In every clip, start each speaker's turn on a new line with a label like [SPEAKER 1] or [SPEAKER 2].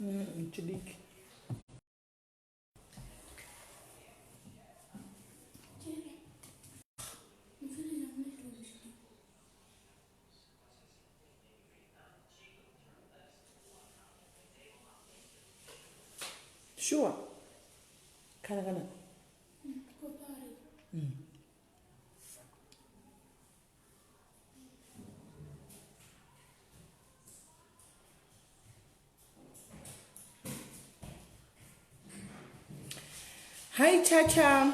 [SPEAKER 1] Chidiki. Sure. Kana kana. Hi Chacha.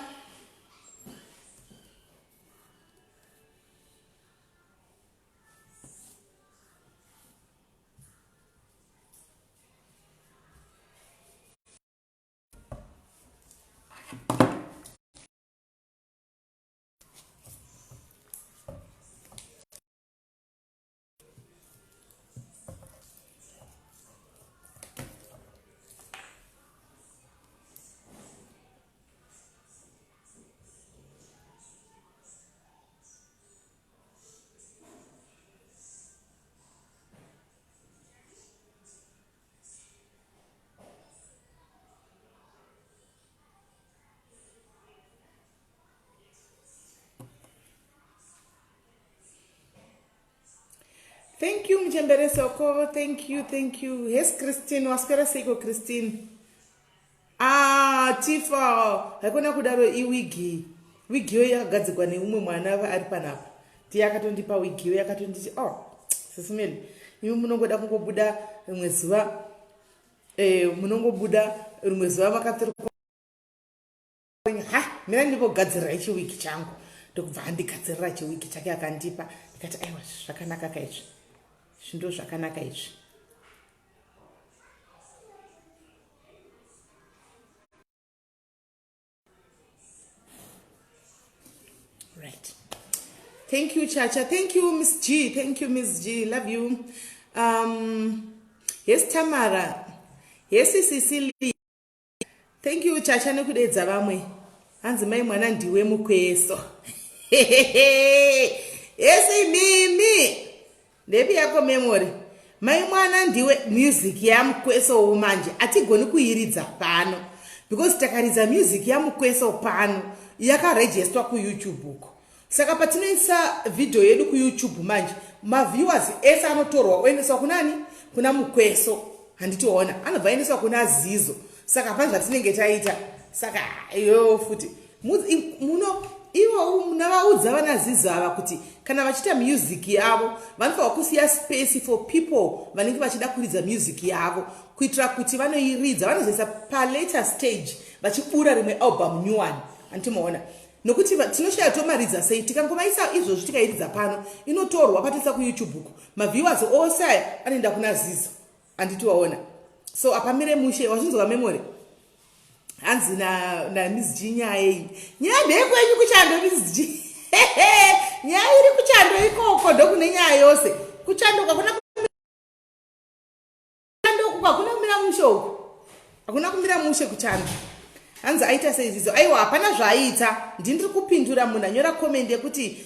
[SPEAKER 1] Thank you muchembere Soko. Thank you, thank you. Yes, Christine. Waswera seiko Christine? Ah, Tifa. Haikona kudaro iwigi. Wigi iyo yakagadzirwa neumwe mwana ari panapa. Ndiye akatondipa wigi iyo yakatonditi, oh, Sisimeli, imi munongoda kungobuda rimwe zuva eh, munongobuda rimwe zuva makapfekwa ha mina ndingogadzirira chiwiki changu ndokubva andigadzirira chiwiki chake akandipa ndikati aiwa zvakanaka ka izvi zvindo zvakanaka izvi. Right, thank you Chacha, thank you Miss G, thank you Miss G, love you. Yes Tamara, yes Cecily. Thank you Chacha nekudeedza vamwe. Hanzi mai mwana ndiwe mukweso. Esi mimi. Ndepi yako memory. Mai mwana ndiwe music yamukweso manje atigoni kuiridza pano because takaridza music yamukweso pano yakaregisterwa kuYouTube uko. Saka patinoisa video yedu kuYouTube manje maviewers ese anotorwa oendeswa kunani? Kuna Mukweso. Handiti waona, anobva aendeswa kuna Zizo. Saka hapana zvatinenge taita. Saka iyoyo futi muno ivo munavaudza vana Zizo ava kuti kana vachiita music yavo vanofanirwa kusiya space for people vanenge vachida kuridza music yavo kuitira kuti vanoiridza vanozoisa palater stage vachibura rimwe album new one. Handiti maona? Nokuti tinoshaya tomaridza sei tikangomaisa izvozvi tikairidza pano inotorwa patoisa kuYouTube uko maviewers ose aya anoenda kuna Zizo. Handiti waona? So apamire mushe. Wazvinzwa memory? Hanzi na, na Miss G nyaya iyi nyaya ndeyekwenyu kuchando Miss G. Nyaya iri kuchando ikoko ndokune nyaya yose kuchando kwakuna kuchando hakuna kumira mushe uku, hakuna kumira mushe kuchando. Hanzi aita sei Zizo? Aiwa, hapana zvaaita. Ndindiri kupindura munhu anyora comment yekuti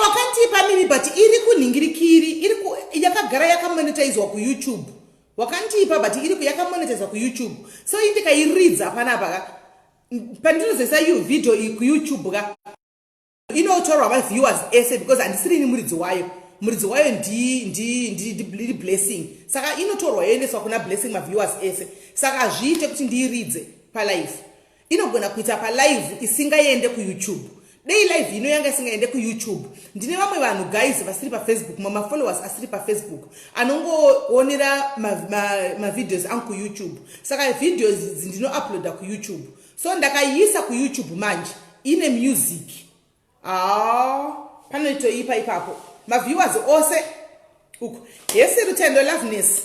[SPEAKER 1] wakandipa mimi but iri kunhingirikiri iri yakagara yakamonetizwa kuYouTube. Wakandipa but iri yakamonetizwa kuYouTube, so indikairidza panapa ka pandinozoisa iyo video iyi kuYouTube ka inotorwa maviewers ese because handisirini muridzi wayo. Muridzi wayo ndi Blessing, saka inotorwa yoendeswa kuna Blessing maviewers ese. Saka hazviite kuti ndiiridze palive. Inogona kuita palive isingaende kuYouTube. Dei live ino yanga isingaende kuYouTube, ndine vamwe vanhu guys vasiri paFacebook, mamafollowers asiri paFacebook anongoonera mavideos angu kuYouTube. Saka videos idzi ndinouploada kuYouTube, so ndakaiisa kuYouTube manje ine music. Ah, panoitoipa ipapo maviewers ose uku. Hesi Rutendo Loveness,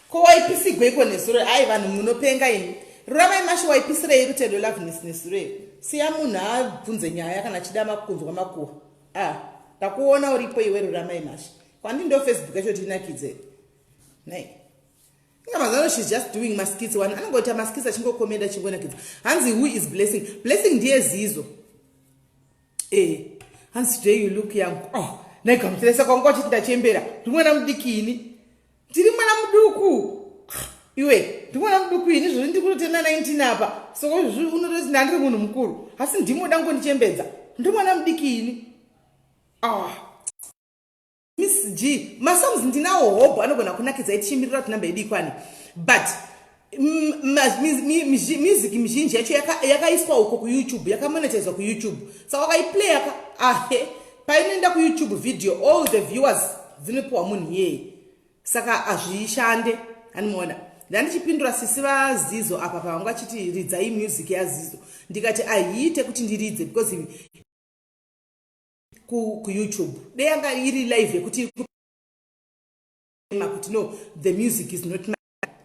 [SPEAKER 1] ko waipisigweiko nezuro? Ai, vanhu munopenga imi. Ruramai Masho, waipisirei Rutendo Loveness nezuro? Siya munhu abvunze nyaya kana achida makunzwa makuhwa. Ah, ndakuona uripo iwe Ruramai Masho. Kwandi ndo Facebook yacho tinakidze nei? Inga mazano she's just doing maskits one anongoita maskits achingokomenda achingonakidza. Hanzi who is Blessing? Blessing ndiye Zizo. Hanzi today you look young. Oh, naigamuchiresa kwangu achiti ndachembera, ndimwana mudiki ini. Ndiri mwana muduku iwe, ndi mwana muduku ini. Zvozvi ndiri kutotena 19 apa, saka unototi ndandiri munhu mukuru, asi ndimoda ngondichembedza. Ndiri mwana mudiki ini. Ah, Miss G, masongs ndinawo hobho anogona kunakidzai tichimirira kuti namba yedu ikwane, but music mizhinji yacho yakaiswa uko kuYouTube, yakamonetizwa kuYouTube. Saka wakaiplaya ka, ahe, painoenda kuYouTube video, all the viewers dzinopiwa munhu iyeye, saka hazvishande. Animuona, ndandichipindura sisi vaZizo apa pavanga vachiti ridzai music yaZizo, ndikati ahiite kuti ndiridze because kuYouTube de yanga iri live yekuti kuti no, the music is not,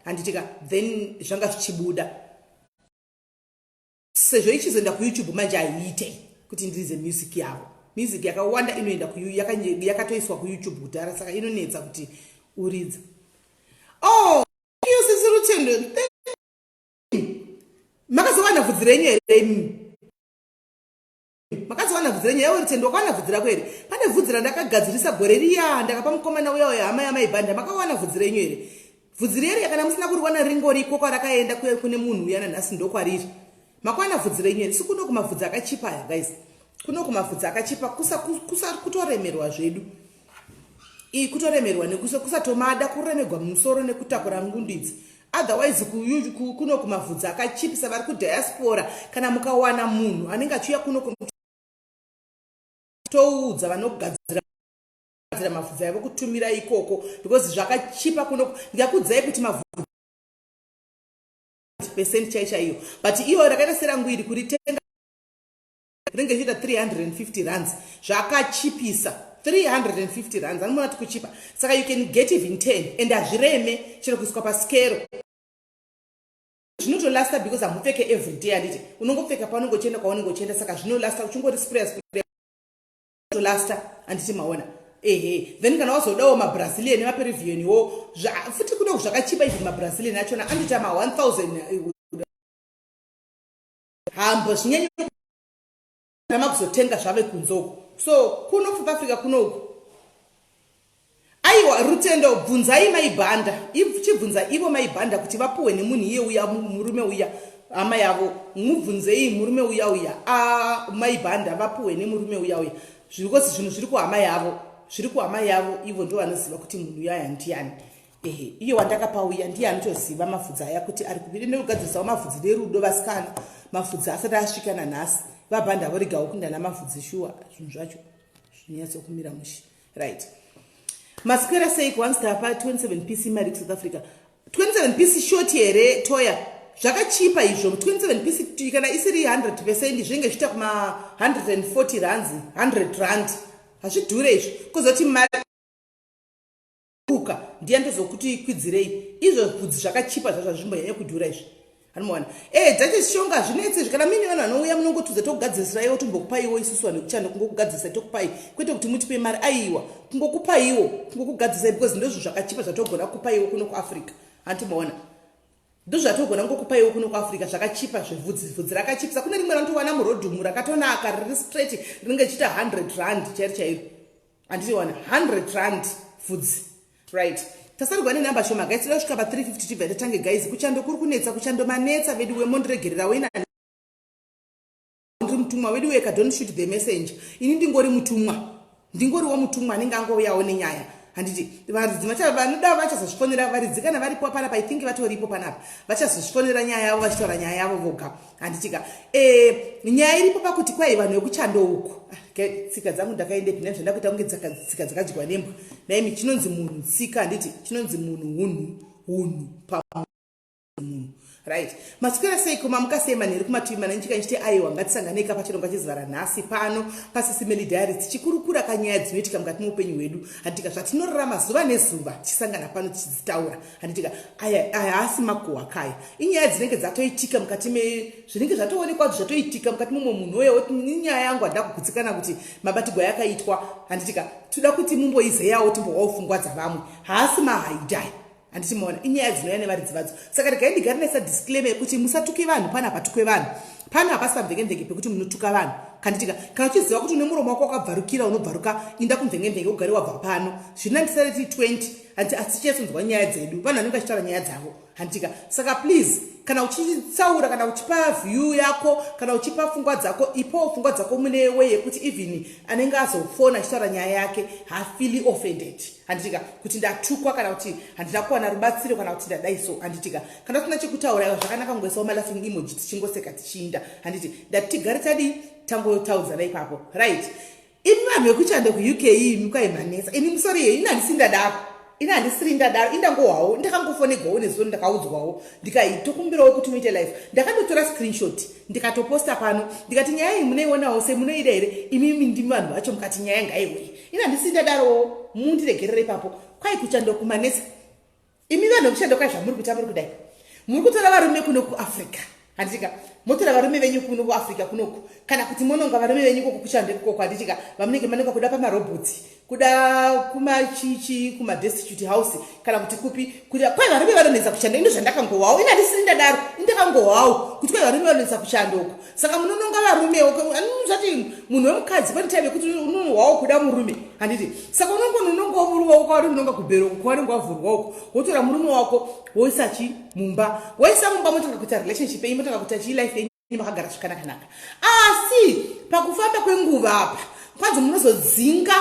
[SPEAKER 1] handitika, then zvanga zvichibuda. Sezvo ichizoenda kuYouTube manje, haiite kuti ndiridze music yavo. Music yakawanda inoenda, yakatoiswa kuYouTube kudhara, saka inonetsa kuti uridze. Oh, iyo sisi Rutendo, makazowana bvudzi renyu here imi? Makazowana bvudzi renyu yaiwe Rutendo? Wakawana bvudzi rako here? Pane bvudzi randakagadzirisa gore riya, ndakapa mukomana uya uya, hama yamaibhanda. Makawana bvudzi renyu here? Bvudzi reri, kana musina kuriwana, ringoriko kwarakaenda kune munhu uya, nanhasi ndokwariri. Makawana bvudzi renyu here? Si kuno kumavhudzi akachipa aya, guys, kuno kumavhudzi akachipa, kusa kutoremerwa zvedu, iyi kutoremerwa nekusatomada kuremegwa mumusoro nekutakura ngundu idzi. Otherwise kuno kumavhudzi akachipisa. Vari kudiaspora, kana mukawana munhu anenge achiuya kuno, toudza vanogadzira mavhudzi avo kutumira ikoko, because zvakachipa kuno. Ndikakudzai kuti mavhudzi percent chai chaiyo, but iyo rakaita serangu iri, kuritenga rinenge richiita 350 rands. Zvakachipisa, 350 rands, anomuona ti kuchipa. Saka you can get even 10 and hazvireme chero kuiswa paskero, zvinotolasta because hamupfeke every day, handiti? Unongopfeka paunenge uchienda kwaunenge uchienda, saka zvinolasta. Uchingori spray spray, tolasta, handiti maona? Ehe, then kana wazodawo maBrazilian nemaPeruvian wo futi, kuno zvakachipa. Even maBrazilian achona anoita ma1000, hambo zvinyanya makuzotenga zvave kunze uko. So kuno South Africa kunoku, aiwa, Rutendo, bvunzai Maibhanda, chibvunza ivo Maibhanda kuti vapuhwe nemunhu iye uya, murume uya, hama yavo. Mubvunzei murume uya uya, Maibhanda vapuhwe nemurume uya uya, because zvinhu zviri kuhama yavo, zviri kuhama yavo. Ivo ndo vanoziva kuti munhu uyaya ndiani. Ehe, iye wandakapa uya ndiye anotoziva mavhudzi aya kuti ari kubiri nekugadzirisawo mavhudzi nerudo. Vasikana, mavhudzi asati asvika nanhasi. Vabhanda voregawo kundana mavhudzi, shuwa, zvinhu zvacho zvinyatsokumira mushi. Right, maswera sei? Once tapa 27 pc mari kuSouth Africa, 27 pc short here? Toya, zvakachipa izvo. 27 pc kana isiri 100%, zvinenge zviita kuma 140 rands, 100 rand. Hazvidhure izvo. Kuzoti mari kuka, ndiye ndozokuti kwidzirei izvo. Bvudzi zvakachipa zvazvo, hazvimbonyanya kudhura izvi, anomaona. E, dzachishonga zvinetse izvi. Kana mine vanhu vanouya, munongotudza, tokugadzirisiraiwo, tombokupaiwo isusu vanhu vekuchando. Kungokugadzirisa tokupai, kwete kuti mutipe mari, aiwa, kungokupaiwo, kungokugadzisai, because ndozvo zvakachipa zvatogona kupaiwo kuno kuAfrica, handimaona? Ndozvatogona kungokupaiwo kuno kuAfrica, zvakachipa zvevhudzi. Vhudzi rakachipisa. Kune rimwe ranotowana murodhumu rakatonaka, riri straight, rinenge richiita 100 rand chairo chairo, handitiwana? 100 rand vhudzi. Right, tasarigwa nenhamba shoma, guys. Toda kusvika pa350 tibva tatange. Guys, kuchando kuri kunetsa, kuchando manetsa vedu wemondiregerera wena. Ndiri mutumwa wedu weka, don't shoot the messenger. Ini ndingori mutumwa, ndingoriwo mutumwa anenge angouyawo nenyaya, handiti? Varidzi vanoda vachazozvifonera. Varidzi kana varipo panapa, I think vatoripo panapa, vachazozvifonera nyaya yavo, vachitaura nyaya yavo voga, handitika? Nyaya iripo pakuti kwai vanhu vekuchando uku, ah, tsika dzangu ndakaendepi nai? Zvandakuita kunge tsika dzakadyiwa nembwa naimi. Chinonzi munhu tsika, handiti? Chinonzi munhu hunhu, hunhu pamunhu. Right, maswera seiko? Mamuka sei? Manheru kumativi mana nyika nchiti aiwa, ngatisanganei kapachirongwa chezuva ranhasi pano paSisi Melly Diary, tichikurukura kanyaya dzinoitika mukati meupenyu hwedu, handitika? Zvatinorarama zuva nezuva, tichisangana pano tichidzitaura, handitika? Aya haasi makuhwa kaya, inyaya dzinenge dzatoitika mukati me zvinenge zvatoonekwa kuti zvatoitika mukati mumwe munhu uye oti inyaya yangu, handida kugutsikana kuti mabatigwa yakaitwa, handitika? Toda kuti mumboizeyawo, timbowawo pfungwa dzavamwe. Haasi mahaidai, handiti maona? Inyaya dzinouya nevaridzi vadzo. Saka regai ndigare nesa disclaimer yekuti musatuke vanhu. Pano hapatukwe vanhu pano, hapasi pamvenge mvenge pekuti munotuka vanhu. Kanditika kana uchiziva kuti une muromo wako wakabvarukira, unobvaruka, inda kumvenge-mvenge ugare wabva pano. Zvina ndisare tiri 20, handiti? Asi tichatsonzwa nyaya dzedu, vanhu vanenge vachitaura nyaya dzavo, handitika? Saka please, kana uchitsaura, kana uchipa view yako, kana uchipa pfungwa dzako, ipowo pfungwa dzako mune way yekuti even anenge azofona achitaura nyaya yake haafeeli offended, handitika, kuti ndatukwa kana kuti handina kuwana rubatsiro kana kuti ndadai so, handitika? Kana usina chekutaura, iwa zvakanaka kungoisawo malaughing emoji, tichingoseka tichiinda, handiti? Ndati tigare tadii, tangotaudzana ipapo, right? Imi vanhu vekuchando kuUK, imi kwaimanetsa ini musori yenyu. Ini handisi ndadaro, ini handisiri ndadaro, indangohwawo, ndakangofonegwawo nezuro, ndakaudzwawo, ndikaitokumbirawo kuti muite live. Ndakandotora screenshot, ndikatoposta pano, ndikati nyaya iyi munoionawo semunoida here imimi? Ndimi vanhu vacho, mukati nyaya ngaiuye. Ini handisi ndadarowo, mundiregerere ipapo. Kwai kuchando kumanetsa. Imi vanhu vekuchando, kwai zvamuri kuita, muri kudai, muri kutora varume kuno kuAfrica, handitika? Motora varume venyu kuno kuAfrica kunoku, kana kuti mononga varume venyu koko kuchando ikoko, handitika? Vamunenge manonga kuda pamarobhotsi, kuda kumachichi, kumadestitute house, kana kuti kupi, kuti kwai varume vanonetsa kuchando. Ino zvandakangowawo, ini handisiri ndadaro, indakangowawo kuti kwai varume vanonetsa kuchando uko. Saka munononga varume zvati munhu wemukadzi pane time yekuti unohwawo kuda murume, handiti? Saka unongononongawo murume wako kwauri unonga kubhero uko kwaunenge wavhurwa uko, wotora murume wako, woisa chi mumba, woisa mumba, motanga kuita relationship yenyu, motanga kuita chi life yenyu, makagara zvakanakanaka. Asi pakufamba kwenguva apa, kwanzi munozodzinga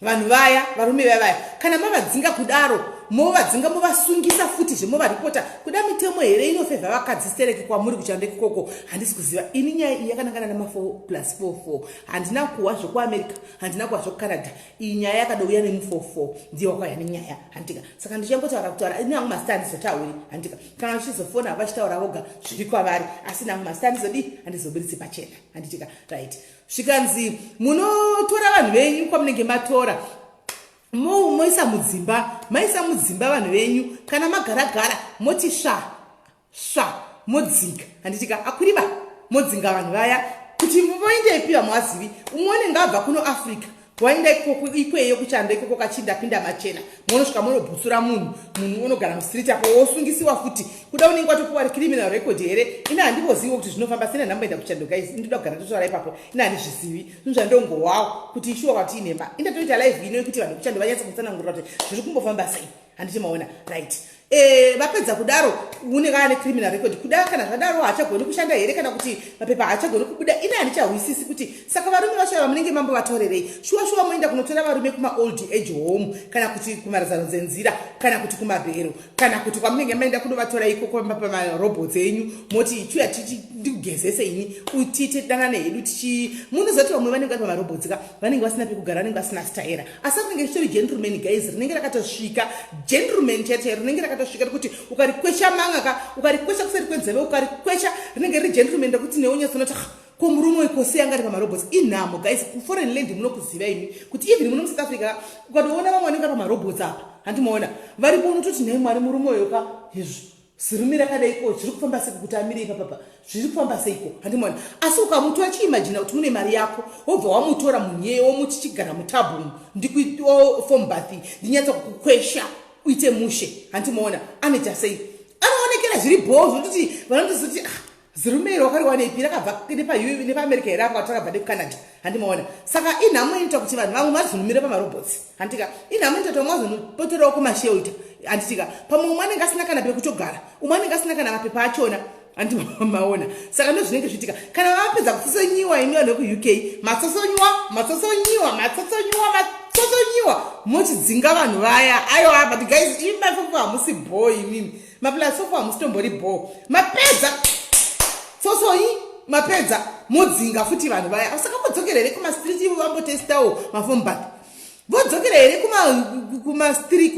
[SPEAKER 1] vanhu vaya, varume vaya vaya. Kana mavadzinga kudaro, movadzinga, movasungisa futi zvemovaripota. Kuda mitemo here inofevha vakadzi stereki kwamuri kuchando ikoko? Handisi kuziva ini. Nyaya iyi yakanangana nama4 plus 44. Handina kuhwa zvekuAmerica, handina kuhwa zvekuCanada. Iyi nyaya yakadouya nemu44, ndiye wakauya nenyaya, handika? Saka ndichangotaura kutaura ini hangu, mazita handizotauri, handika? Kana vachizofona vachitaura voga, zviri kwavari, asi nangu mazita handizodii, handizoburitsi pachena, handitika? Right. Zvikanzi munotora vanhu venyu kwamunenge matora, moisa mudzimba, maisa mudzimba vanhu venyu, kana magaragara moti sva sva, modzinga, handitika? Akuriba modzinga vanhu vaya kuti voendepi, vamwe umwe unenge abva kuno Africa, waenda ikoko ikweyo kuchando ikoko, kachinda pinda machena, munosvika munobhutsura munhu, munhu unogara mustreet apo, wosungisiwa futi. Kuda unenge watopuwa criminal record here? Ina handimboziviwo kuti zvinofamba sena ndamboenda kuchando, guys. Indoda kugara ndotaura ipapo, ina handizvizivi zvinhu zvandongowawo kuti ishuwa kwati inhema. Indatoita live ino yekuti vanhu vekuchando vanyatsa kutsanangurira kuti zviri kumbofamba sei, handiti maona? Right. Vapedza kudaro, unenge ane criminal record. Kuda kana zvadaro haachagoni kushanda here, kana kuti mapepa haachagoni kubuda? Ine handichahwisisi kuti saka varume vacho ava munenge mambovatorerei? Shuwa shuwa moenda kunotora varume kumaold age home, kana kuti kumarazano dzenzira, kana kuti kumabhero, kana kuti kwamunenge maenda kunovatora ikoko pamarobots enyu, moti chiuya ndikugezese ini, tiite danane hedu tichi. Munozoti vamwe vanenge vari pamarobots ka, vanenge vasina pekugara, vanenge vasina staera, asi rinenge richitori gentleman, guys. Rinenge rakatosvika gentleman chairo chairo, rinenge rakatosvika rekuti ukarikwesha manga ka, ukarikwesha kuseri kwenzeve, ukarikwesha, rinenge riri gentleman rekuti newe unyatsonoti, "Ko murume wekose anga ari pamarobots?" Inhamo, guys, kuforeign land. Munokuziva imi kuti even muno muSouth Africa, ukatoona vamwe vanenge vari pamarobots apa, handimaona varipo, unototi, "Nhai Mwari, murume uyo ka, izvi zirume rakadaiko, zviri kufamba seiko kuti amire ipapapa? Zviri kufamba seiko?" Handimaona. Asi ukamutora, chiimagina kuti une mari yako, wobva wamutora munhu womuti, "Chigara mutabhumu, ndikufoam bath, ndinyatsa kukukwesha uite mushe," handimaona anoita sei? Anoonekera zviri bhoo, zvototi vanotozoti, "Ah, zirume iro wakariwanepi? Rakabva nepaAmerica here apo takabva nekuCanada?" Handimaona. Saka inhamo inoita kuti vanhu vamwe vazonumira pamarobots, handitika? Inhamo inoita kuti vamwe vazonopotorawo kumashelter, handitika? Pamwe umwe anenge asina kana pekutogara, umwe anenge asina kana mapepa achona, handimaona? Saka ndo zvinenge zviitika kana vapedza kutsotsonyiwa. Imi vanhu vekuUK, matsotsonyiwa, matsotsonyiwa, matsotsonyiwa, matsotsonyiwa, mochidzinga vanhu vaya. Aiwa, but guys, imi mafofo hamusi bho, imimi maplus 4 hamusitombori bho. Mapedza tsotsonyi, mapedza, modzinga futi vanhu vaya. Saka vodzokera here kumastreet ivo vambotestawo mafoam bath? Vodzokera here kumastreet,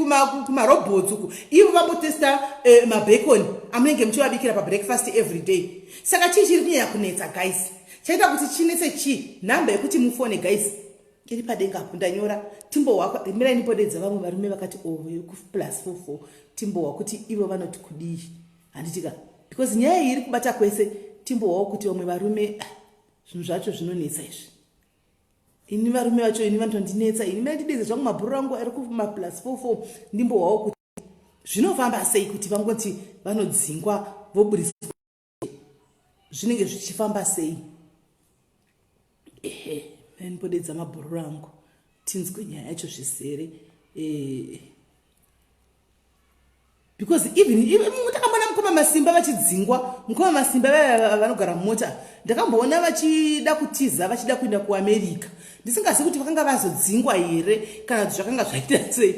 [SPEAKER 1] kumarobots uku, ivo vambotesta mabacon amunenge muchivabikira pabreakfast every day? Saka chii chiri kunyanya kunetsa, guys? Chaita kuti chinetse chii? Nhamba yekuti mufone, guys, iri padenga apo, ndanyora. Timbohwa, mirai ndipodedza vamwe varume vakati o plus 44, timbohwa kuti ivo vanoti kudii, handitika? Because nyaya iyi iri kubata kwese. Timbohwawo kuti vamwe varume, ah, zvinhu zvacho zvinonetsa izvi. Ini varume vacho ini vanotondinetsa ini. Mandidedze zvangu mabhuru angu ari kumaplus 44, ndimbohwawo kuti zvinofamba sei kuti vangoti vanodzingwa, voburiswa, zvinenge zvichifamba sei? Ehe, ndipodedza mabhururu angu tinzwe nyaya yacho zvisere. Because even ndakamboona mukoma Masimba vachidzingwa, mukoma Masimba vaya vanogara mumota, ndakamboona vachida kutiza, vachida kuenda kuAmerica, ndisingazivi kuti vakanga vazodzingwa here kana kuti zvakanga zvaita sei.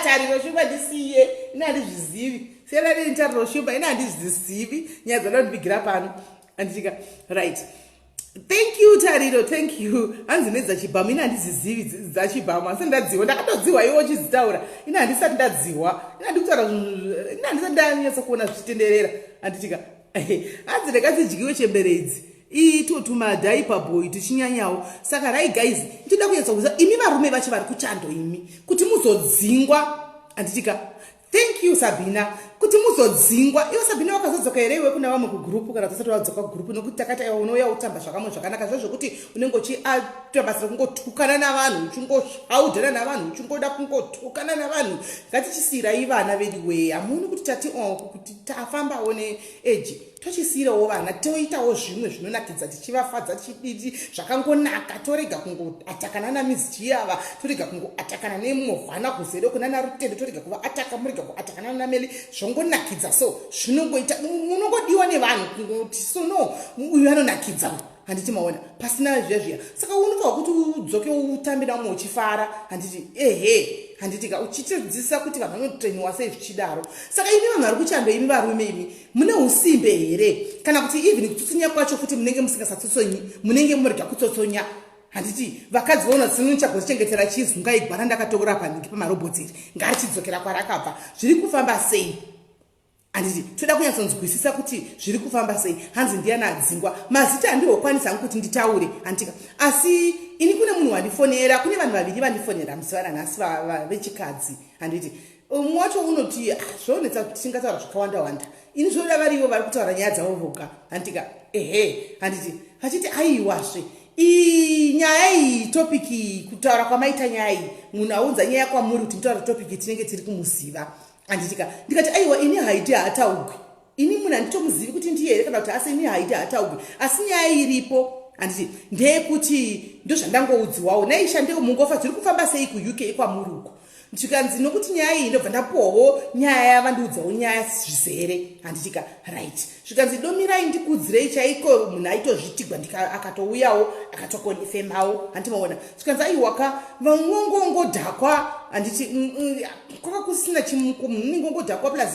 [SPEAKER 1] Tariro Shumba, ndisiye, ine handizvizivi. Siyanadini, Tariro Shumba, ine handizvizivi nyaya dzada kundivigira pano, anditika. Right, thank you, Tariro, thank you. Hanzi nedzachibhamu, ine handizizivi dzachibhamu, handisati ndadziwa. Ndakatodziwa iwo uchidzitaura, ine handisati ndadziwa. Ine handikutaura, ine handisati ndanyatsa kuona zvichitenderera, handitika. Hanzi ndakadzidyiwe chembere idzi, ito tumadiaper boy tichinyanyawo. Saka right guys, ndinoda kunyatsa kuziva imi varume vacho vari kuchando, imi kuti muzodzingwa, handitika. Thank you, Sabina. Kuti muzodzingwa, iwe Sabina wakazodzoka here iwe kuna vamwe kugurupu, kana tisati wadzoka kugurupu? Nokuti takati aiwa, unouya utamba zvakamwe zvakanaka zvo zvokuti unenge uchiita basa rekungotukana navanhu, uchingoshaudhana navanhu, uchingoda kungotukana navanhu. Ngatichisiyirai vana vedu wee. Hamuoni kuti tati oh, kuti tafambawo neeji, tochisiyirawo vana, toitawo zvimwe zvinonakidza, tichivafadza, tichiditi zvakangonaka. Torega kungoatakana namizichiyava, torega kungoatakana nemovhana kuzere kunana Rutendo, torega kuvaataka, murega kuatakana nameli. Zvongonakidza, so zvinongoita munongodiwa nevanhu, kungoti so no, uyu anonakidza, handiti maona, pasina zviya zviya. Saka unofanwa kuti udzoke utambe namwe uchifara, handiti? Ehe, handitika, uchitodzidzisa kuti vanhu vanotreniwa sei, zvichidaro. Saka imi vanhu vari kuchando, imi varume, imi mune usimbe here, kana kuti even kutsotsonya kwacho futi munenge musingasatsotsonyi, munenge murega kutsotsonya, handiti? Vakadzi vaona sinochagozichengetera chizunga igwana ndakatora panhingi pamarobhotsi iri, ngarichidzokera kwarakabva. Zviri kufamba sei, handiti? Toda kunyatsonzwisisa kuti zviri kufamba sei. Hanzi ndiani adzingwa? Mazita handihokwanisa hangu kuti nditaure, handitika. Asi ini kune munhu wandifonera, kune vanhu vaviri vandifonera musi vananhasi vechikadzi, handiti? Umwe wacho unoti, ah, zvonetsa kuti tingataura zvakawanda wanda. Ini zvoda varivo vari kutaura nyaya dzavo voga, handitika? Ehe, handiti, vachiti aiwazve nyaya iyi, topic iyi, kutaura kwamaita nyaya iyi, munhu aunza nyaya kwamuri kuti mutaura topic, tinenge tiri kumuziva, handitika? Ndikati aiwa, ini haiti haataugwi, ini munhu handitomuzivi kuti ndiye here kana kuti asi ini haiti haataugwi. Asi nyaya iripo, handiti, ndeyekuti ndozvandangoudziwawo naishandeo mungofa. Zviri kufamba sei kuUK kwamuri uko? Ndikanzi nokuti nyaya iyi, ndobva ndapowo nyaya yavandiudzawo nyaya zvizere, handitika? Right, zvikanzi domirai ndikudzirei chaiko. Munhu aitozvitigwa, akatouyawo akatokonfemawo, handimaona. Zvikanzi aiwaka, vangongongodhakwa, handiti? Kwaka kusina chimuko, munhu unenge ongodhakwa plus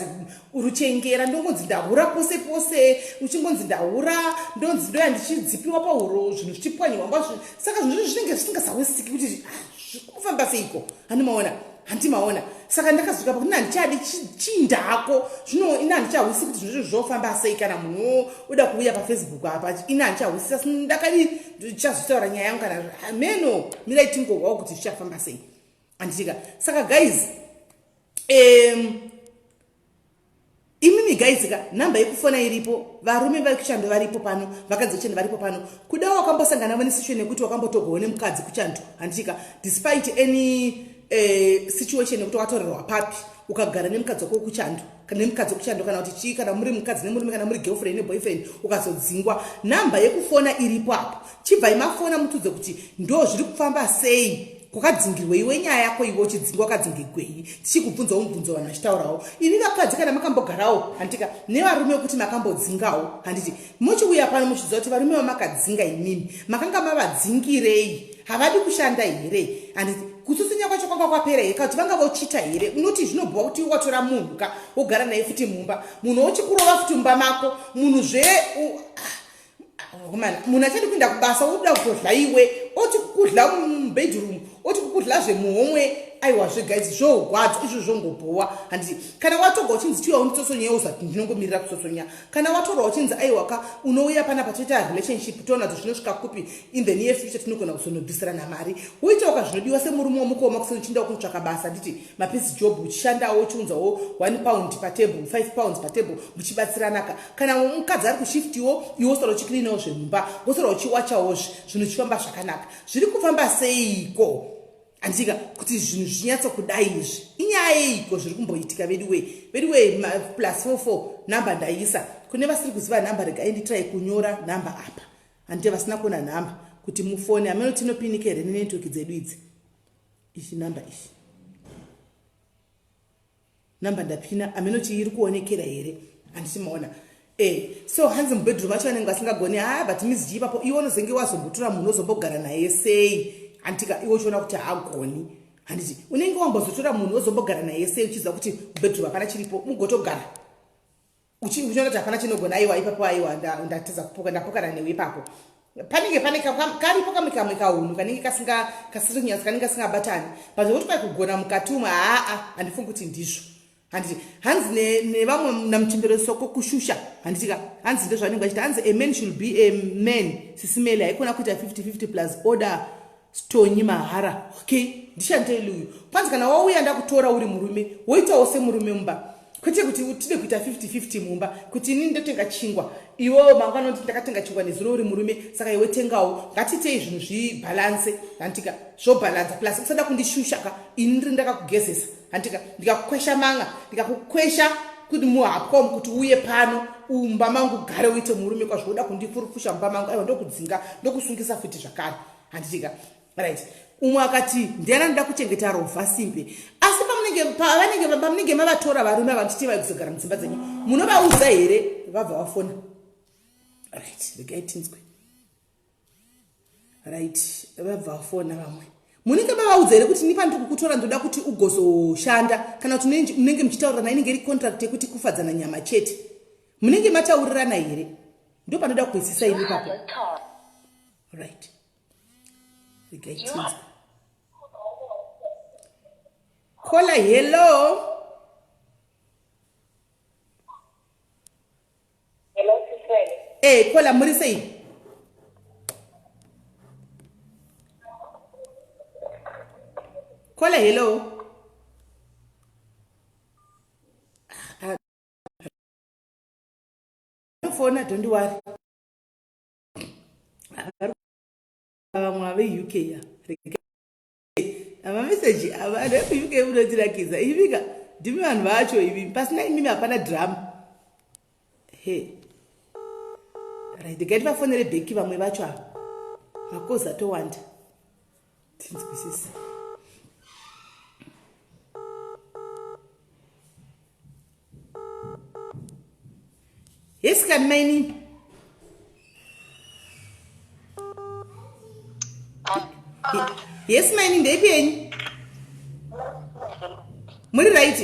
[SPEAKER 1] ruchengera. Ndongonzi ndahura pose pose, uchingonzi ndahura, ndonzi ndoya ndichidzipiwa pahuro, zvinhu zvichipwanyiwa mba. Saka zvinhu zvinenge zvisingasawisiki kuti zvikufamba seiko, handimaona, handimaona. Saka ndakazvika pakuti handichadi chindako zvino. Ini handichahwisi kuti zvinhu zvofamba sei. Kana munhu oda kuuya paFacebook apa, ini handichahwisisa. Asi ndakadi ndichazotaura nyaya yangu kana meno mirai tingohwawo kuti zvichafamba sei, handitika? Saka guys, imimi guys ka, nhamba yekufona iripo. Varume vekuchando varipo pano, vakadzi vekuchando varipo pano. Kuda wakambosangana nesituation yekuti wakambotogwawo nemukadzi kuchando, handitika? Despite any situation yekuti wakatorerwa papi, ukagara nemukadzi wako kuchando, kana nemukadzi wekuchando, kana kuti chii, kana muri mukadzi nemurume, kana muri girlfriend neboyfriend, ukazodzingwa, nhamba yekufona iripo apo. Chibvai mafona mutudze kuti ndo zviri kufamba sei, kwakadzingirwe iwe, nyaya yako iwe uchidzingwa wakadzingirwei, tichikubvunzawo mubvunzo, vanhu vachitaurawo. Imi vakadzi, kana makambogarawo, handitika, nevarume wekuti makambodzingawo, handiti? Muchiuya pano muchiziva kuti varume vamakadzinga imimi makanga mavadzingirei. Havadi kushanda here, handiti? Kutsutsunya kwacho kwanga kwapera here, kana kuti vanga vochita here? Unoti zvinobhuwa kuti watora munhu ka, wogara naye futi mumba, munhu wochikurova futi mumba mako, munhu zve mana, munhu achadi kuenda kubasa, woda kutodla iwe, oti kukudla mubedroom, oti kukudla zvemuhomwe. Aiwazve guys, zvogwadza izvo, zvongobhowa, handiti? Kana watoga uchinzi chiuya unditsotsonya, uzati ndinongomirira kutsotsonya. Kana watorwa uchinzi aiwaka, unouya panapa toita relationship, toona kuti zvinosvika kupi in the near future, tinogona kuzonobvisirana mari, woitawoka zvinodiwa semurume womukoma kuseni, uchinda kunotsvaka basa, handiti, mapiece job, uchishandawo, uchiunzawo £1 patable, £5 patable, muchibatsiranaka. Kana mukadzi ari kushiftiwo, iwe wosara uchicleanawo zvemumba, wosara uchiwachawozve, zvinhu zvichifamba zvakanaka. Zviri kufamba seiko, handitika, kuti zvinhu zvichinyatso-kudai izvi? Inyaya yeiko zviri kumboitika vedu wei, vedu wei? +44, nhamba ndaisa. Kune vasiri kuziva nhamba, regai nditrai kunyora nhamba apa. Handiti vasina kuona nhamba kuti mufone hameno tinopinika here nenetwork dzedu idzi. Ichi namba ichi. Namba ndapina hameno kuti iri kuonekera here handiti maona. Eh, so hanzi mubedroom acho vanenge vasingagoni haa but Miss G ipapo iwe unozenge wazombotora munhu ozombogara naye sei handitika iwe uchiona kuti haagoni handiti unenge wambozotora munhu wozombogara naye sei uchiziva kuti mubedroom hapana chiripo mugotogara uchiona kuti hapana chinogona aiwa ipapo aiwa ndatadza kupoka ndapokana newe ipapo panenge pane karipo kamwe kamwe kahunhu kanenge kasinga kasiri kunyatsa kanenge kasingabatani but zvekuti kwai kugona mukati umu haa handifungi kuti ndizvo handiti hanzi nevamwe namuchembere soko kushusha handiti ka hanzi ndozvavanenge vachita hanzi a man should be a man sisimele haikona kuita 50 50 plus order stonyi mahara okay ndishandei uyu kwanzi kana wauya ndakutora uri murume woitawo semurume mumba kwete kuti tide kuita 50 50 mumba kuti ini ndotenga chingwa iwewo mangwana ndoti ndakatenga chingwa nezuro uri murume saka iwe tengawo ngatitei zvinhu zvibhalanse handitika zvobhalansa plus usada kundishusha ka ini ndiri ndakakugezesa handitika ndikakukwesha manga ndikakukwesha kuti muhapwa umu kuti uye pano umba mangu gare uite murume kwazvo woda kundifurufusha mumba mangu aiwa ndokudzinga ndokusungisa futi zvakare handitika right umwe akati ndiani anoda kuchengeta rovha simbe asi pamunenge pavanenge pamunenge mavatora varume ava muchiti vai kuzogara mudzimba dzenyu munovaudza here vabva vafona right regai tinzwe right vabva vafona vamwe munenge mavaudza here kuti ni pandiri kukutora ndoda kuti ugozoshanda kana kuti munenge muchitaurirana inenge iri contract yekuti kufadzana nyama chete munenge mataurirana here ndo panoda kuhwisisa ini ipapo right regai tinzwe kola hello
[SPEAKER 2] Hello, Siswele.
[SPEAKER 1] Eh, kola muri sei? Kola hello. Ah, fona don't worry. Vamwe ave UK ya. Amameseji ava vanhu vekuUK munotirakidza imika ndimi vanhu vacho imi pasina imimi hapana drama. He. Right, regai tivafonere bheki vamwe vacho ava. Makozi atowanda. Tinzwisise. Yes, kani mainini. Yes, mainini ndeipi yenyu? Muri right?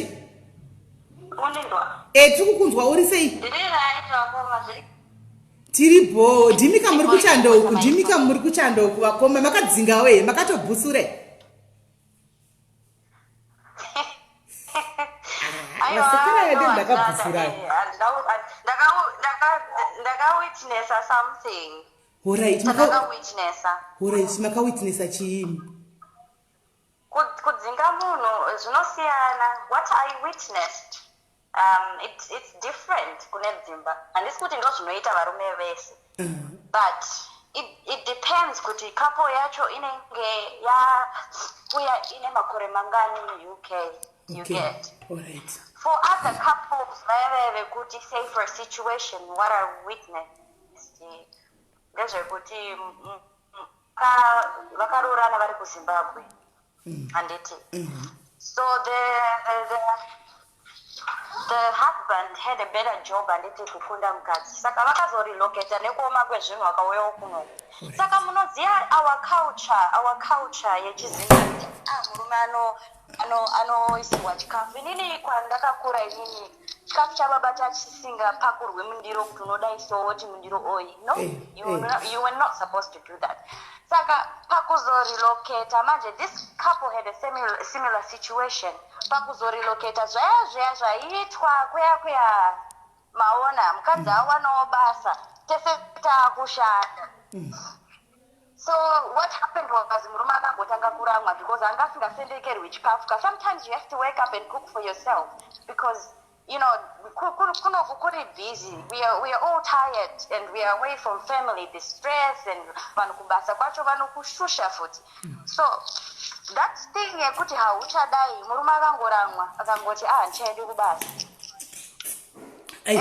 [SPEAKER 1] Eh, tiri kukunzwa uri sei? Tiri bho, ndimi kamuri kuchando uku, ndimi kamuri kuchando uku vakoma makadzingawo here, makatobhusura. Vasekera yade ndakabvusura.
[SPEAKER 2] Ndakawitnessa something.
[SPEAKER 1] Horait,
[SPEAKER 2] ndakawitnessa.
[SPEAKER 1] Horait, makawitnessa chii?
[SPEAKER 2] Kudzinga munhu zvinosiyana. What I witnessed it's different kune dzimba. Handisi kuti ndozvinoita varume vese. But it depends kuti couple yacho inenge yauya ine makore mangani muUK. You
[SPEAKER 1] Okay.
[SPEAKER 2] get.
[SPEAKER 1] Alright.
[SPEAKER 2] For other couples vaive vekuti say for a situation what I witnessed ndezvekuti vakaroorana vari kuZimbabwe handiti. So the husband had a better job handiti kukunda mukadzi saka vakazorelocata nekuoma kwezvinhu vakauyawo kuno saka munoziva our culture yechiZimbabwe murume anoisirwa chikafu inini kwandakakura inini chikafu chababa chachisingapakurwi mundiro kuti unodai so woti mundiro oyi no you were not supposed to do that saka pakuzorelocata manje this couple had a similar situation pakuzorelocata zvaya zviya zvaiitwa kuya kuya maona mukadzi awanawo basa tese taakushanda so what happened was murume akangotanga kuramwa because anga asingasendekerwi chikafu ka sometimes you have to wake up and cook for yourself because you know kunoku kuri busy we are all tired and we are away from family the stress and vanhu kubasa kwacho vanokushusha futi so that thing yekuti hauchadai murume akangoramwa akangoti ah ndichaendi kubasa and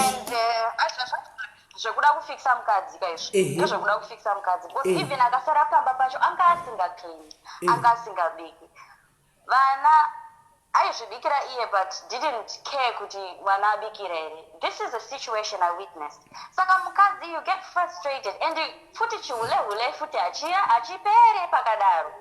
[SPEAKER 2] Zvekuda kufikisa mukadzi kaizvo. Ndozvekuda kufikisa mukadzi because even akasara pamba pacho anga asingaclean, anga asingabiki. Vana aizvibikira iye, but didn't care kuti mwana abikira here. This is a situation I witnessed. Saka mukadzi, you get frustrated, and futi chihule hule futi hachipere pakadaro.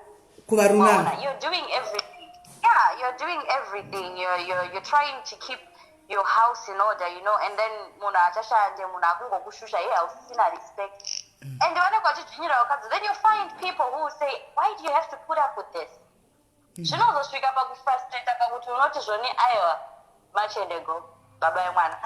[SPEAKER 1] Kuvarume ava.
[SPEAKER 2] Waona, you're doing everything. Yeah, you're doing everything. You're trying to keep your house in order, and then munhu achashande, munhu akungokushusha, ye hausisina respect. And vanenge vachidzvinyira vakadzi. Then you find people who say, "Why do you have to put up with this?" Zvinozosvika pakufrustrata pakuti unoti zvoni, "Aiwa, machendego, baba yemwana."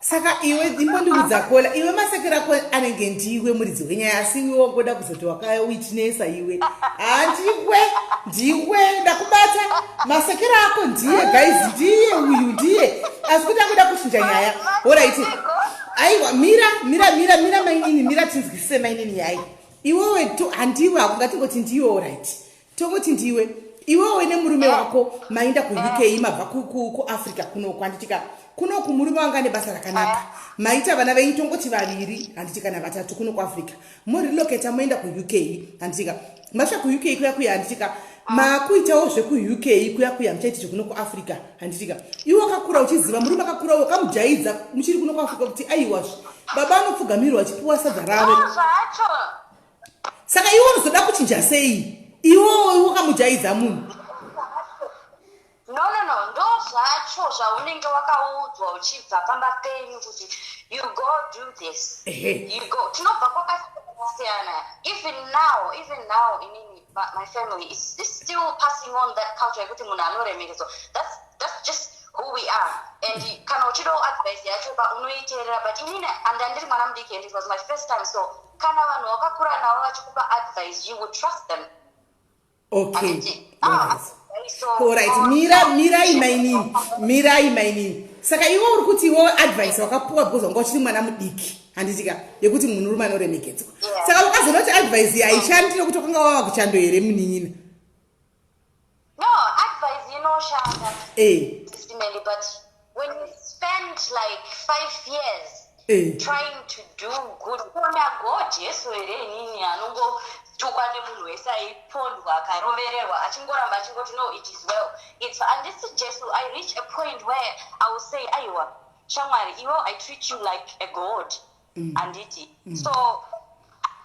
[SPEAKER 1] Saka iwe imbondiudza, caller, iwe masekero ako anenge ndiwe muridzi wenyaya, asi iwe wangoda kuzoti wakawitnessa. Iwe handiwe, ndiwe ndakubata. Masekero ako ndiye, guys, ndiye uyu, ndiye, asi kuti angoda kuchinja nyaya. Alright, aiwa, mira, mira, mira, mira, mainini, mira tinzwisise, mainini. Yai iwewe handiwe hako, ngatingoti ndiwe. Alright, tongoti ndiwe. Iwewe nemurume wako maenda kuUK, mabva kuAfrica kunoku, handitika? Kunoku murume wanga ane basa rakanaka, maita vana venyu, tongoti vaviri, handiti, kana vatatu kuno kuAfrica. Morelocata, moenda kuUK, handitika? Masvika kuUK kuya kuya, handitika, makuitawo zvekuUK kuya kuya, muchaiti zvekuno kuAfrica, handitika? Iwe wakakura uchiziva murume akakura, wakamujaidza muchiri kuno kuAfrica kuti aiwazve baba anopfugamirwa achipiwa sadza ravo.
[SPEAKER 2] Zvacho.
[SPEAKER 1] Saka iwe unozoda kuchinja sei, iwewo wakamujaidza munhu?
[SPEAKER 2] No, ndo zvacho zvaunenge wakaudzwa uchibva pamba penyu kuti you go do this. You go. Tinobva kwakasiyana. Even now inini, my family is still passing on that culture yekuti munhu anoremekedzwa. That's just who we are, and kana uchidawo advice yacho pa unoiteerera. But inini andandiri mwana mudiki and it was my first time, so kana vanhu vakakura navo vachikupa advice, you would trust them. Handiti? Ah, so,
[SPEAKER 1] Alright, mira, mirai mainini, mirai mainini. Saka iwe uri kuti iwe advice wakapuwa because wanga uchiri mwana mudiki, handitika, yekuti munhurume anoremekedzwa. Saka wakazoona kuti advice haishandi nekuti wakanga wava kuchando here, munin'ina?
[SPEAKER 2] No, advice inoshanda. Systemally, but when you spend like 5 years trying to do good, kuona God Jesu here inini anongotukwa nemunhu wese, aipondwa, akarovererwa, achingoramba achingoti, "No, it is well." It's handisi Jesu. I reach a point where I will say, "Aiwa shamwari, iwe I treat you like a god, handiti? So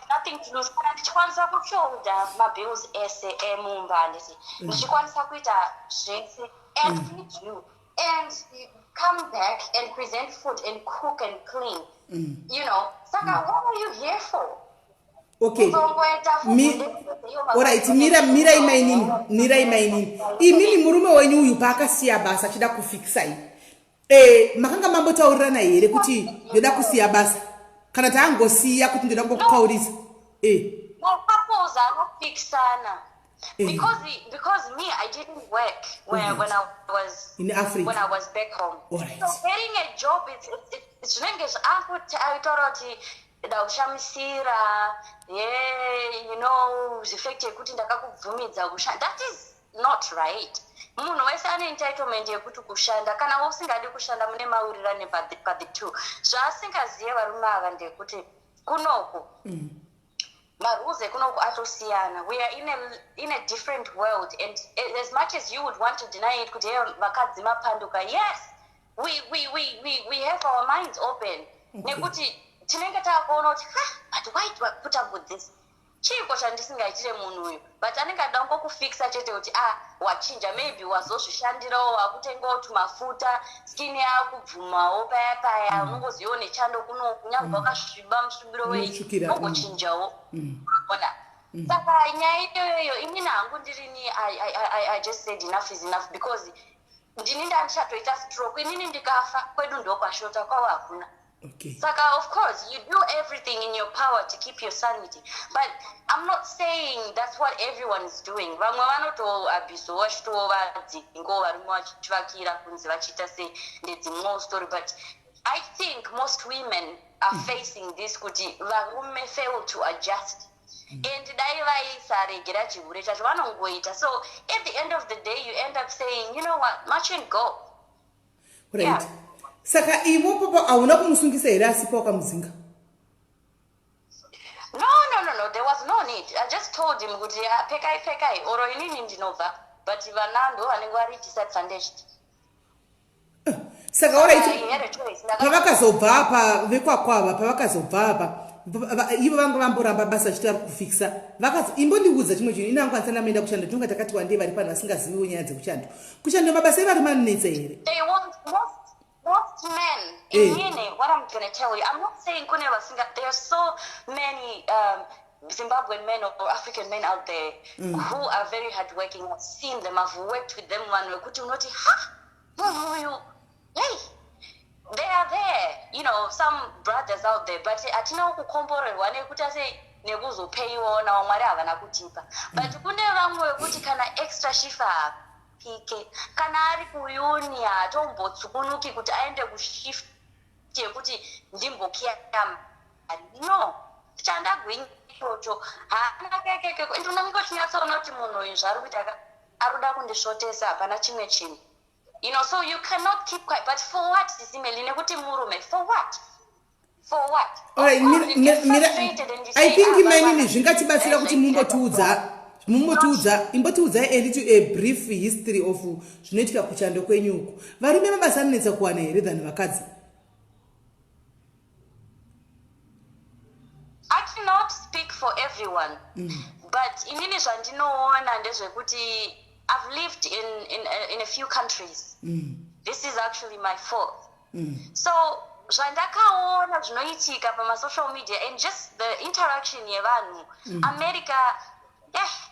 [SPEAKER 2] nothing to lose. Kana ndichikwanisa kushoulder mabills ese emumba, handiti, ndichikwanisa kuita zvese and feed you and you come back and present food and cook and clean, saka what are you here for?" Kuzongoita
[SPEAKER 1] Alright, mira, mirai mainini, mirai mainini. Imini murume wenyu uyu paakasiya basa achida kufikisai, makanga mambotaurirana here kuti ndoda kusiya basa, kana taangosiya kuti ndoda kungokukaurisa?
[SPEAKER 2] Macouples anofikisana because me, I didn't work when I was
[SPEAKER 1] In Africa.
[SPEAKER 2] When I was back home. So getting a job, it's zvinenge zvakuti aitaura kuti ndakushamisira ye the fact yekuti ndakakubvumidza kushanda. That is not right. Munhu wese ane entitlement yekuti kushanda. Kana usingadi kushanda, mune maurirane pa the two. Zvaasingazive varume ava ndekuti kunoku marules ekunoku atosiyana. We are in a different world, and as much as you would want to deny it kuti hey, vakadzi mapanduka, yes, we have our minds open nekuti tinenge taakuona kuti, "Ha, but why do I put up with this? Chiiko chandisingaitire munhu uyu?" But anenge ada kungokufikisa chete kuti, ah, wachinja, maybe wazozvishandirawo, wakutengawo tumafuta, skin yakubvumawo paya paya, unongozivawo nechando kuno kunyange wakasviba musvibiro wei,
[SPEAKER 1] Unotsvukira,
[SPEAKER 2] ungochinjawo ona. Saka nyaya iyoyoyo, inini hangu ndirini, I just said enough is enough, because ndini ndandichatoita stroke inini ndikafa. Kwedu ndokwashota, kwavo hakuna. Saka, of course, you do everything in your power to keep your sanity. But I'm not saying that's what everyone is doing. Vamwe vanotoabhisawo, vachitovadzingo varume, vachivakira kunze, vachiita sei, ndedzimwewo story. But I think most women are facing this kuti varume fail to adjust. And dai vaisaregera chihure chacho vanongoita. So at the end of the day, you end up saying, "You know what, march and go."
[SPEAKER 1] Right.
[SPEAKER 2] Yeah.
[SPEAKER 1] Saka ivo popo hauna kumusungisa here asi pawakamudzinga?
[SPEAKER 2] No, no, no, no, there was no need. I just told him kuti, "Ah, pekai, pekai, oro inini ndinobva, but vana ndo vanenge vari disadvantaged."
[SPEAKER 1] Saka alright, pavakazobva apa vekwakwava, pavakazobva apa, ivo vanga vamboramba basa vachiti vari kufikisa. Imbondiudza chimwe chinhu, inangu andisana maenda kuchando, tinonga takati wandei vari pano vasingaziviwo nyaya dzekuchando. Kuchando mabasa evarume anonetsa here?
[SPEAKER 2] They want most men. Inini, what I'm gonna tell you, I'm not saying kune vasinga, there are so many Zimbabwean men or African men out there who are very hardworking. I've seen them, I've worked with them, vanhu vekuti unoti, ha, munhu uyu, hey, they are there, some brothers out there, but hatina kukomborerwa nekuti ase nekuzopeiwawo nawo Mwari havana kutipa. But kune vamwe vekuti kana extra shift haapike, kana ari kuuni haatombotsukunuki kuti aende kushift yekuti ndimbokiya mari. No, chandagwinya ichocho haana kekeke, and unonge uchinyatsoona kuti munhu uyu zvaari kuita ari kuda kundisvotesa, hapana chimwe chinhu. So you cannot keep quiet. But for what, Sisi Melly? Nekuti murume, for what, for what?
[SPEAKER 1] I think mainini zvingatibatsira kuti mumbotiudza, imbotiudzai a little, a brief history of zvinoitika kuchando kwenyu uku. Varume mabasa anonetsa kuwana here than vakadzi?
[SPEAKER 2] I cannot speak for everyone, but inini zvandinoona ndezvekuti I've lived in a few countries. This is actually my fourth. So zvandakaona zvinoitika pamasocial media and just the interaction yevanhu, America,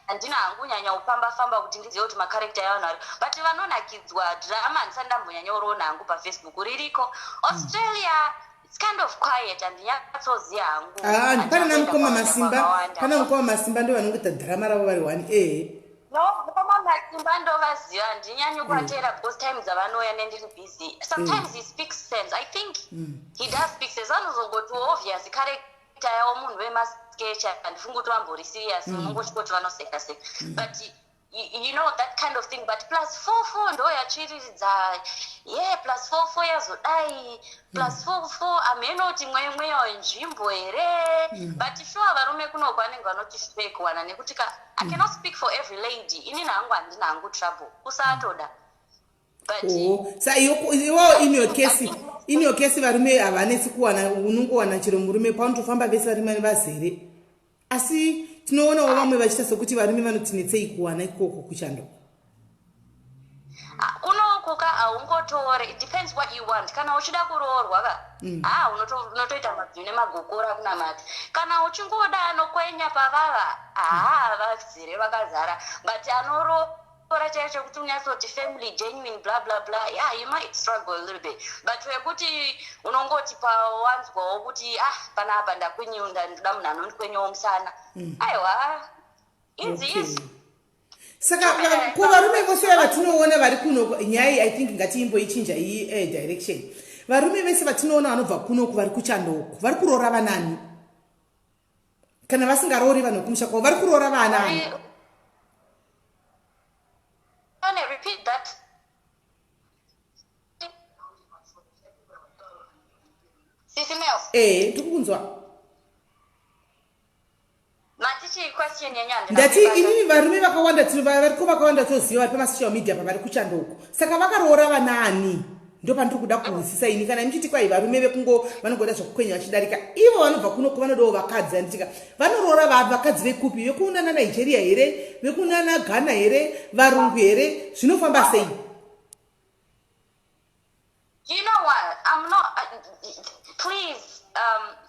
[SPEAKER 2] handina hangu kunyanya kufamba-famba kuti ndizive kuti macharacter evanhu ari, but vanonakidzwa drama handisati ndambonyanyauriona hangu paFacebook ririko. Australia, it's kind of quiet, handinyatsoziva hangu.
[SPEAKER 1] Ah, pana mukoma Masimba, pana mukoma Masimba ndo vanongoita drama ravo vari one e.
[SPEAKER 2] No, mukoma Masimba ndovaziva, handinyanyi kuvatera because time dzavanouya nendiri busy. Sometimes he speaks sense. I think he does speak sense. Vanozongoti obvious character yavo munhu wemasketch, handifungi kuti vambori serious, unongochikoti vanoseka seka, but you know that kind of thing. But +44 ndo yatsviriridza ye +44 yazodai +44, hamhenoti mweya wenzvimbo here, but sure, varume kunoko vanenge vanoti fake wana nekuti ka, I cannot speak for every lady. Inini hangu handina hangu trouble, kusatoda, but
[SPEAKER 1] Oh, sa iwo in your case varume havanetsi kuwana, unongowana chero murume paunotofamba, vese varume vazere, asi tinoonawo vamwe vachiita sekuti varume vanotinetsei kuwana ikoko kuchando.
[SPEAKER 2] Ah, kunoku ka haungotore, it depends what you want. Kana uchida kuroorwa ka, ha, unotoita mabvi nemagokora kunamata. Kana uchingoda anokwenya pavava, ha, vazere vakazara, but anoroora chaicho chekuti unyatsoti family genuine, bla bla bla, yeah, you might struggle a little bit. But wekuti unongoti pawanzwawo kuti, ah, panapa ndakwenyunda, ndoda munhu anondikwenyawo musana, aiwa, easy. Easy.
[SPEAKER 1] Saka ko varume vose vatinoona vari kuno, nyaya I think ngatiimboichinja iyi direction. Varume vese vatinoona vanobva kunoku vari kuchandoku vari kuroora vanani? Kana vasingaroori vanhu vekumusha kwavo, vari kuroora vanani?
[SPEAKER 2] Tony, repeat that. Sisi Mel,
[SPEAKER 1] Ee, tiri kukunzwa.
[SPEAKER 2] Matichi question yenyu handina
[SPEAKER 1] Ndati
[SPEAKER 2] kuibata.
[SPEAKER 1] inini varume vakawanda variko vakawanda toziva vari pamasocial media pavari kuchandoku, saka vakaroora vanani? Ndo pandiri kuda kuhwisisa ini. Kana muchiti kwai varume vekungo vanongoda zvokukwenya vachidarika, ivo vanobva kunoko vanodawo vakadzi, handitika? Vanoroora vakadzi vekupi? Vekunana Nigeria here? Vekunana Ghana here? Varungu here? Zvinofamba sei?
[SPEAKER 2] You know what? I'm not. Please,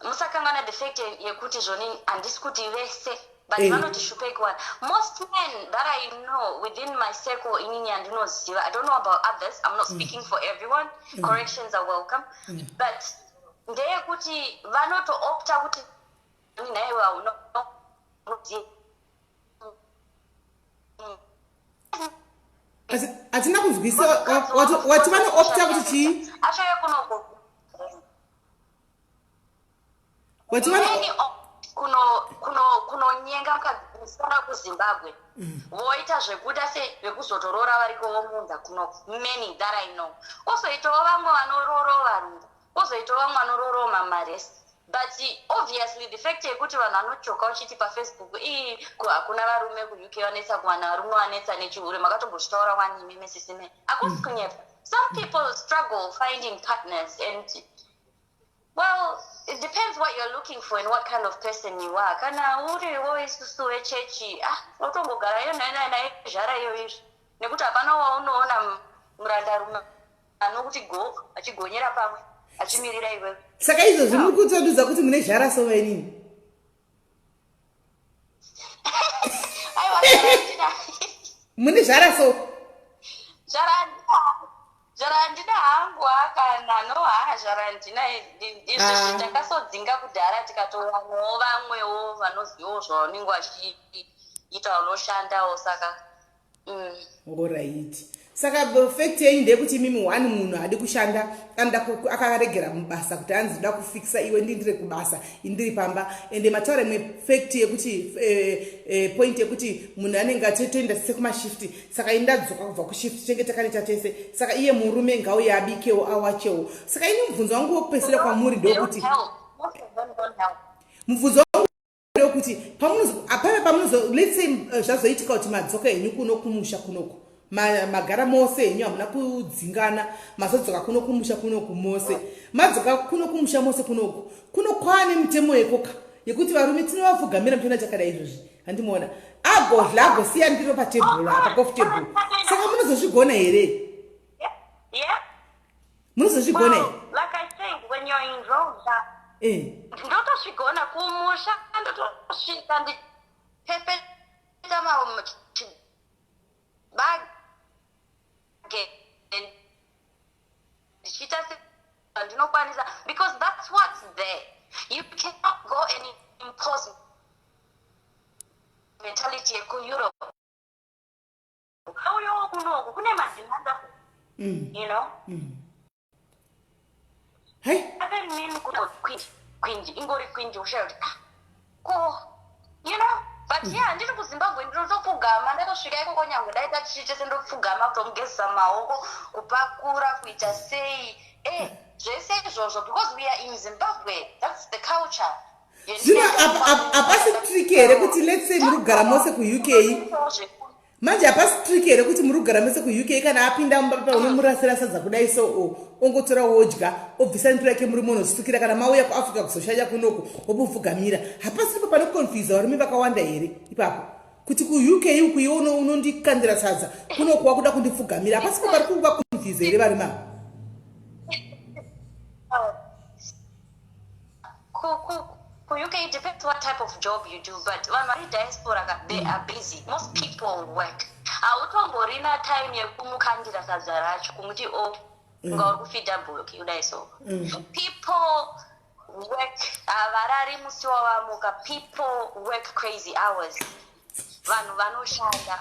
[SPEAKER 2] musakangana the fact yekuti zvoni handisi kuti vese, but vanoti shupei kuwana. Most men that I know within my circle, inini handinoziva, I don't know about others. I'm not speaking for everyone. Corrections are welcome. But ndeyekuti vanotoopta kuti nhaiwe hauno
[SPEAKER 1] Hatina kunzwisa. Wati vanoopta kuti chii?
[SPEAKER 2] Acho yekunoko
[SPEAKER 1] Wati vano
[SPEAKER 2] many kunonyenga mukadzi. Musikana kuZimbabwe voita zvekuita se vekuzotoroora variko, vomuunza kunoku. Many that I know. Kwozoitawo vamwe vanoroorawo varungu, kwozoitawo vamwe vanoroorawo mamaresi. But obviously the fact yekuti vanhu vanojoka uchiti paFacebook, ii, hakuna varume kuUK, vanetsa kuwana varume, vanetsa nechihure, makatombozvitaura wani imimi sisime. Hakusi kunyepa. Some people struggle finding partners and, well, it depends what you're looking for and what kind of person you are. Kana uriwo isusu vechechi, ah, unotombogara iyo naizvara iyo izvi, nekuti hapana waunoona murandarume anokuti go achigonyera pamwe achimirira iwewe.
[SPEAKER 1] Saka izvozvi muri kutodudza kuti mune zhara sovenini?
[SPEAKER 2] Aiwa, zvara handina.
[SPEAKER 1] Mune zvara so?
[SPEAKER 2] Zvara handina hangu, hakana, no, ha, zvara handina izvezvi.
[SPEAKER 1] Ah.
[SPEAKER 2] Takasodzinga kudhara, tikatowanawo vamwewo vanozivawo zvavanenge vachiita, vanoshandawo, saka.
[SPEAKER 1] Alright, saka fact yenyu ndeyekuti imimi, one munhu haadi kushanda, anoda akaregera mubasa kuti anzi ndoda kufikisa iwe, ndindire kubasa, indiri pamba. Ende mataura imwe fact yekuti point yekuti munhu anenge achitoenda tese kumashift. Saka indadzoka kubva kushift, tenge takanoita tese, saka iye murume ngauye abikewo, awachewo. Saka ini mubvunzo wangu wekupedzisira kwamuri ndewekuti
[SPEAKER 2] They don't help. Most of them don't help.
[SPEAKER 1] Mubvunzo wangu ndewekuti pamunozo, pamunozo, let's say zvazoitika kuti madzoka henyu kuno kumusha kunoku, magara mose henyu, hamuna kudzingana, mazodzoka kuno kumusha kunoku mose, madzoka kuno kumusha mose kunoku, kuno kwane mitemo yekoka yekuti varume tinovapfugamira. Muchiona chakadai izvozvi, handimuona agodla, agosiya ndiro patebhuru apa, coffee table. Saka munozozvigona here?
[SPEAKER 2] Yeah.
[SPEAKER 1] Munozozvigona
[SPEAKER 2] Well,
[SPEAKER 1] here?
[SPEAKER 2] like I said, when you're in Rosa, ndotosvigona kumusha, ndotosvika ndipepeta chibage ndichiita sezvandinokwanisa, because that's what's there. You cannot go and impose mentality yekuEurope uyo kunoku kune madhimanda.
[SPEAKER 1] Hai.
[SPEAKER 2] Doesn't mean kuti kwinji kwinji ingori kwinji, ushaya kuti, ah, ko but yeah, ndiri kuZimbabwe ndinotopfugama. Ndatosvika ikoko, nyangwe ndaita chii chese, ndopfugama kutomugezesa maoko, kupakura, kuita sei, zvese izvozvo, because we are in Zimbabwe, that's the culture.
[SPEAKER 1] Zvino hapasi tricky here kuti, let's say, muri kugara mose kuUK manje, hapasi tricky here kuti muri kugara mose kuUK, kana apinda mumba papa, unomurasira sadza kudai so, ongotora wodya, obvisa ndiro yake, muri munozvisukira? Kana mauya kuAfrica kuzoshanya kunoku, womupfugamira, hapasiripo panoconfusa varume vakawanda here ipapo, kuti kuUK uku iwe unondikandira sadza, kunoku wakuda kundipfugamira? Hapasipo pari kuvaconfusa here varume ava?
[SPEAKER 2] Ku UK, it depends what type of job you do, but vanhu vari diaspora ka, they are busy. Most people work. Hautomborina time yekumukandira sadza racho, kumuti o unga uri kufeeda boki kudai. So people work, havarari musi wavamuka. People work crazy hours, vanhu vanoshanda,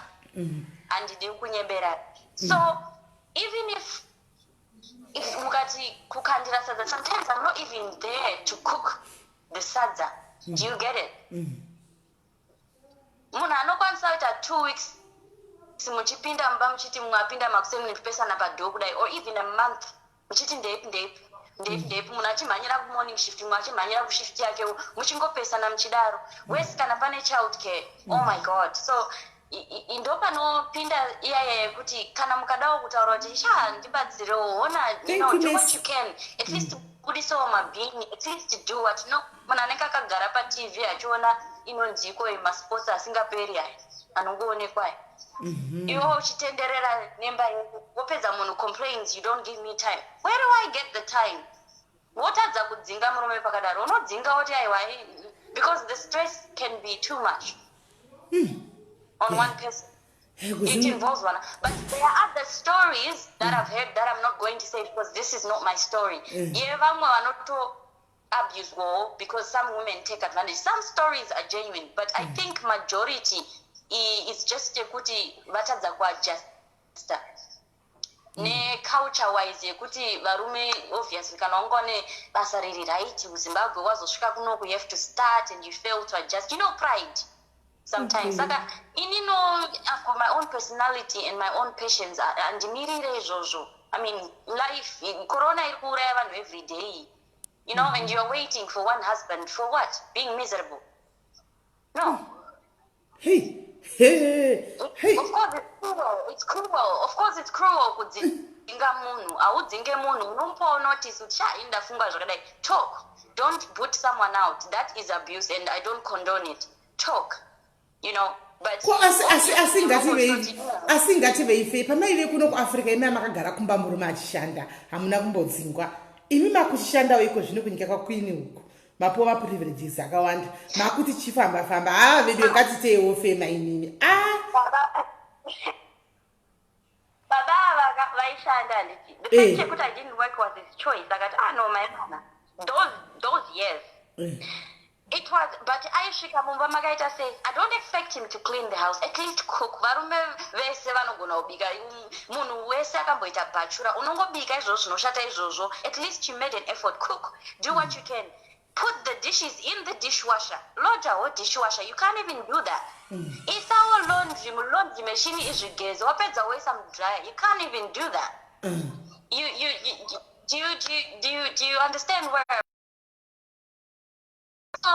[SPEAKER 2] handidi kunyembera. So even if mukati kukandira sadza, sometimes I'm not even there to cook the sadza. Do you get it? Munhu anokwanisa kuita 2 weeks muchipinda mumba, muchiti mumwe apinda makuseni, muchipesana padoor kudai, or even a month, muchiti ndeipi, ndeipi, ndeipi, ndeipi, munhu achimhanyira kumorning shift, mumwe achimhanyira kushift yake, muchingopesana muchidaro wese. Kana pane child care, oh my God. So ndo panopinda iyaya yekuti kana mukadawo kutaura kuti, sha, ndibatsirewo, hona, you
[SPEAKER 1] Thank
[SPEAKER 2] know,
[SPEAKER 1] you,
[SPEAKER 2] do
[SPEAKER 1] miss.
[SPEAKER 2] what you can, at least budisawo mabhini, at least do what. No, munhu anenge akagara paTV achiona inonziko masports asingaperi aya anongoonekwa aya, iwe uchitenderera nemba yako, wopedza munhu complains, "You don't give me time." Where do I get the time? Wotadza kudzinga murume pakadaro. Unodzinga woti aiwa, because the stress can be too much on one person. It involves one. But there are other stories that I've heard that I'm not going to say because this is not my story. Ye vamwe vanoto abuswawo because some women take advantage. Some stories are genuine, but I think majority is just yekuti vatadza kuadjusta neculture wise, yekuti varume, obviously, kana wanga une basa riri right kuZimbabwe, wazosvika kunoku, you have to start and you fail to adjust, pride. Sometimes saka inino, I've got my own personality and my own passions. Handimirire izvozvo. I mean, life, corona iri kuuraya vanhu every day, and you're waiting for one husband for what? Being miserable? No.
[SPEAKER 1] Hey, hey, hey.
[SPEAKER 2] Of course it's cruel, it's cruel. Of course it's cruel kudzinga munhu. Haudzinge munhu, unomupawo notice kuti, "Sha, ini ndafunga zvakadai." Talk. Don't put someone out. That is abuse and I don't condone it. Talk, but
[SPEAKER 1] Ko asi ngativei pamaive kuno kuAfrica, imi makagara kumba, murume achishanda, hamuna kumbodzingwa. Imi makuchishandawo iko zvino kunyika kwaQueen uku, mapuwa maprivileges akawanda, makuti chifamba famba. Haa, vedu ngatiteiwo fema inini a.
[SPEAKER 2] Baba ava vaishanda, handiti? The fact yekuti I didn't work was his choice. Akati, "Ah, no, my mwana." Those years it was, but aisvika mumba makaita sei? I don't expect him to clean the house, at least cook. Varume vese vanogona kubika. Munhu wese akamboita bhachura, unongobika izvozvo zvinoshata izvozvo. At least you made an effort. Cook, do what you can, put the dishes in the dishwasher, loadawo dishwasher. You can't even do that. Isawo laundry mulaundry machine, izvigeze, wapedza woisa mudryer. You can't even do that. You do you understand where? So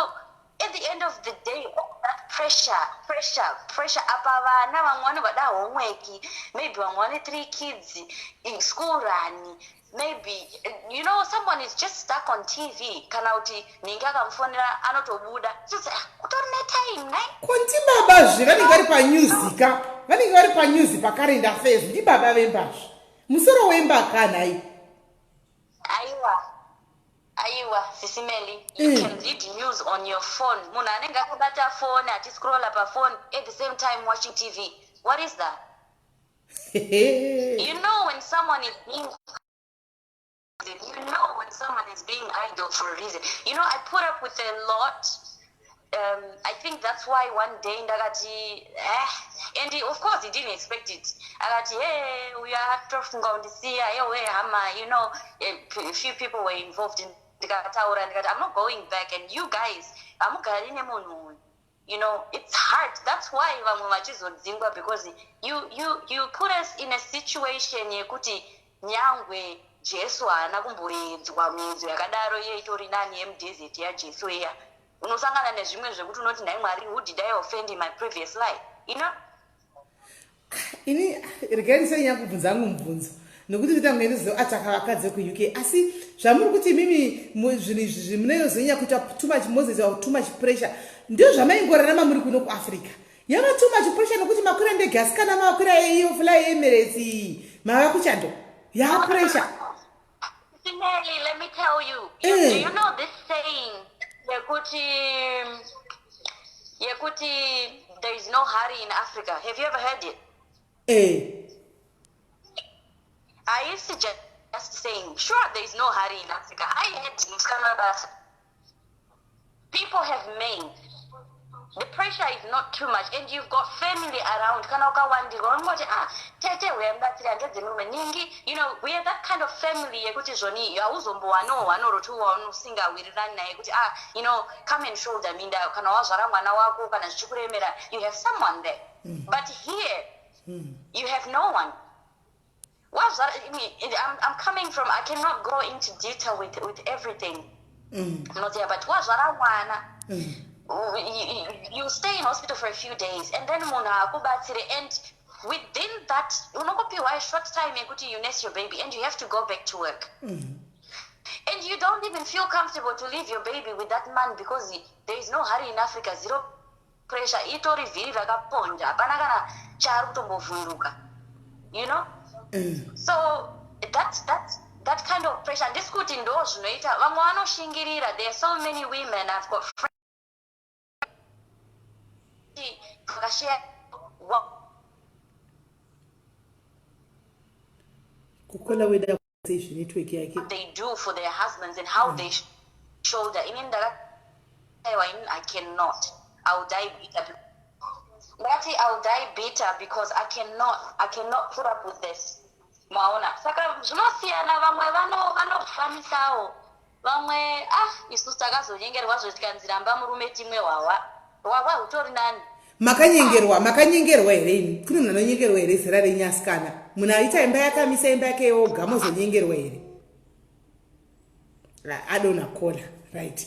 [SPEAKER 2] at the end of the day, all that pressure, pressure, pressure. Apa vana vamwe vanobvada homework, maybe vamwe vane three kids in school run, maybe someone is just stuck on TV, kana kuti nhingi akamufonera anotobuda. Just, "Ah, kutori netime nai."
[SPEAKER 1] Ko ndibabazve vanenge vari panews ka, vanenge vari panews, pacurrent affairs. Ndibaba vembazve, musoro wemba kanhai.
[SPEAKER 2] Aiwa, aiwa, Sisi Melly, you can read news on your phone. Munhu anenge akabata phone achiscrolla pafone at the same time watching TV, what is that? You know when someone is being idle for a reason. I put up with a lot. I think that's why one day ndakati, eh, and he, of course he didn't expect it. Akati, "Hey, uyu atofunga kundisiya, hey, hama." A few people were involved in, ndikataura ndikati, "I'm not going back and you guys hamugari nemunhu uyu." It's hard. That's why vamwe vachizodzingwa, because you put us in a situation yekuti nyangwe Jesu haana kumboedzwa miedzo yakadaro. Iye itori nani yemudesert yaJesu iya. Unosangana nezvimwe zvekuti unoti, "Nhai Mwari, who did I offend in my previous life?"
[SPEAKER 1] Ini regai ndisanyanya kubvunza hangu mubvunzo, nokuti nditange ndizoataka vakadzi vekuUK. Asi zvamuri kuti imimi zvinhu izvi munozonyanya kuita too much, mozoita too much pressure, ndio zvamaingorarama muri kuno kuAfrica. Yava too much pressure nokuti makwira ndege, asi kana makwira iyo Fly Emirates iyi, mava kuchando, yapressure.
[SPEAKER 2] Sinelli, let me tell you, you do you know this saying yekuti there is no hurry in Africa? Have you ever heard it?
[SPEAKER 1] Eh.
[SPEAKER 2] I used to just saying, sure, there is no hurry in Africa. I had musikana basa. People have made. The pressure is not too much, and you've got family around. Kana ukawandirwa unongoti, "Ah, tete, uyamubatsira ndedzemurume ningi." We are that kind of family yekuti zvoni hauzombowanawo one or two waunosingawirirani naye kuti, "Ah, come and shoulder minda." Kana wazvara mwana wako, kana zvichikuremera, you have someone there. But here you have no one. Wazvara, I mean, I'm coming from, I cannot go into detail with everything not there, but wazvara mwana, you stay in hospital for a few days and then munhu akubatsire, and within that unongopiwa a short time yekuti you nurse your baby and you have to go back to work, and you don't even feel comfortable to leave your baby with that man because there is no hurry in Africa, zero pressure. Itori vhiri rakaponja, hapana kana chaari kutombovhunduka. So that kind of pressure, handisi kuti ndo zvinoita vamwe vanoshingirira. There are so many women. I've got friends vakashare
[SPEAKER 1] Kukola weda sei network yake.
[SPEAKER 2] They do for their husbands and how they shoulder. Ini ndakaiwa, ini I cannot. I will die bitter. Ndakati, "I will die bitter because I cannot put up with this." Maona, saka zvinosiyana. Vamwe vanofamisawo, vamwe, ah, isusu takazonyengerwa zvo, tikanzi, "Ramba murume, timwe hwahwa." Hwahwa hutori nani.
[SPEAKER 1] Makanyengerwa, makanyengerwa here imi? Kune munhu anonyengerwa here zera renyu asikana? Munhu aita imba yake, amisa imba yake yoga, mozonyengerwa here? Adona kola, right.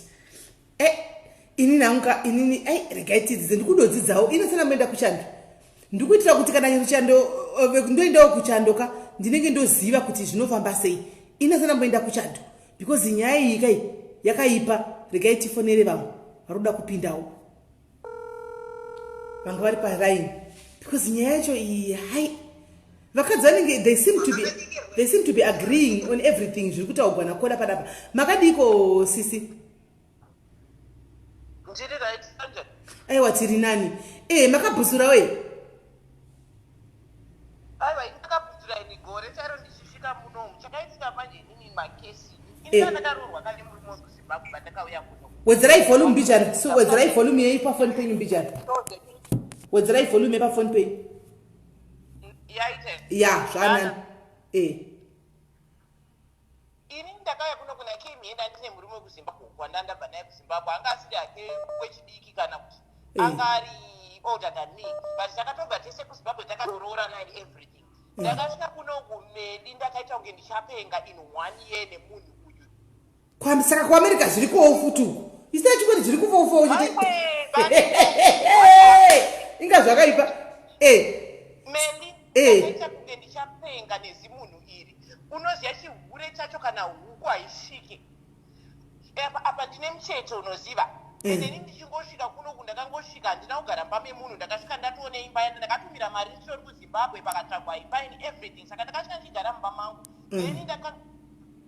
[SPEAKER 1] Inini hangu inini, ai, regai tidzidze, ndikudodzidzawo. Ino sena moenda kuchando, ndikuitira kuti kana kuchando ndoendawo kuchando ka, ndinenge ndoziva kuti zvinofamba sei. Ino sena mboenda kuchando because nyaya iyi kai yakaipa. Regai tifonere vamwe vari kuda kupindawo, vanga vari paraini, because nyaya yacho iyi, hai, vakadzi vanenge they seem to be agreeing on everything zviri kutaugwa nacaller panapa. Makadiko, sisi?
[SPEAKER 3] Ndiri right, Sanja.
[SPEAKER 1] Aiwa, tiri nani. Makabhusura we?
[SPEAKER 3] Aiwa, ndakabvunzira ini gore chairo ndichisvika munomu. Chakaitika manje, inini makesi ini ndakaroorwa kane murume wekuZimbabwe pandakauya kuno.
[SPEAKER 1] Wedzerai volume mbijana. So wedzerai volume yenyu pafoni penyu mbijana. Wedzerai volume yepafoni penyu.
[SPEAKER 3] Yaita?
[SPEAKER 1] Ya, zvanani.
[SPEAKER 3] Ini ndakauya kuno kuna kemienda ndine murume wekuZimbabwe wandandabva naye kuZimbabwe. Anga asiri hake wechidiki kana kuti anga ari older than me, but takatobva tese kuZimbabwe, takatoroorana and everything. Ndakasvika kuno kumedi, ndakaita kunge ndichapenga in one year nemunhu uyu.
[SPEAKER 1] Saka kuAmerica zvirikowo futi uku? Isina chikweti zviri kufofowo chete.
[SPEAKER 3] Aiwe.
[SPEAKER 1] Inga zvakaipa.
[SPEAKER 3] Meli, ndakaita kunge ndichapenga nezimunhu iri. Unoziva chihure chacho, kana huku haisvike apa. Apa ndine mucheto, unoziva. Ende ini ndichingosvika kunoku, ndakangosvika, handina kugara mumba memunhu. Ndakasvika ndatoone imba yanda ndakatumira mari ndichitori kuZimbabwe, pakatsvagwa imba and everything. Saka ndakasvika ndichigara mumba mangu. Then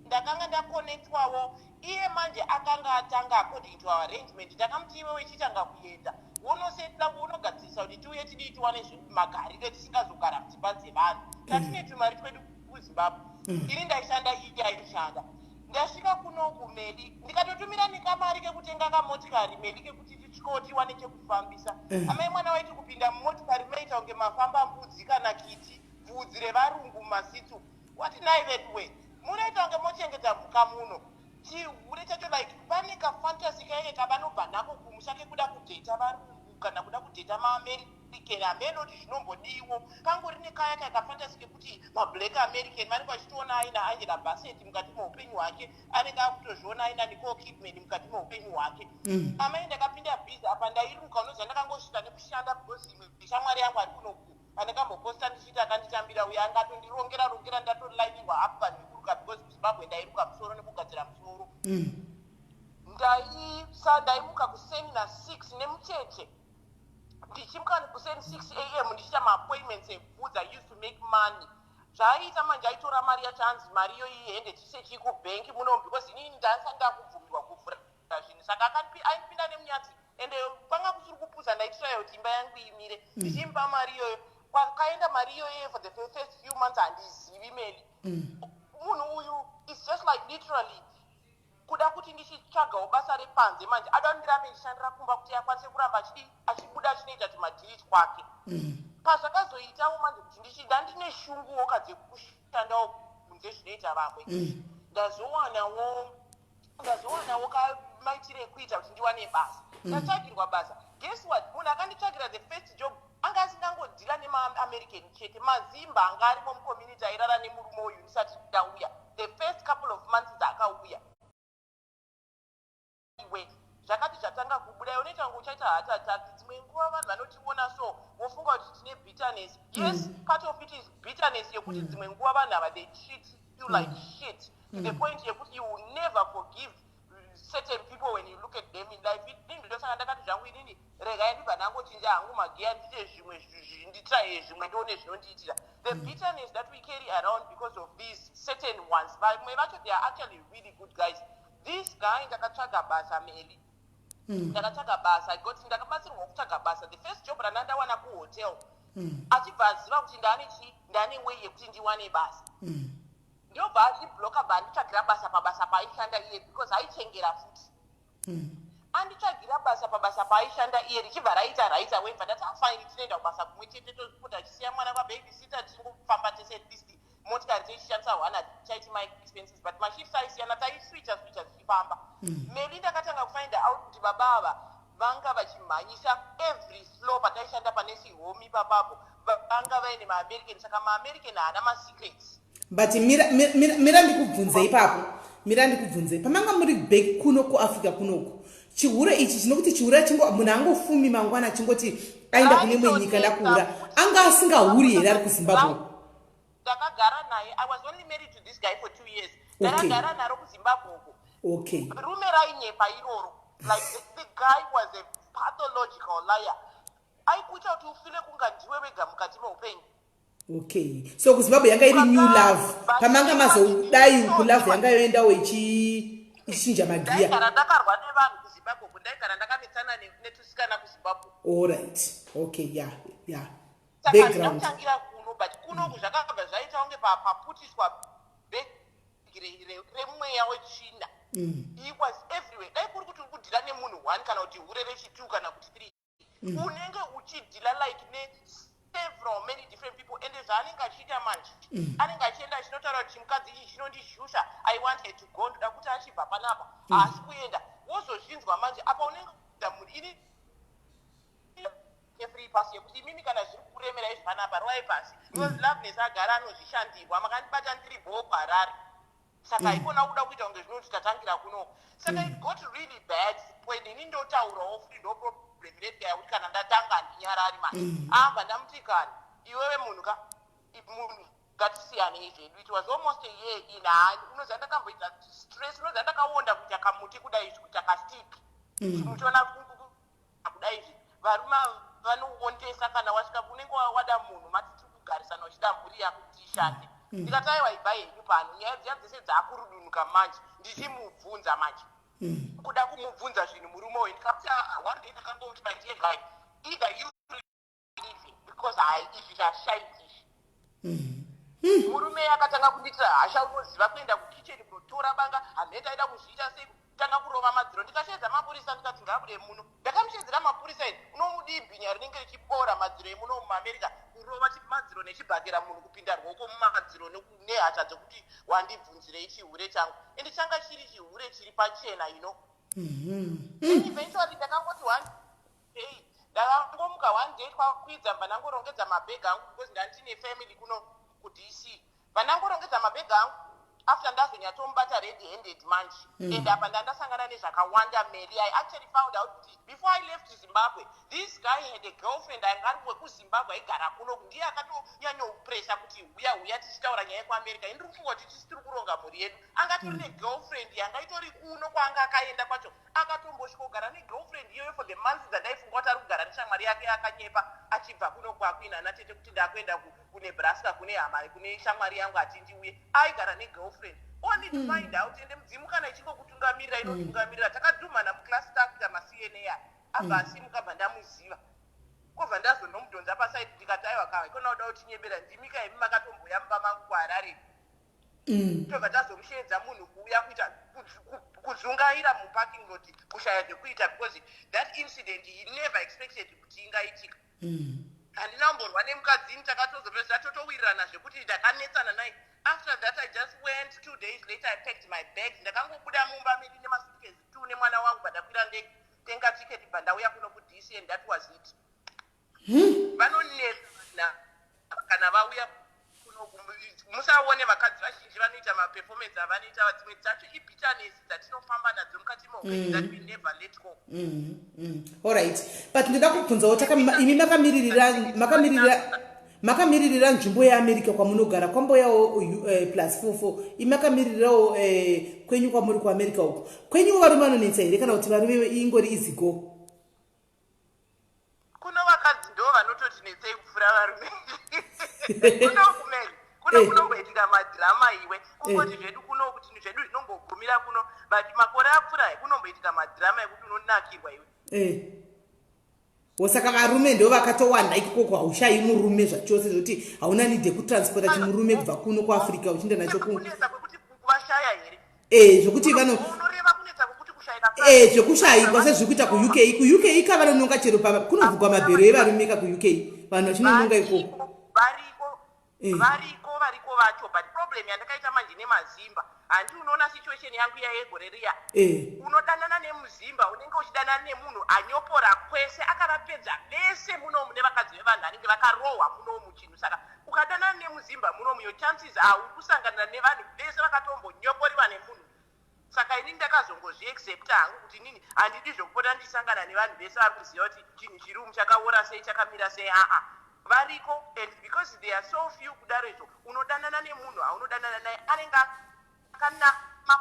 [SPEAKER 3] ndakanga ndaconnectwawo. Iye manje akanga atanga according to our arrangement. Ndakamuti, "Iwe wechitanga kuenda, wonosetla, wonogadzirisa kuti tiuye tidii, tiwane magariro tisingazogara mudzimba dzevanhu." Tatine tumari twedu kuZimbabwe. Ini ndaishanda, iye aishanda. Ndasvika kunoku, Meli, ndikatotumira nekamari kekutenga kamotikari, Meli, kekuti tisvikewo tiwane chekufambisa. Amai mwana waiti kupinda mumotikari maita kunge mafamba mbudzi kana kiti, bvudzi revarungu mumasitsu. Wati nai veduwe, munoita kunge mochengeta mhuka muno. Chihure chacho, like pane kafantasy kaike kavanobva nako kumusha kekuda kudheta varungu kana kuda kudheta maAmerican. Hameno kuti zvinombodiwo. Kangori nekaya kaya kafantasy kekuti mablack American vanenge vachitoona aina Angela Bassett mukati meupenyu hwake, anenge akutozviona aina Nicole Kidman mukati meupenyu hwake. Amai, ndakapinda busy apa, ndairuka. Unoziva, ndakangosvika nekushanda because imwe shamwari yangu ari kunoku pandakamboposta ndichiita akanditambira uye angatondirongera rongera. Ndatolainirwa up vanhu vekuruka because kuZimbabwe ndairuka musoro nekugadzira musoro. Ndaimuka kuseni na6 nemucheche, ndichimuka kuseni 6 a.m. ndichiita maappointments ebvudzi. I used to make money. Zvaaiita manje, aitora mari yacho, anzi mari iyoyi hende tise chii kubhenki muno, because inini ndandisati ndakubvumirwa kuvhura zvinhu. Saka aindipinda nemunyatsi, ende kwanga kusiri kupusa. Ndaitiraya kuti imba yangu imire. Ndichimupa mari iyoyo, kwakaenda mari iyoyo for the first few months handizivi, Meli. Munhu uyu is just like literally kuda kuti ndichitsvagawo basa repanze. Manje ada kuti ndirambe ndichishandira kumba kuti akwanise kuramba achidi achibuda achinoita tumadhiri twake. Pazvakazoitawo manje kuti ndichida, ndine shunguwo kadzekushandawo kunze zvinoita vamwe. Ndazowanawo kamaitiro ekuita kuti ndiwane basa. Ndatsvagirwa basa. Guess what? Munhu akanditsvagira the first job anga asingangodhila nemaAmerican chete, mazimba anga arimo mucommunity airara nemurume uyu ndisati ndauya. The first couple of months dzaakauya iwe, zvakati zvatanga kubuda, unoita kunge uchaita heart attack. Dzimwe nguva vanhu vanotiona so, vofunga kuti tine bitterness. Yes, part of it is bitterness yekuti dzimwe nguva vanhu ava, they treat you like shit to the point yekuti you will never forgive certain people when you look at them in life. Inini ndosaka ndakati zvangu inini, regai ndibva ndangochinja hangu magiya, ndiite zvimwe, nditraye zvimwe, ndione zvinondiitira. The bitterness that we carry around because of these certain ones, vamwe vacho, they are actually really good guys. This guy, ndakatsvaga basa, Meli. Ndakatsvaga basa, I got, ndakabatsirwa kutsvaga basa. The first job randandawana kuhotel, achibva aziva kuti ndane chi, ndane way yekuti ndiwane basa. Ndobva azvibloka, bva anditsvagira basa pabasa paaishanda iye, because aichengera futi. Anditsvagira basa pabasa paaishanda iye, richibva raita right away. Bva ndati, "Afine, tinoenda kubasa kumwe chete, topota achisiya mwana pababysitter, tichingofamba tese. At least motikari teichishandisa one, hatichaiti my expenses." But mashifts aisiyana, taiswitcha switcha tichifamba. Meli, ndakatanga kufind out kuti baba ava Vanga vachimhanyisa every floor pataishanda panursing home ipapapo. Vanga vaine maAmerican, saka maAmerican haana masecrets.
[SPEAKER 1] But mira, mira, mira ndikubvunze ipapo, mira ndikubvunze. Pamanga muri back kuno kuAfrica kunoku, chihure ichi chinokuti chihure chingo munhu angofumi mangwana achingoti aenda kune imwe nyika, ndakuhura, anga asingahuri here ari kuZimbabwe?
[SPEAKER 3] Ndakagara naye, I was only married to this guy for 2 years. Ndakagara naro kuZimbabwe uko. Rume rainyepa iroro. Like, the guy was a pathological liar. Aikuita kuti ufile kunga ndiwe wega mukati meupenyu.
[SPEAKER 1] Okay, so kuZimbabwe yanga iri new love. Pamanga mazodai kulove yanga yoendawo ichichinja magiya.
[SPEAKER 3] Ndaigara ndakarwa nevanhu kuZimbabwe uko, ndaigara ndakanetsana netusikana kuZimbabwe.
[SPEAKER 1] Allright, okay, yeah.
[SPEAKER 3] Saka handina kutangira kuno, but kunoku zvakabva zvaita kunge paputiswa bhegi remweya wetsvina. He was everywhere. Dai kuri kuti uri kudhila nemunhu one kana kuti hure rechi2 kana kuti three, unenge uchidhila like neseveral many different people. Ende zvaanenge achiita manje, anenge achienda achinotaura kuti chimukadzi ichi chinondishusha, I want her to go, ndoda kuti achibva panapa. Haasi kuenda, wozozvinzwa manje. Apa unenge munhu ini free pass yekuti imimi kana zviri kukuremera izvi panapa, rovai pasi, because Loveness agara anozvishandirwa. Makandibata ndiri bho kuHarare, saka haikona kuda kuita kunge zvinoti tatangira kunoko. Saka it got really bad when ini ndotaurawo futi. Ndo problem retika yakuti kana ndatanga handinyarari manje. Abva ndamuti, "Kana iwewe munhu ka munhu, ngatisiyanei zvedu." It was almost a year in. Hani unoziva ndakamboita stress, unoziva ndakaonda kuita kamuti kudai izvi, kuita kastick. Chimuchiona kudai izvi, varume vanoondesa kana wasvika unenge wada munhu, mati tiri kugarisana, uchida mhuri yako kuti ishande. Ndikati, "Aiwa, ibvai henyu pano." Nyaya dziya dzese dzaakurudunuka manje, ndichimubvunza manje, kuda kumubvunza zvinhu murume uyu. Ndikati, "Ah, one day ndakangoti, my dear guy, either you leaving, because hai, izvi zvashaiti izvi." Murume akatanga kundiitira hasha, unoziva, kuenda kukicheni kunotora banga. Hamheta aida kuzviita sei, kutanga kurova madziro. Ndikashedza mapurisa, ndikati ngabude muno. Ndakamushedzera mapurisa iri. Unomudii bhinya rinenge richibora madziro emuno muAmerica, kurova madziro nechibhakera, munhu kupinda rwoko mumadziro nehasha dzekuti wandibvunzirei chihure changu. Ende changa chiri chihure chiri pachena. Then eventually ndakangoti one day, ndakangomuka one day kwakwidza, bva ndangorongedza mabhegi angu, because ndandine family kuno kuDC. Bva ndangorongedza mabhegi angu after ndazonyatomubata red handed manje. And apa ndandasangana nezvakawanda, Mary. I actually found out kuti before I left Zimbabwe, this guy had a girlfriend anga ari wekuZimbabwe, aigara kuno. Ndiye akatonyanyopuresa kuti huya, huya, tichitaura nyaya yekuAmerica. Indiri kufunga kuti tisi tiri kuronga mhuri yedu. Angatori negirlfriend yanga itori kuno. Kwaanga akaenda kwacho, akatombosvika kugara negirlfriend iyoyo for the months dzandaifunga kuti ari kugara neshamwari yake. Akanyepa achibva kuno kwakuina natete kuti ndakuenda kuNebraska kune hama, kune shamwari yangu, atindiuye. Aigara negirlfriend, only to find out. Ende mudzimu kana ichingokutungamirira, inotungamirira. Takadhumana muclass, takuita maCNA. Abva asimuka, bva ndamuziva, kobva ndazondomudhonza paside. Ndikati, "Aiwa ka, ikona kuda kutinyebera, ndimika imi makatomboya mumba mangu kuHarare." Tobva tazomushedza munhu kuuya kuita kuzungaira muparking lot, kushaya zvekuita, because that incident he never expected kuti ingaitika. Handina kumborwa nemukadzini, takatozopedza totowirirana zvekuti ndakanetsana naye. After that I just went. 2 days later I packed my bags, ndakangobuda mumba medu nemasuitcase two nemwana wangu, bva ndakwira ndege, tenga tiketi, bva ndauya kuno kuDC, and that was it. Vanonetsa kana vauya kuno. Musaone vakadzi vazhinji vanoita maperformance avanoita, dzimwe dzacho ibitterness dzatinofamba nadzo mukati meupenyu that we never let go.
[SPEAKER 1] Allright, but ndoda kubvunzawo, imi makamiririra nzvimbo yeAmerica kwamunogara, kwamboyawo +44. Imi makamiririrawo kwenyu kwamuri kuAmerica uko kwenyu, varume vanonetsa here kana kuti varume ingori easy go?
[SPEAKER 3] Kuno vakadzi ndo vanototi netsei kupfuura varume kuno kumeri kuno. Kunomboitika madhirama iwe, kungoti zvedu kuno kuti zvedu zvinombogumira kuno, but makore apfuura kunomboitika madhirama ekuti unonakirwa iwe.
[SPEAKER 1] Saka varume ndo vakatowanda ikoko, haushayi murume zvachose, zvokuti hauna need yekutransporta chimurume kubva kuno kuAfrica uchienda nacho
[SPEAKER 3] Kunetsa kwekuti kuvashaya here?
[SPEAKER 1] Zvokuti vano
[SPEAKER 3] Unoreva kunetsa kwekuti kushayika?
[SPEAKER 1] Zvekushayikwa sezviri kuita kuUK. KuUK ika vanononga chero kunovhugwa mabhero evarume ka kuUK, vanhu vachinononga ikoko.
[SPEAKER 3] Variko. Variko. Variko vacho, but problem yandakaita manje nemaZimba, handi unoona situation yangu iya yegore riya? Unodanana nemuZimba, unenge uchidanana nemunhu anyopora kwese, akavapedza vese munomu nevakadzi vevanhu anenge vakarohwa munomu chinhu. Saka ukadanana nemuZimba munomu, your chances are uri kusangana nevanhu vese vakatombonyoporiwa nemunhu. Saka inini ndakazongozviaccepta hangu kuti inini handidi zvokupota ndichisangana nevanhu vese vari kuziva kuti chinhu chiri umu chakaora sei, chakamira sei. Aa, variko, and because they are so few kudaro izvo, unodanana nemunhu aunodanana naye anenge akanama.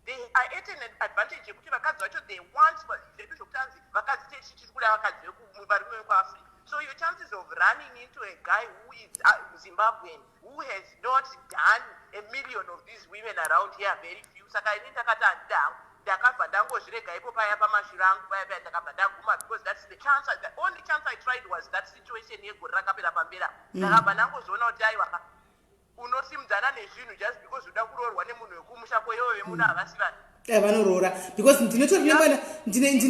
[SPEAKER 3] They are at an advantage yekuti vakadzi vacho, they want zvedu zvokuti anzi vakadzi tiri kuda vakadzi varume vekuAfrica. So your chances of running into a guy who is Zimbabwean, who has not done a million of these women around here, are very few. Saka ini ndakati handida hangu, ndakabva ndangozvirega ipo paya pamashuro angu paya paya, ndakabva ndaguma, because that's the chance, the only chance I tried was that situation yegore rakapera pambera. Ndakabva ndangozviona kuti aiwa, unosimudzana nezvinhu just because uda kuroorwa nemunhu wekumusha kweyoyo vemunhu, havasi vanhu.
[SPEAKER 1] Vanoroora, because ndinotori nemwana, ndine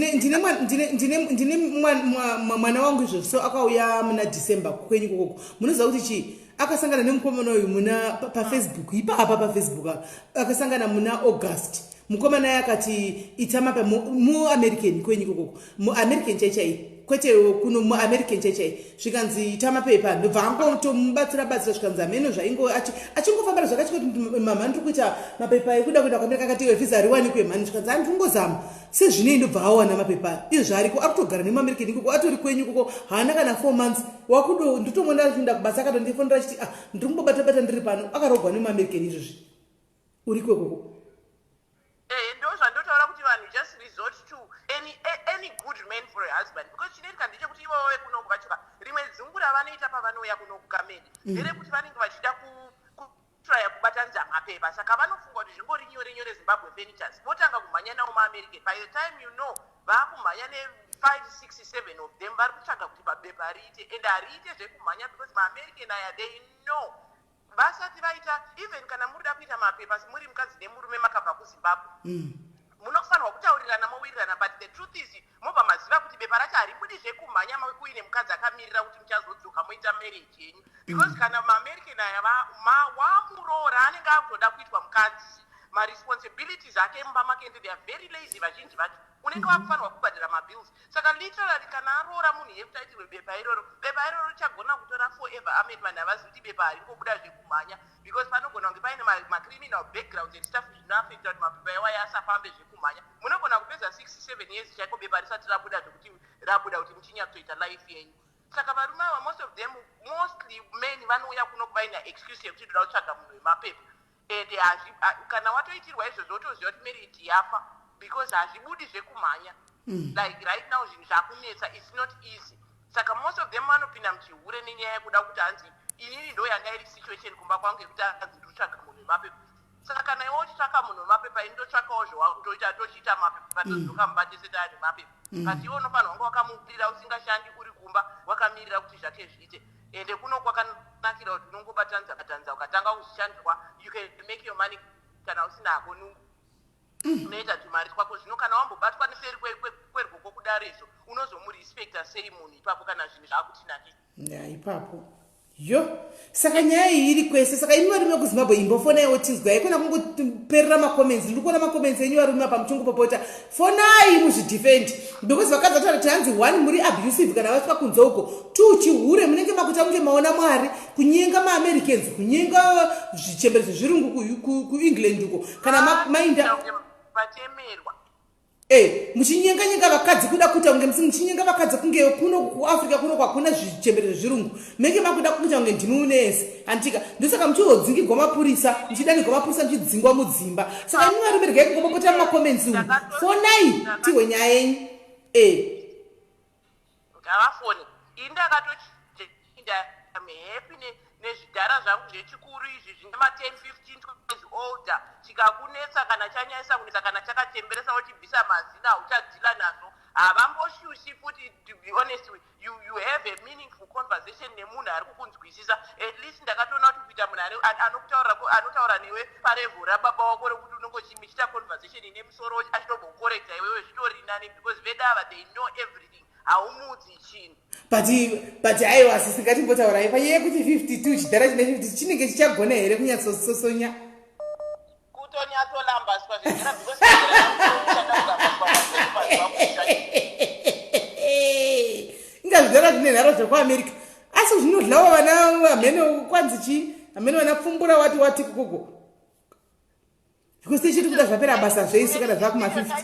[SPEAKER 1] mwana wangu izvozvo. So akauya muna December kwenyu kokoko. Munoziva kuti chii? Akasangana nemukomana uyu muna paFacebook ipapa, paFacebook apa. Akasangana muna August. Mukomana aye akati ita mapa muAmerican kwenyu kokoko, muAmerican chai chai, kwete kuno, muAmerican chai chai. Zvikanzi ita mapepa, ndobva angotomubatsira batsira. Zvikanzi hameno zvaingo achingofambira zvakachingoti, "Mama, ndiri kuita mapepa ekuda kuenda kuAmerica." Akati, "Iwe, visa riwanikwe mhani." Zvikanzi, "Handingozama sezvinei." Ndobva awana mapepa izvo zvaariko, ari kutogara nemuAmerican ikoko, atori kwenyu ikoko. Haana kana 4 months wakudo. Nditomuona achienda kubasa, akatondifonera achiti, "Ah, ndiri kumbobata bata, ndiri pano." Akarogwa nemuAmerican izvozvi, uriko ikoko.
[SPEAKER 3] Ndo zvandotaura kuti vanhu just resort to any good man for a husband, because chinoitika ndechekuti ivovo vekunoku vachoka, rimwe dzungu ravanoita pavanouya kunoku kamene nderekuti vanenge vachida kutraya kubatanidza mapepa. Saka vanofunga kuti zvingori nyore nyore. Zimbabwe furnitures, votanga kumhanya nawo maAmerican. By the time you know, vaakumhanya ne5, 6, 7 of them, vari kutsvaga kuti pabepa riite, and hariite zvekumhanya because maAmerican aya, they know vasati vaita. Even kana murida kuita mapepa muri mukadzi nemurume makabva kuZimbabwe, munofanirwa kutaurirana, mowirirana, but the truth is mobva maziva kuti bepa racho haribudi zvekumhanya uine mukadzi akamirira kuti muchazodzoka moita marriage yenyu, because kana maAmerican aya wamuroora, anenge akutoda kuitwa mukadzi, maresponsibilities ake mumba make, and they are very lazy vazhinji vacho. Unenge wakufanirwa kubhadhara mabills. Saka literally kana aroora munhu yekuti aitirwe bepa iroro, bepa iroro richagona kutora forever. Amen. Vanhu havazivi kuti bepa haringobuda zvekumhanya, because panogona kunge paine macriminal backgrounds and stuff zvinoafecta kuti mapepa iwayo asafambe zvekumhanya. Munogona kupedza 6, 7 years chaiko bepa risati rabuda, zvekuti rabuda kuti muchinyatsoita life yenyu. Saka varume ava, most of them, mostly men, vanouya kuno kuvaina excuse yekuti toda kutsvaga munhu wemapepa, and kana watoitirwa izvozvo, wotoziva kuti marriage yafa, because hazvibudi zvekumhanya. Like right now zvinhu zvakunetsa, it's not easy. Saka most of them vanopinda muchihure nenyaya yekuda kuti hanzi inini ndo yanga iri situation kumba kwangu yekuti hanzi ndikutsvaga munhu wemapepa. Saka kana iwe uchitsvaka munhu wemapepa, ini ndotsvakawo zvewakutoita, tochiita mapepa, todzoka mumba tese taane mapepa. But iwe unofanirwa kunge wakamumirira, usingashandi, uri kumba wakamirira kuti zvake zviite. Ende kuno kwakanakira kuti unongobatanidza batanidza, ukatanga kuzvishandirwa, you can make your money. Kana usina hako nungu, unoita tumari twako. Zvino kana wambobatwa neseri kwerwoko kudaro izvo, unozomurespecta sei munhu ipapo kana zvinhu zvaakuti nake?
[SPEAKER 1] Ya, ipapo yo. Saka nyaya iyi iri kwese. Saka imi varume vekuZimbabwe, imbofonaiwo tinzwai, kuna kungoperera macomments. Ndiri kuona macomments enyu varume apa muchingopopota. Fonai muzvidefend, because vakadzi vataura kuti hanzi one, muri abusive kana vasvika kunze uko; two, chihure munenge makuita kunge maona Mwari, kunyenga maAmericans, kunyenga zvichembere zvezvirungu kuEngland uko, kana mainda
[SPEAKER 3] Vatemerwa.
[SPEAKER 1] Muchinyenga-nyenga vakadzi, kuda kuita kunge muchinyenga vakadzi kunge kuno kuAfrica kuno kwakuna zvichembere zvezvirungu, menge makuda kuita kunge ndimi munese handitika. Ndosaka muchizodzingigwa mapurisa, muchidanigwa mapurisa, muchidzingwa mudzimba. Saka imi varume, regai kungopopota mumacomments umu. Fonai tihwe nyaya yenyu.
[SPEAKER 3] Ngavafone. Ini ndakatochinda happy nezvidhara zvangu zvechikuru izvi zvine ma10, 15 years older. Chikakunetsa, kana chanyanyisa kunetsa, kana chakachemberesa, uchibvisa mazina, hauchadhila nazvo, havamboshushi futi. To be honest, you have a meaningful conversation nemunhu ari kukunzwisisa. At least ndakatoona kuti kuita munhu anotaura newe palevel rababa wako, rekuti unongochimuchita conversation ine musoro, achitombokorekta iwewe, zvitori nani, because vedu ava, they know everything. Haumuudzi chinhu.
[SPEAKER 1] But but aiwa sisi, ngatimbotaurai panyaya yekuti 52, chidhara chine 50 chinenge chichagona here kunyatsososonya?
[SPEAKER 3] Kutonyatsolambaswa zvidhara, because
[SPEAKER 1] Inga zvidhara zvine nharo zvekuAmerica, asi zvinodlawo vana hamene kwanzi chii, hamene vana pfumbura wati wati kukoko, because tichiti kuda zvapera basa zveisu kana zvakuma50.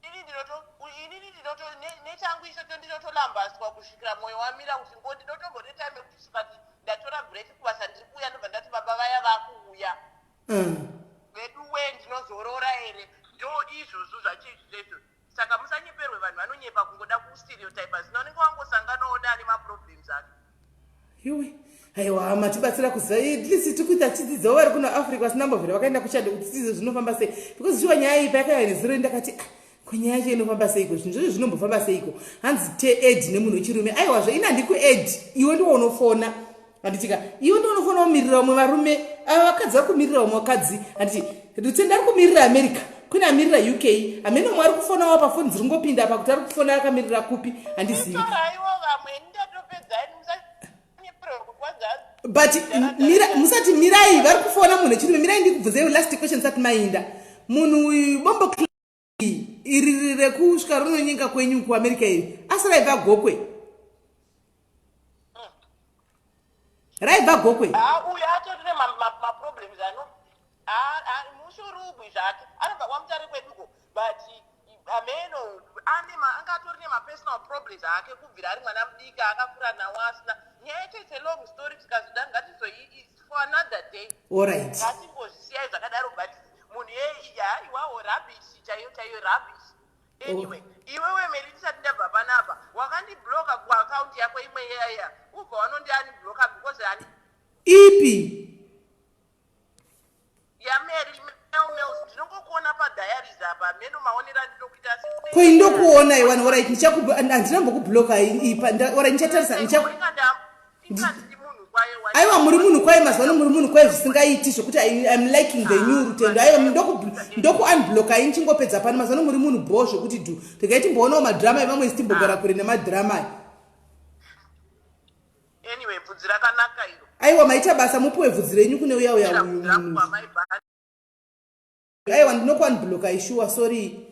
[SPEAKER 3] Inini ndinoto nechangu ichocho ndinotolambaswa kusvikira mwoyo wamira kuti ngo. Ndinotombone time yekuti tikati ndatora break kubasa, ndiri kuuya, ndobva ndati baba vaya vakuuya. Vedu we, ndinozorora here? Ndo izvozvo zvacho izvozvo. Saka musanyeperwe, vanhu vanonyepa kungoda kustereotype zina. Unenge wangosanganawo neane maproblems ake.
[SPEAKER 1] Iwe, aiwa, matibatsira kuziva. At least tikuita tidzidzawo vari kuno Africa vasina mbovhera vakaenda kuchado, kuti tidzidze zvinofamba sei, because shuwa nyaya iyi payakauya nezuro ndakati, ah, ko nyaya yacho inofamba seiko? Zvinhu zvacho zvinombofamba seiko? Hanzi te add nemunhu wechirume. Aiwazve, ini handiku add. Iwe ndiwo unofona, handitika? Iwe ndiwo unofona kumirira vamwe varume ava, vakadzi vari kumirira vamwe vakadzi, handiti? Rutendo ari kumirira America, kune amirira UK, hamene umwe ari kufonawo pafoni dziri ngopinda apa kuti ari kufona akamirira kupi, handizivi.
[SPEAKER 3] Toraiwo vamwe, ndatopedzai, musanyeperwe kuti kwanzi.
[SPEAKER 1] But mira, musati, mirai, vari kufona munhu wechirume. Mirai ndikubvunzei last question sati mainda. Munhu uyu bombo iri rekusvika rinonyinga kwenyu kuAmerica iri, asi raibva Gokwe, raibva Gokwe?
[SPEAKER 3] Ah, uyu atori nemaproblems ano mushurugwi zvake, anobva kwaMutare kweduko, but ameno ane anga atori nemapersonal problems ake kubvira ari mwana mudiki, akakura nawo asina nyaya yacho. It's a long story, tikazoda ngatizoi for another day.
[SPEAKER 1] Allright.
[SPEAKER 3] Ngatimbozvisiyai zvakadaro, but munhu yeiwawo rubbish chaiyo chaiyo, rubbish. Anyway, iwewe Meri, ndisati ndabva panapa, wakandibloka kuakaunti yako imwe yaya, ubva wanondiunblocka because hani
[SPEAKER 1] Ipi?
[SPEAKER 3] YaMary Melmels. Ndinongokuona padiaries apa, meno maonero andinokuita, asi
[SPEAKER 1] Ko, indokuona iwani. Alright, handinambokubloka. Alright, ndichatarisa.
[SPEAKER 3] Ingandiri munhu kwaye.
[SPEAKER 1] Aiwa, muri munhu kwaye. Mazuva ano muri munhu kwaye zvisingaiti, zvokuti I'm liking the new Rutendo. Aiwa, ndokuunblocka ini chingopedza pano. Mazuva ano muri munhu bho zvokuti dhu. Regai timboonawo madhirama evamwe, isi timbogara kure nemadhirama aya.
[SPEAKER 3] Anyway, bvudzi rakanaka iro.
[SPEAKER 1] Aiwa, maita basa, mupiwe bvudzi renyu kune uya uya uyu
[SPEAKER 3] Bvudzi rangu
[SPEAKER 1] munhu.
[SPEAKER 3] kwamaibva.
[SPEAKER 1] Aiwa, ndinokuunblocka ishuwa, sorry.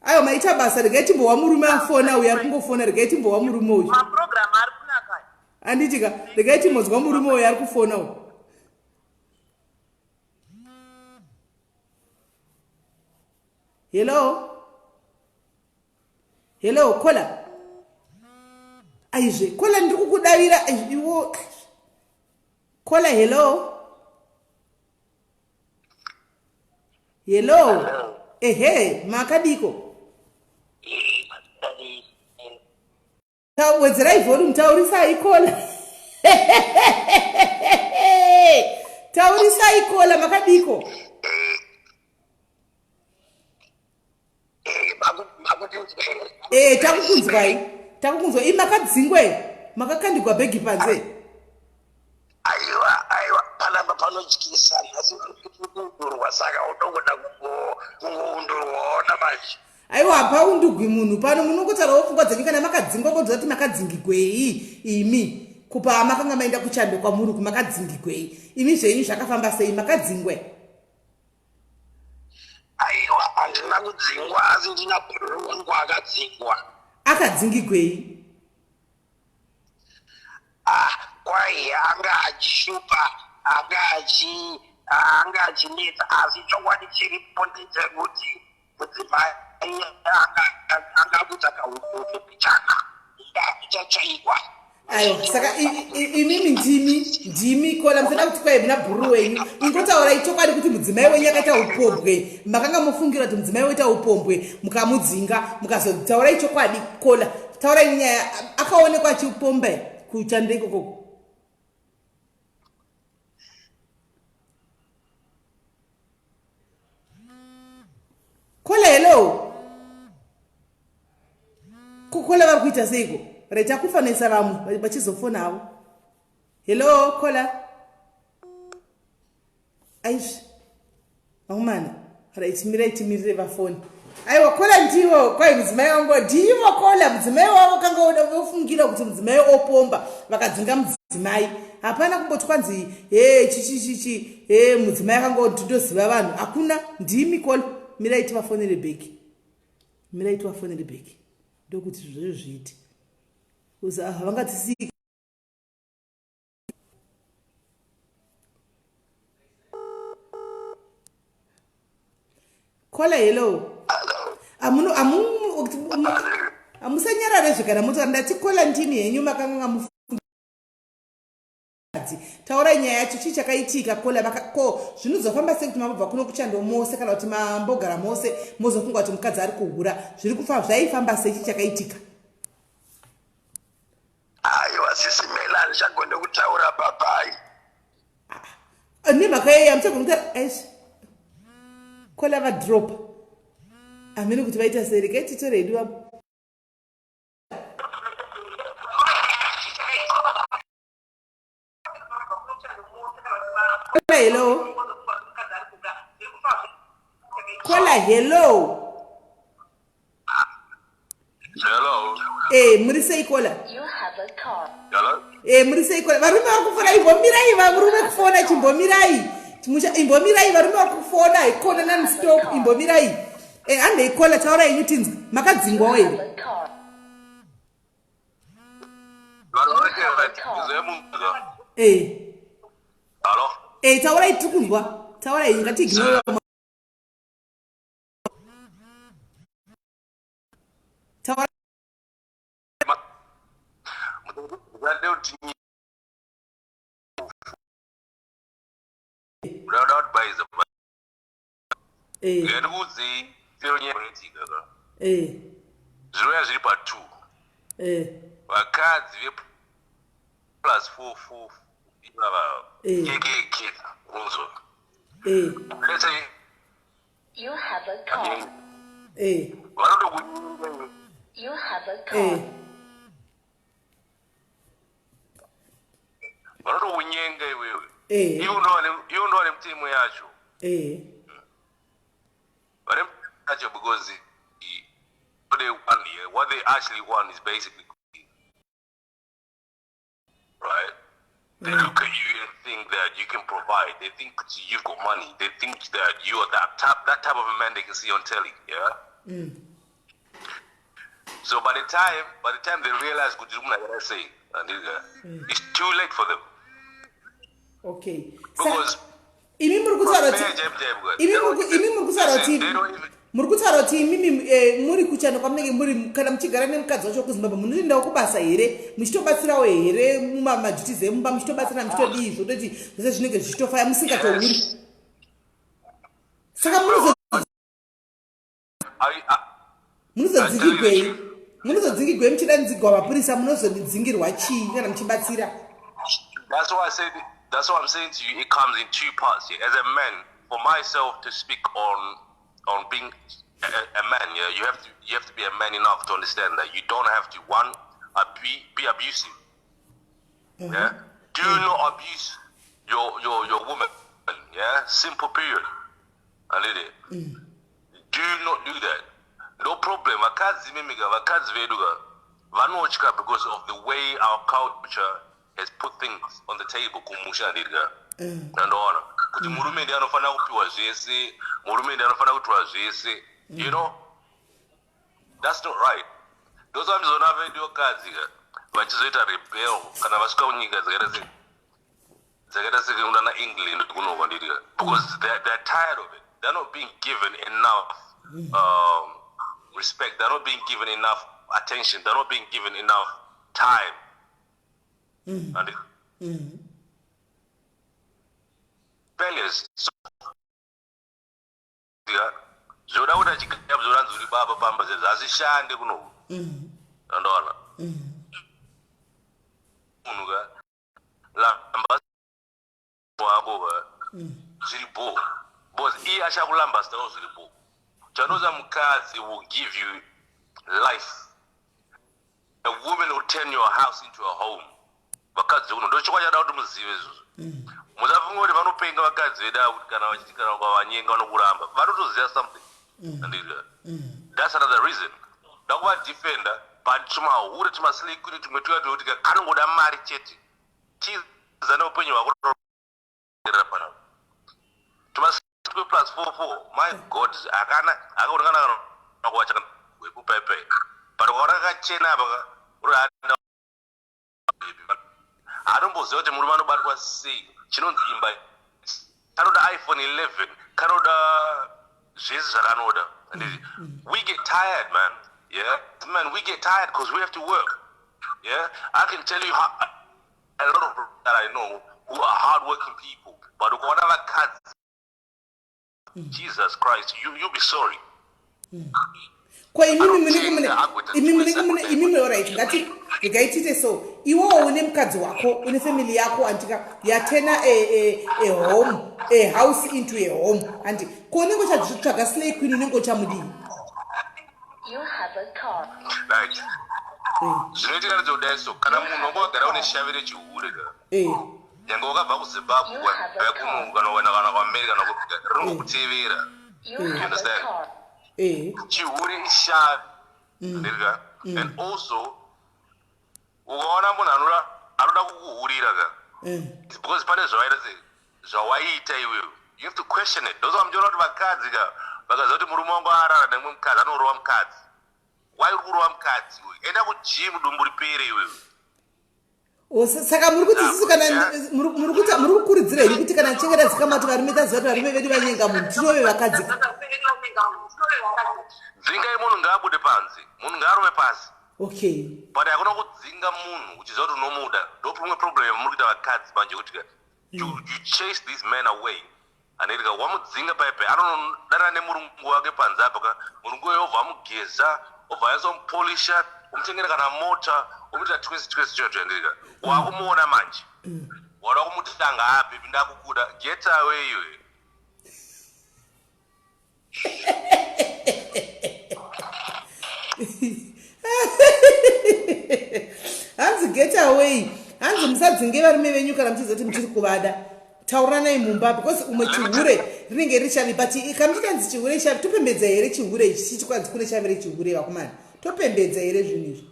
[SPEAKER 1] Aiwa, maita basa. Regai timbowa murume afona uyu, ari kungofona. Regai timbowa murume uyu.
[SPEAKER 3] Mapurogiramu ari kunaka.
[SPEAKER 1] Anditika, regai timbonzwa murume uyu ari kufona uyu. Hello, hello, caller. Aizve caller, ndiri kukudavira iwo caller. Hello, hello. Ehe, makadiko? Wedzerai volume, taurisai caller, taurisai caller. Makadiko? E, takukunzwai, takukunzwai. I makadzingwe, makakandigwa bhegi panze?
[SPEAKER 4] Aiwa, aiwa, panapa panotyisa nhasi, kuundurwa, saka unongoda kungoundurwawo namanje.
[SPEAKER 1] Aiwa, hapaundugwi munhu pano, munongotaurawo pfungwa dzenyu. Kana makadzingwa, kodza kuti makadzingigwei imi kupa makanga maenda kuchando kwamuri ku, makadzingigwei imi? Zvenyu zvakafamba sei? Makadzingwe?
[SPEAKER 4] Aiwa, handina kudzingwa, asi ndina bhururu wangu akadzingwa.
[SPEAKER 1] Akadzingigwei?
[SPEAKER 4] Ah, kwai anga achishupa, anga achinetsa, asi chokwadi chiripo ndechekuti mudzimai anga akuita kaukoto pichana ndakuchatsvaikwa.
[SPEAKER 1] Aiwa, saka imimi ndimi caller, musada kuti kwai muna bhururu wenyu. Ingotaurai chokwadi kuti mudzimai wenyu akaita upombwe, makanga mufungira kuti mudzimai woita upombwe, mukamudzinga, mukazotaurai chokwadi. Caller, taurai nyaya. Akaonekwa achiupomba kuchando ikokoko? Caller, hello. Caller, vari kuita seiko? Reta kufanisa vamwe vachizofona havo. Hello, caller. Aizvi vakomana, right, mirai timirire vafoni. Aiwa, kola ndivo. Kwai mudzimai wangu ndivo kola. Mudzimai wavo kanga vofungira kuti mudzimai opomba, vakadzinga mudzimai. Hapana kumboti kwanzi he chichichichi, he mudzimai akanga nditoziva vanhu. Hakuna, ndimi kola. Mirai tivafonere back, mirai tivafonere back, ndokuti zvozvo zviite kuzi havangatisiki. Kola, hello. Amuno amu amusanyarare zvekana motaura. Ndati kola, ndini henyu makanga mufunzi. Taurai nyaya yacho, chii chakaitika kola? Ko zvinozofamba sei kuti mambobva kuno kuchando mose, kana kuti mambogara mose, mozofunga kuti mukadzi ari kuhura? Zviri kufa, zvaifamba sei? Chii chakaitika?
[SPEAKER 4] Aiwa, sisi Mela, handichagone kutaura papai.
[SPEAKER 1] Ah, nemhaka yei hamuchagoni kutaura? Aish, kola vadrop, hamene kuti vaita sei. Regai titore hedu vamwe. Kola, hello. Kola, hello.
[SPEAKER 4] Hello.
[SPEAKER 1] Muri sei kola?
[SPEAKER 2] You have a call.
[SPEAKER 4] Hello.
[SPEAKER 1] Muri sei kola? Varume vari kufona, imbomirai. Varume kufona, chimbomirai. Imbomirai, varume vari kufona ikona nonstop, imbomirai. Handei kola, taurai yenyu tinzwe. Makadzingwawo
[SPEAKER 2] You
[SPEAKER 1] here?
[SPEAKER 2] have a call.
[SPEAKER 4] Vanhu vake zemunza. Hello.
[SPEAKER 1] Taurai, tiri kunzwa, taurai yenyu, ngatiignore. Taura.
[SPEAKER 4] Ndade kuti ndada kuti baiza. Ndikuudzei chero nyaya inoitika ka. Zvinouya zviri pa2. Vakadzi ve +44 ivava, kekeke, unzwa? Let's say
[SPEAKER 2] You have a call.
[SPEAKER 4] Vanotokunyinga.
[SPEAKER 2] You have a call.
[SPEAKER 4] Vanotokunyenga iwewe. Iwe unova nemutemo yacho. Vane mutemo yacho because what they want here, what they actually want is basically, right? They look at you and think that you can provide. They think you've got money. They think that you are that type of a man they can see on telly. Yeah. So by the time they realize kuti munhu say, it's too late for them.
[SPEAKER 1] Okay.
[SPEAKER 4] Because
[SPEAKER 1] Imi muri kutaura kuti imi muri kutaura kuti
[SPEAKER 4] They don't even
[SPEAKER 1] muri kutaura kuti imimi muri kuchando kwamunenge muri, kana muchigara nemukadzi wacho kuZimbabwe, munoendawo kubasa here? Muchitobatsirawo here mumaduties emumba? Muchitobatsira, muchitodii? Zvototi zvose zvinenge zvichitofaya, musingatohuri. Saka munozodzingigwei? Munozodzingigwei muchidanidzigwa mapurisa? Munozodzingirwa chii kana muchibatsira?
[SPEAKER 4] That's why I said. That's what I'm saying to you. It comes in two parts. Yeah? As a man, for myself to speak on being a man, yeah, you have to be a man enough to understand that you don't have to, one, be abusive. Yeah, do not abuse your woman. Yeah, simple period. I did it. Do not do that. No problem. Vakadzi mimiga, vakadzi vedu ka, vanotya because of the way our culture has put things on the table kumusha, ndidya. Ndandoona kuti murume ndiye anofanira kupiwa zvese, murume ndiye anofanira kuitwa zvese. That's not right. Ndosaka vedu vakadzi ka vachizoita rebel kana vasvika kunyika dzakaita sekunana England kunoko, ndidya, because they're tired of it. They're not being given enough respect. They're not being given enough attention. They're not being given enough time. And failures. So, yeah, zvoda kuti achigaya zvoranzi uri baba pamba, zvazvishande kunoku. Andoona munhu ka lamba wako ka zviri bo, because iye achakulamba zitawo zviri bo. Chanoza mukadzi will give you life. A woman will turn your house into a home. Vakadzi kuno ndochokwadi chada kuti muzive izvozvo. Musafunga kuti vanopenga vakadzi vedu ava, kuti kana vachiti kana ukavanyenga vanokuramba. Vanotoziva something. Andika. That's another reason. Ndakuva defender but tumahure tumaslay queen tumwe tuya twekuti kanongoda mari chete. Tiza neupenyu hwako panapa. Tumaslay plus 44 my god akana akaonekana kana kuwacha kana wekupepe. But ukaona kakachena apa ka uri haatomboziva kuti murume anobatwa sei chinonzi imba kanoda iphone 11 kanoda zvese zvakanoda we get tired man yeah man we get tired because we have to work yeah i can tell you how, a lot of that i know who are hardworking people but ukaona vakadzi Jesus Christ, you you be sorry.
[SPEAKER 1] Ko imimi munenge mune imimi munenge mune imimi alright ngati regai tiite so iwowo une mukadzi wako une family yako andika yatena a, a, a home a house into a home andi ko unenge uchatsvaga slay queen unenge uchamudii
[SPEAKER 4] You have a car. Right. Zvinoitika ndezvekudai so kana munhu wanga wagara une shavi rechihure ka. Eh. Nyange wakabva kuZimbabwe ukauya kuno kana kuenda kana kuAmerica kana kupika rinongokutevera. You understand? Chihure ishavi. Ndirika? And also ukaona munhu anoda anoda kukuhurira ka. It's because pane zvawaita sei zvawaiita iwewe. You have to question it. Ndosaka muchiona kuti vakadzi ka vakaziva kuti murume wangu arara nemumwe mukadzi anorova mukadzi. Why uri kurova mukadzi iwe? Enda kugym dumbu ripere iwewe.
[SPEAKER 1] Saka muri kuti isusu kana muri kuti muri kukurudzira here kuti kana tichinge tadzikama kuti varume taziva kuti varume vedu vanyenga munhu tirove vakadzi?
[SPEAKER 4] Dzingai munhu ngaabude panze, munhu ngaarove pasi.
[SPEAKER 1] Okay.
[SPEAKER 4] But hakuna kudzinga munhu uchiziva kuti unomuda. Ndopamwe problem yamuri kuita vakadzi manje kuti you, you chase these men away. Anoitika wamudzinga paya paya anodana nemurungu wake panze apa ka murungu uyo obva amugeza obva anyatsa kumupolisha omutengera kana mota omuita twese twese tuya tuya ndirika wakumuona manje wada kumutanga ah baby ndakukuda get away iwe.
[SPEAKER 1] Hanzi get away hanzi musadzinge varume venyu kana muchiziva kuti muchiri kuvada tauranai mumba because umwe chihure rinenge riri shavi but kamuchitanzi chihure shavi topembedza here chihure ichi chichikwanzi kune shavi rechihure vakomana topembedza here zvinhu izvi?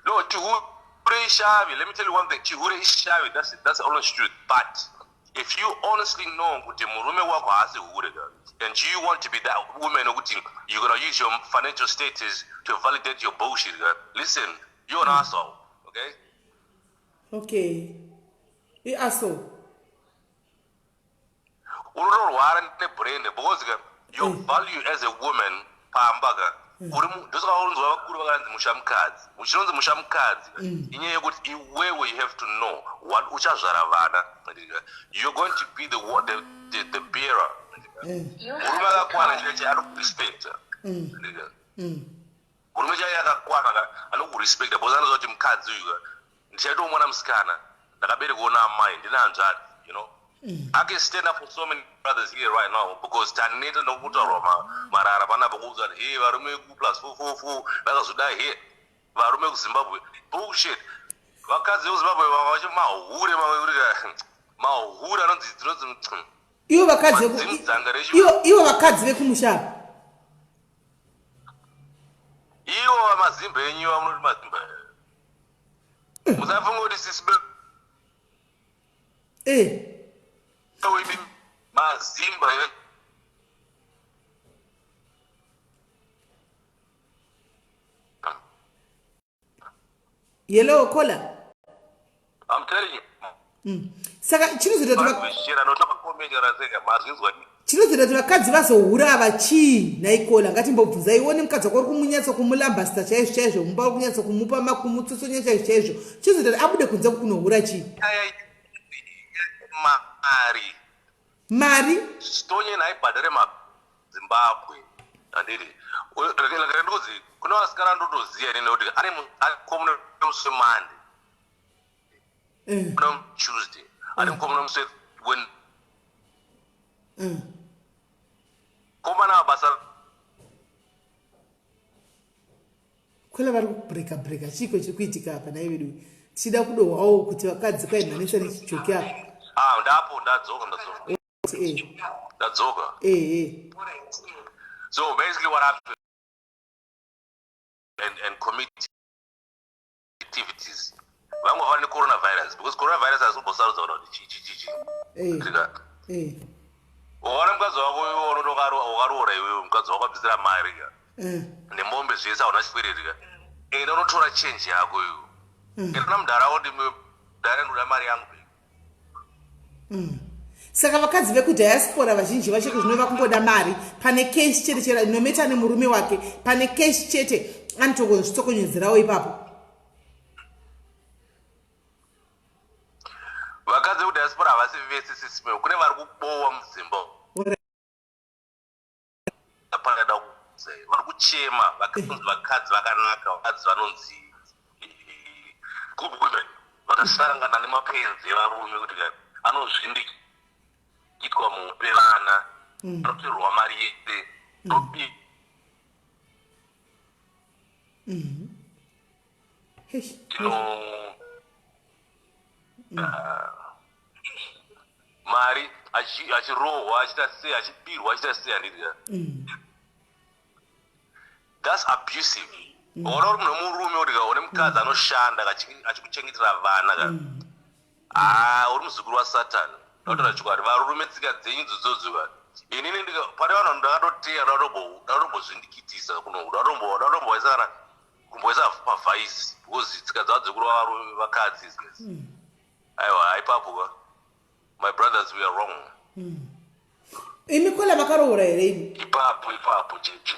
[SPEAKER 4] No, chihure ishavi. Let me tell you one thing. Chihure ishavi. That's the honest truth. But if you honestly know kuti murume wako haasi hure and you want to be that woman wekuti you're gonna use your financial status to validate your bullshit, listen, you're an asshole, okay?
[SPEAKER 1] Okay. I-asshole.
[SPEAKER 4] Unotorwara nebrain because ka your value as a woman pamba ka uri ndosaka unonzwa vakuru vakanzi musha mukadzi. Uchinonzi musha mukadzi ka inyaya yekuti iwewe you have to know what uchazvara vana. You're going to be the bearer. Murume akakwana chaiye chaiye anokurespecta. Murume chaiye akakwana ka anokurespecta because anoziva kuti mukadzi uyu ka ndichaitawo mwana musikana ndakaberekwawo naamai ndine hanzvadzi you know. I can stand up for so many brothers here right now because taneta nokutaurwa marara panapa kuudza kuti hey varume veku plus 444 vakazodai here varume vekuZimbabwe bullshit vakadzi vekuZimbabwe vanga vachi mahure mamwe kuti ka mahure anonzi dzinonzi
[SPEAKER 1] Ivo vakadzi veku
[SPEAKER 4] Madzimudzanga rechi
[SPEAKER 1] ivo ivo vakadzi vekumusha ava.
[SPEAKER 4] Ivo vamazimba enyu vamunoti mazimba. Musafunga kuti sisi be
[SPEAKER 1] Eh.
[SPEAKER 4] Mazimba eh.
[SPEAKER 1] Yellow collar.
[SPEAKER 4] I'm telling you.
[SPEAKER 1] Saka chinozoita kuti chinozoita kuti vakadzi vazohura ava chii naikola ngatimbobvunza ione mukadzi wako uri kumunyatsa kumulambasta chaizvo chaizvo mumba uri kunyatsa kumupa makumutsosonya chaizvo chaizvo chinozoita kuti abude kunze kunohura chii
[SPEAKER 4] mari
[SPEAKER 1] mari
[SPEAKER 4] stonye naibhadhare mazimbabwe handiti rega ndikuzi kune vasikana ndotoziva inini kuti ane mukomana musi wemonday kuna tuesday ane mukomana musi wen komana basa
[SPEAKER 1] Kwela vari kubreka breka chiiko chiri kuitika apa nhai veduwe tichida kudohwawo kuti vakadzi kwaimhanisa nechijoki apa.
[SPEAKER 4] Ah, ndapo ndadzoka ndadzoka. Ndadzoka. So basically what happened and commit activities vamwe vane coronavirus, because coronavirus haisi kumbosarudza kana kuti chii chii chii. Ukaona mukadzi wako iwe unoti wakaroora iwewe, mukadzi wako abvisira mari ka nemombe zvese, hauna chikwereti ka, enda unotora change yako iwe. Enda una mudhara woti, "Mudhara, ndoda mari yangu."
[SPEAKER 1] Saka vakadzi vekudiaspora vazhinji vacho zvinova kungoda mari pane cash chete chete, no matter nemurume wake, pane cash chete anotongozvitsokonyedzerawo ipapo.
[SPEAKER 4] Vakadzi vekudiaspora havasi vese, Sis Mel. Kune vari kubowa mudzimba panada, vari kuchema, vakanzi vakadzi vakanaka, vakadzi vanonzi good women, vakasangana nemapenzi evarume kuti ka anozvindikitwa mupe vana, anotorwa mari yese.
[SPEAKER 1] Heish.
[SPEAKER 4] Tino mari achirohwa, achiita sei, achibirwa, achiita sei, handiti? That's abusive. Ukaona uri munhu wemurume kuti ka une mukadzi anoshanda achikuchengetera vana ka, haa, uri muzukuru waSatani. Ndakutora chokwadi, varume, tsika dzenyu idzodzodzo ka. Inini pane vanhu ndakatoteya, ndakatombozvindikitisa kuno, ndakatomboisa kana kumboisa pavhaisi, because tsika dzavo dzekurova varume, vakadzi idzi, aiwa, ipapo ka, my brothers, we are wrong.
[SPEAKER 1] Imi kola makaroora here imi?
[SPEAKER 4] Ipapo ipapo cheche,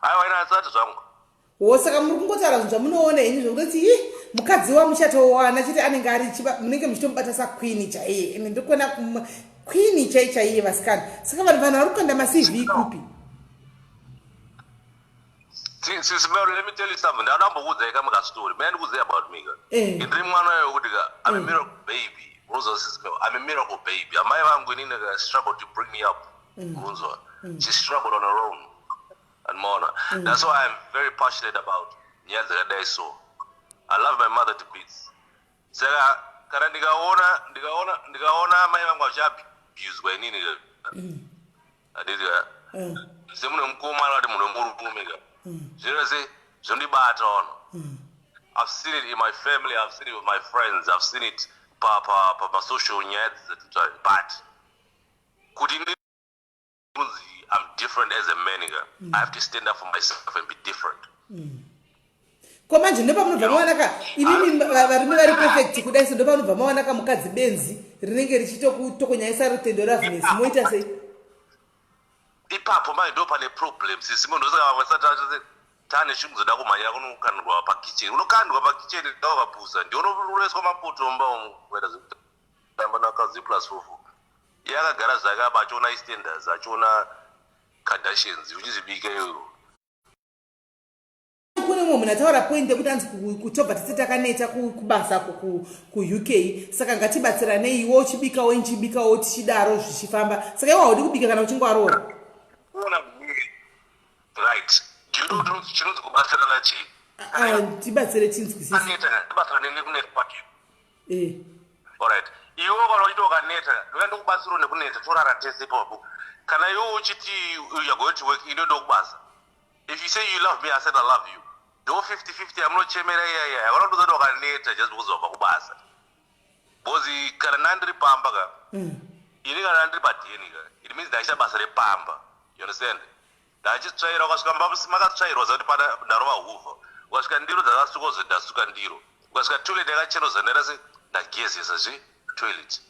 [SPEAKER 4] aiwa, ina asati zvangu.
[SPEAKER 1] Wo, saka muri kungotaura zvinhu zvamunoona henyu zvekutoti i mukadzi wamuchatowana chete anenge ari munenge muchitomubata saqueen chaiye. Ende ndikuona queen chai chaiye, vasikana. Saka vanhu vari kukanda maCV kupi?
[SPEAKER 4] Sis Mary, let me tell you something. Ndandambokuudzai kamwe kastori. May ndikuudzai about me ka. Ndiri mwana wekuti ka, I'm a miracle baby. Unonzwa, Sis Mary? I'm a miracle baby. Amai vangu inini ka struggled to bring me up. Unonzwa? She struggled on her own. And maona. That's why I'm very passionate about nyaya dzakadai so. I love my mother to bits. Saka kana ndikaona amai vangu vachiabuswa inini ka. Handiti ka? Semunhu mukomana kuti munhu wemurume ka. Zvino se zvondibata ono. I've seen it in my family, I've seen it with my friends, I've seen it pa pa pa pa social nyaya dzatitaura, but kuti kunzi I'm different as a man ka, I have to stand up for myself and be different.
[SPEAKER 1] Ko manje ndopamunobva mawana ka imimi varume vari perfect kudai so, ndopamunobva mawana ka mukadzi benzi rinenge richitokutokonyanyisa rutendo raveness, moita sei?
[SPEAKER 4] Ipapo mai ndo pane problem, Sis Mel. Ndosaka vamwe sati tane shungu dzoda kumhanyira kunokandwa pakicheni. Unokandwa pakicheni kawakapusa, ndiwo unoreswa mapoto mumba umu kuita zvekutamba nakadzi plus four four. Iye akagara zvake apa achiona EastEnders, achiona Kardashians, uchizvibika iwewe.
[SPEAKER 1] Kune mumwe munhu ataura point yekuti anzi kutobva tisi takaneta kubasa kuUK, saka ngatibatsiranei, iwe uchibikawo, inchibikawo, tichidaro zvichifamba. Saka iwe haudi kubika kana uchinge waroora?
[SPEAKER 4] Kuona, right, do you know chinonzi kubatsirana chii?
[SPEAKER 1] Ah, tibatsire tinzwisise.
[SPEAKER 4] Aneta, tibatsirane nekuneta kwake. Alright, iwe kana uchiti wakaneta, ndoya ndokubatsirawo nekuneta, torara tese ipapo. Kana iwe uchiti you are going to work, ino ndokubasa. If you say you love me, I said I love you, ndo 50-50 yamunochemera iya iya. Yakona kutoza kuti wakaneta just because wabva kubasa, because kana nandiri pamba ka, ini kana ndiri padheni ka, it means ndachiita basa repamba, you understand? Ndachitsvaira, ukasvika mba makatsvairwa, zakuti pana ndarova huvha, ukasvika ndiro dzakasukwa, zo ndasuka ndiro, ukasvika toilet yakachena, zandaita se ndagezesa zve toilet.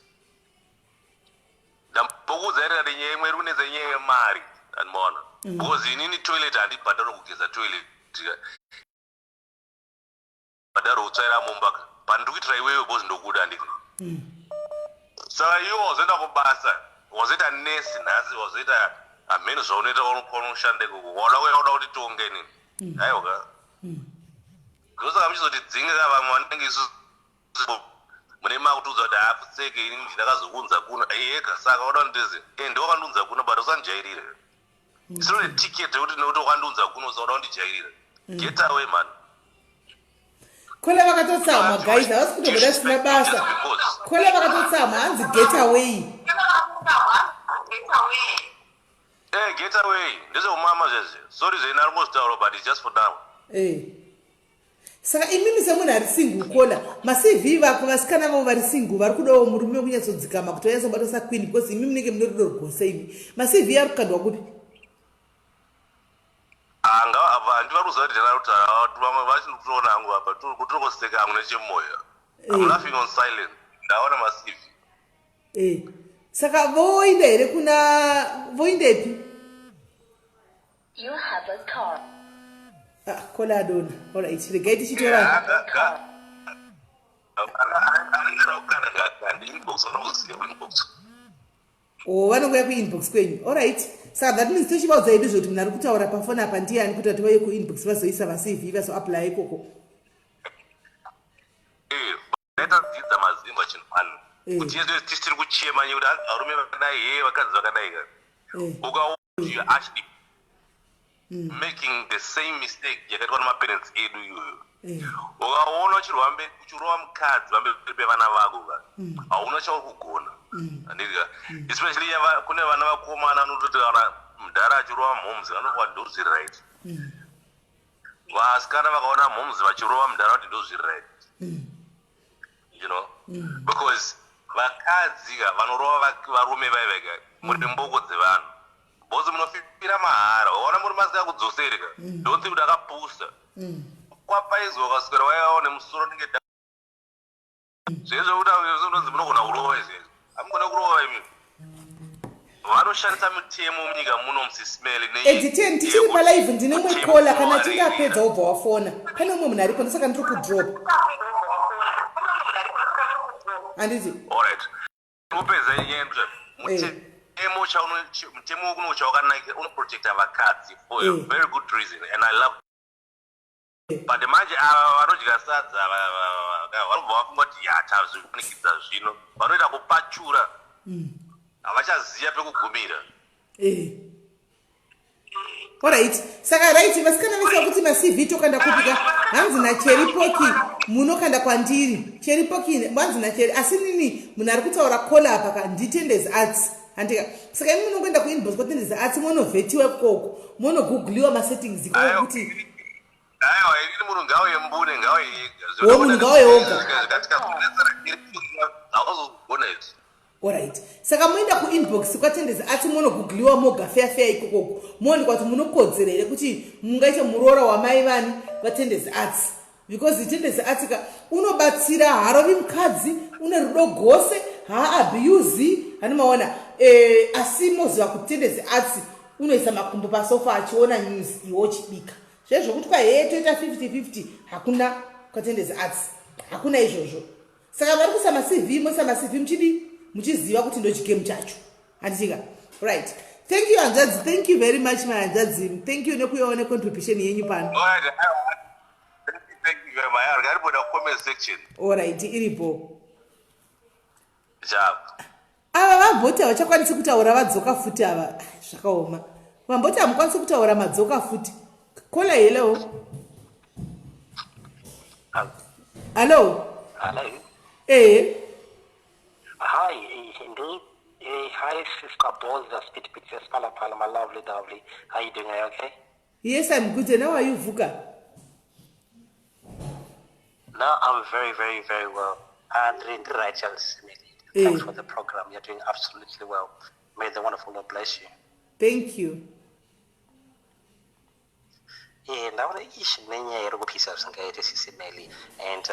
[SPEAKER 4] Ndambokuudza iri kati nyaya imwe iri kunetsa inyaya yemari, andimaona? Because inini toilet handibhadharo kugeza toilet, bhadharo kutsvaira mumba ka, pandiri kuitira iwewe because ndokuda, handiti? Saka iwe wazoenda kubasa, wazoita nesi nhasi, wazoita hameno zvaunoita kwaunoshanda ikoko, wauda kuya uda kuti tonge inini, aiwa ka. Ndosaka muchizotidzinga ka vamwe vanenge isusu mune makutiudza kuti haapfutseke, ini ndakazokunza kuno ega. Saka wada kundeze e ndo wakandiunza kuno, but usandijairire. It's not a ticket yekuti nekuti wakandiunza kuno, saka uda kundijairira. Get away, man.
[SPEAKER 1] Kola vakatotsamwa guys, havasi kutomboda zvisina basa. Kola vakatotsamwa hanzi get away.
[SPEAKER 4] Hey, get away. Ndezveumama zvezve. Sorry zvenyu ari kungozvitaura but it's just for now.
[SPEAKER 1] Eh. Saka imimi semunhu ari single kola, maCV vako vasikana vavo vari single vari kudawo murume wekunyatsodzikama kuti vanyatsobatwa saqueen because imi munenge mune rudo rwose imi. MaCV ari kukandwa kupi?
[SPEAKER 4] Anga apa handi vari kuziva kuti ndana kuti vamwe vachiri kutoona hangu apa tiri kuseka hangu nechemoyo. I'm laughing on silent. Ndaona maCV.
[SPEAKER 1] Eh. Saka voinda here kuna voindepi?
[SPEAKER 2] You have a car.
[SPEAKER 1] Ah, kola adona. All right, regai tichitora. Oh, vanongouya kuinbox kwenyu. All right. Saka that means tochivaudza hedu zvekuti munhu ari kutaura pafoni apa ndiyani kuti vati vauye kuinbox vazoisa vaCV vazoapply ikoko.
[SPEAKER 4] Tadzidza mazimba chinhu one kuti yesu tisiri kuchema nyekuti varume vakadai hee vakadzi vakadai ka. Ukaona you are actually making the same mistake yakaitwa nemaparents edu iyoyo. Ukaona uchirova mukadzi pamberi pevana vako ka, hauna chauri kugona. Handiti ka? Especially kune vana vakomana anototi kana mudhara achirova mhoms anoti ndozviri right. Vasikana vakaona mhoms vachirova mudhara kuti ndozviri right. You know? Because vakadzi ka vanorova varume vai ka muri mboko dzevanhu. Bosi munofira mahara. Waona murume asingakudzoseri ka. Don't think kuti akapusa. Kwapaizwa ukaswera waivawo nemusoro unenge zvezvo kuti unonzi munogona kurova izvezvo. Hamugone kurova imi. Vanoshandisa mitemo munyika muno musisimeli
[SPEAKER 1] Editen tichiri palive ndine mumwe kola kana achinge apedza wobva wafona. Pane umwe munhu aripo ndosaka ndiri kudrop. Handiti?
[SPEAKER 4] Alright. Kupedza nyaya mutemo mutemo kuno chawakanakira unoprotecta vakadzi for a very good reason and I love. But manje ava vanodya sadza vanobva vafunga kuti ya tazvifunikidza zvino vanoita kupachura havachaziva pekugumira.
[SPEAKER 1] Alright. Saka right vasikana vese vakuti maCV tokanda kupika hanzi naCheripoki munokanda kwandiri. Cheripoki hanzi naCheri asi nini munhu ari kutaura kola apa ka ndiTendez Arts. Handika. Saka imi munongoenda kuinbox kwaTendez Arts monovhetiwa ikoko monogoogleiwa masettings ikoko kuti
[SPEAKER 4] Aiwa, inini munhu ngauye mbune ngauye
[SPEAKER 1] ega. Wo munhu ngauye oga.
[SPEAKER 4] Hauzogona izvi.
[SPEAKER 1] Alright. Saka moenda kuinbox kwaTendez Arts monogoogleiwa moga fair fair ikokoko. Moonekwa kuti munokodzera here kuti mungaite muroora wamai vani vaTendez Arts. Because Tendez Arts ka unobatsira harovi mukadzi une rudo gose haaabuse hani maona asi moziva kuti Tendez Arts unoisa makumbo pasofa achiona news iwe uchibika. Zvezvokuti kwa hee toita 50-50 hakuna kwaTendez Arts. Hakuna izvozvo. Saka vari kuisa maCV moisa maCV muchidi muchiziva kuti ndochigame chacho. Handitika? Right. Thank you hanzvadzi. Thank you very much my hanzvadzi. Thank you nekuuyawo necontribution yenyu pano.
[SPEAKER 4] Alright. Thank you very much. Ngaripo na comment section.
[SPEAKER 1] Alright, iripo.
[SPEAKER 4] Jab.
[SPEAKER 1] Ava vamboti havachakwanisi kutaura vadzoka futi ava. Zvakaoma. Vamboti hamukwanisi kutaura madzoka futi. Kola hello. Hello.
[SPEAKER 5] Hello.
[SPEAKER 1] Eh.
[SPEAKER 5] Hi, indeed. Hey, hi, Sister Boza, Spit Pictures, Pala Pala, my lovely, lovely. How you doing? Are you okay?
[SPEAKER 1] Yes, I'm good. And how are you, Vuka?
[SPEAKER 5] No, I'm very, very, very well. And right, thanks for the program. You're doing absolutely well. May the wonderful Lord bless you.
[SPEAKER 1] Thank you.
[SPEAKER 5] Yeah, ndaona ishi nenyaya iri kupisa zvisingaite Sisi Melly. And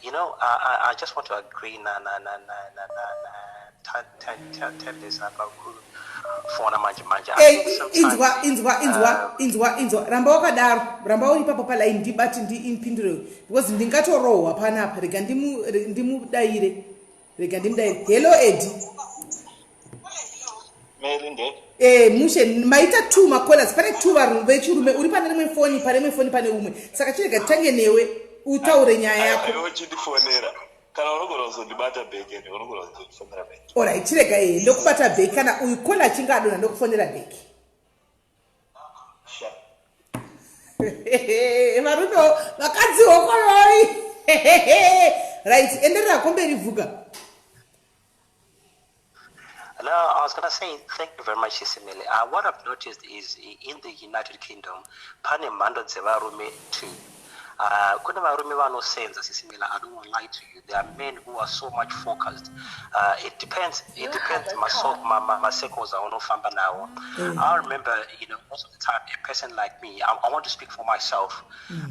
[SPEAKER 5] you know, I just want to agree na na na na na na na Tendez apa kufona manje manje.
[SPEAKER 1] Hey, inzwa inzwa inzwa inzwa inzwa ramba wakadaro ramba uri ipapo palaini ndibati ndiimpindure because ndingatorohwa panapa rega ndimudaire rega ndimudaire. Hello Eddie.
[SPEAKER 6] Mary nde.
[SPEAKER 1] Mushe maita two macallers pane two varume vechirume uri pane rimwe foni pane rimwe foni pane umwe saka chirega titange newe utaure nyaya yako.
[SPEAKER 6] Aiwa uchindifonera kana unogona kuzondibata back and unogona kuzondifonera back.
[SPEAKER 1] Alright chirega ndokubata back kana uyu caller achinge adonha ndokufonera back.
[SPEAKER 6] Sure.
[SPEAKER 1] Varume vakadzi hokoroi. Right, enderera komberi, Vhuka.
[SPEAKER 5] No, I was going to say thank you very much, Isimele. What I've noticed is in the United Kingdom, pane mhando dzevarume two. Kune varume vanosenza, Sisi Mela. I don't want to lie to you. There are men who are so much focused. It depends. It depends. Macircles aunofamba nawo. I remember, most of the time, a person like me, I want to speak for myself.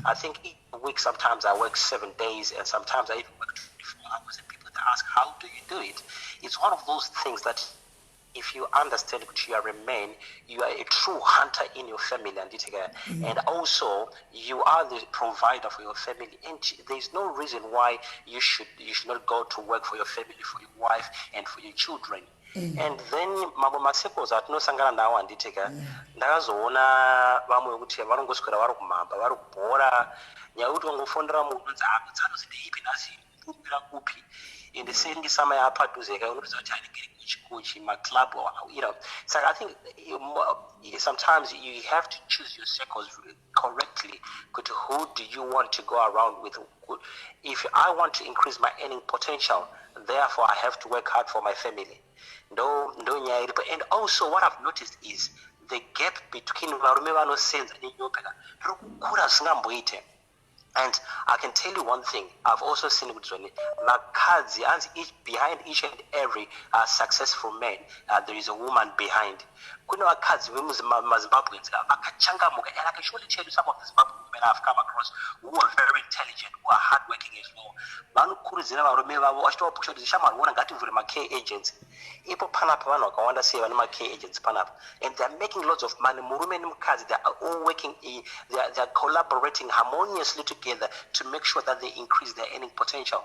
[SPEAKER 5] I think each week sometimes I work 7 days, and sometimes I even work 24 hours. And people ask, "How do you do it?" It's one of those things that if you understand that you are a man, you are a true hunter in your family, and and also you are the provider for your family. And there's no reason why you should not go to work for your family, for your wife, and for your children. And then mamwe macircles atinosangana nawo, handitika, ndakazoona vamwe vekuti vanongoswera vari kumhamba, vari kubhora, nyaya yekuti vangofondera munhu unonzi tsanozi ndeipi nhasi, kupira kupi, and senge sama yapadhuze ka, unotoziva kuti anenge iri kuchi kuchi maclub. So I think sometimes you have to choose your circles correctly, kuti who do you want to go around with? If I want to increase my earning potential, therefore I have to work hard for my family. Ndo nyaya iripo. And also what I've noticed is the gap between varume vanosenza nenyoka riri kukura zvisingamboite. And I can tell you one thing, I've also seen kuti zvoni vakadzi, hanzi each, behind each and every successful man, there is a woman behind. Kune vakadzi vemumaZimbabweans vakachangamuka, and I can surely tell you some of the Zimbabwean women I've come across who are very intelligent, who are hardworking as well, vanokurudzira varume vavo vachitovapusha kuti, "Shamwari, ona, ngativhure macare agents ipo panapa." Vanhu vakawanda sei vane macare agents panapa, and they are making lots of money. Murume nemukadzi, they are all working, they are collaborating harmoniously together to make sure that they increase their earning potential.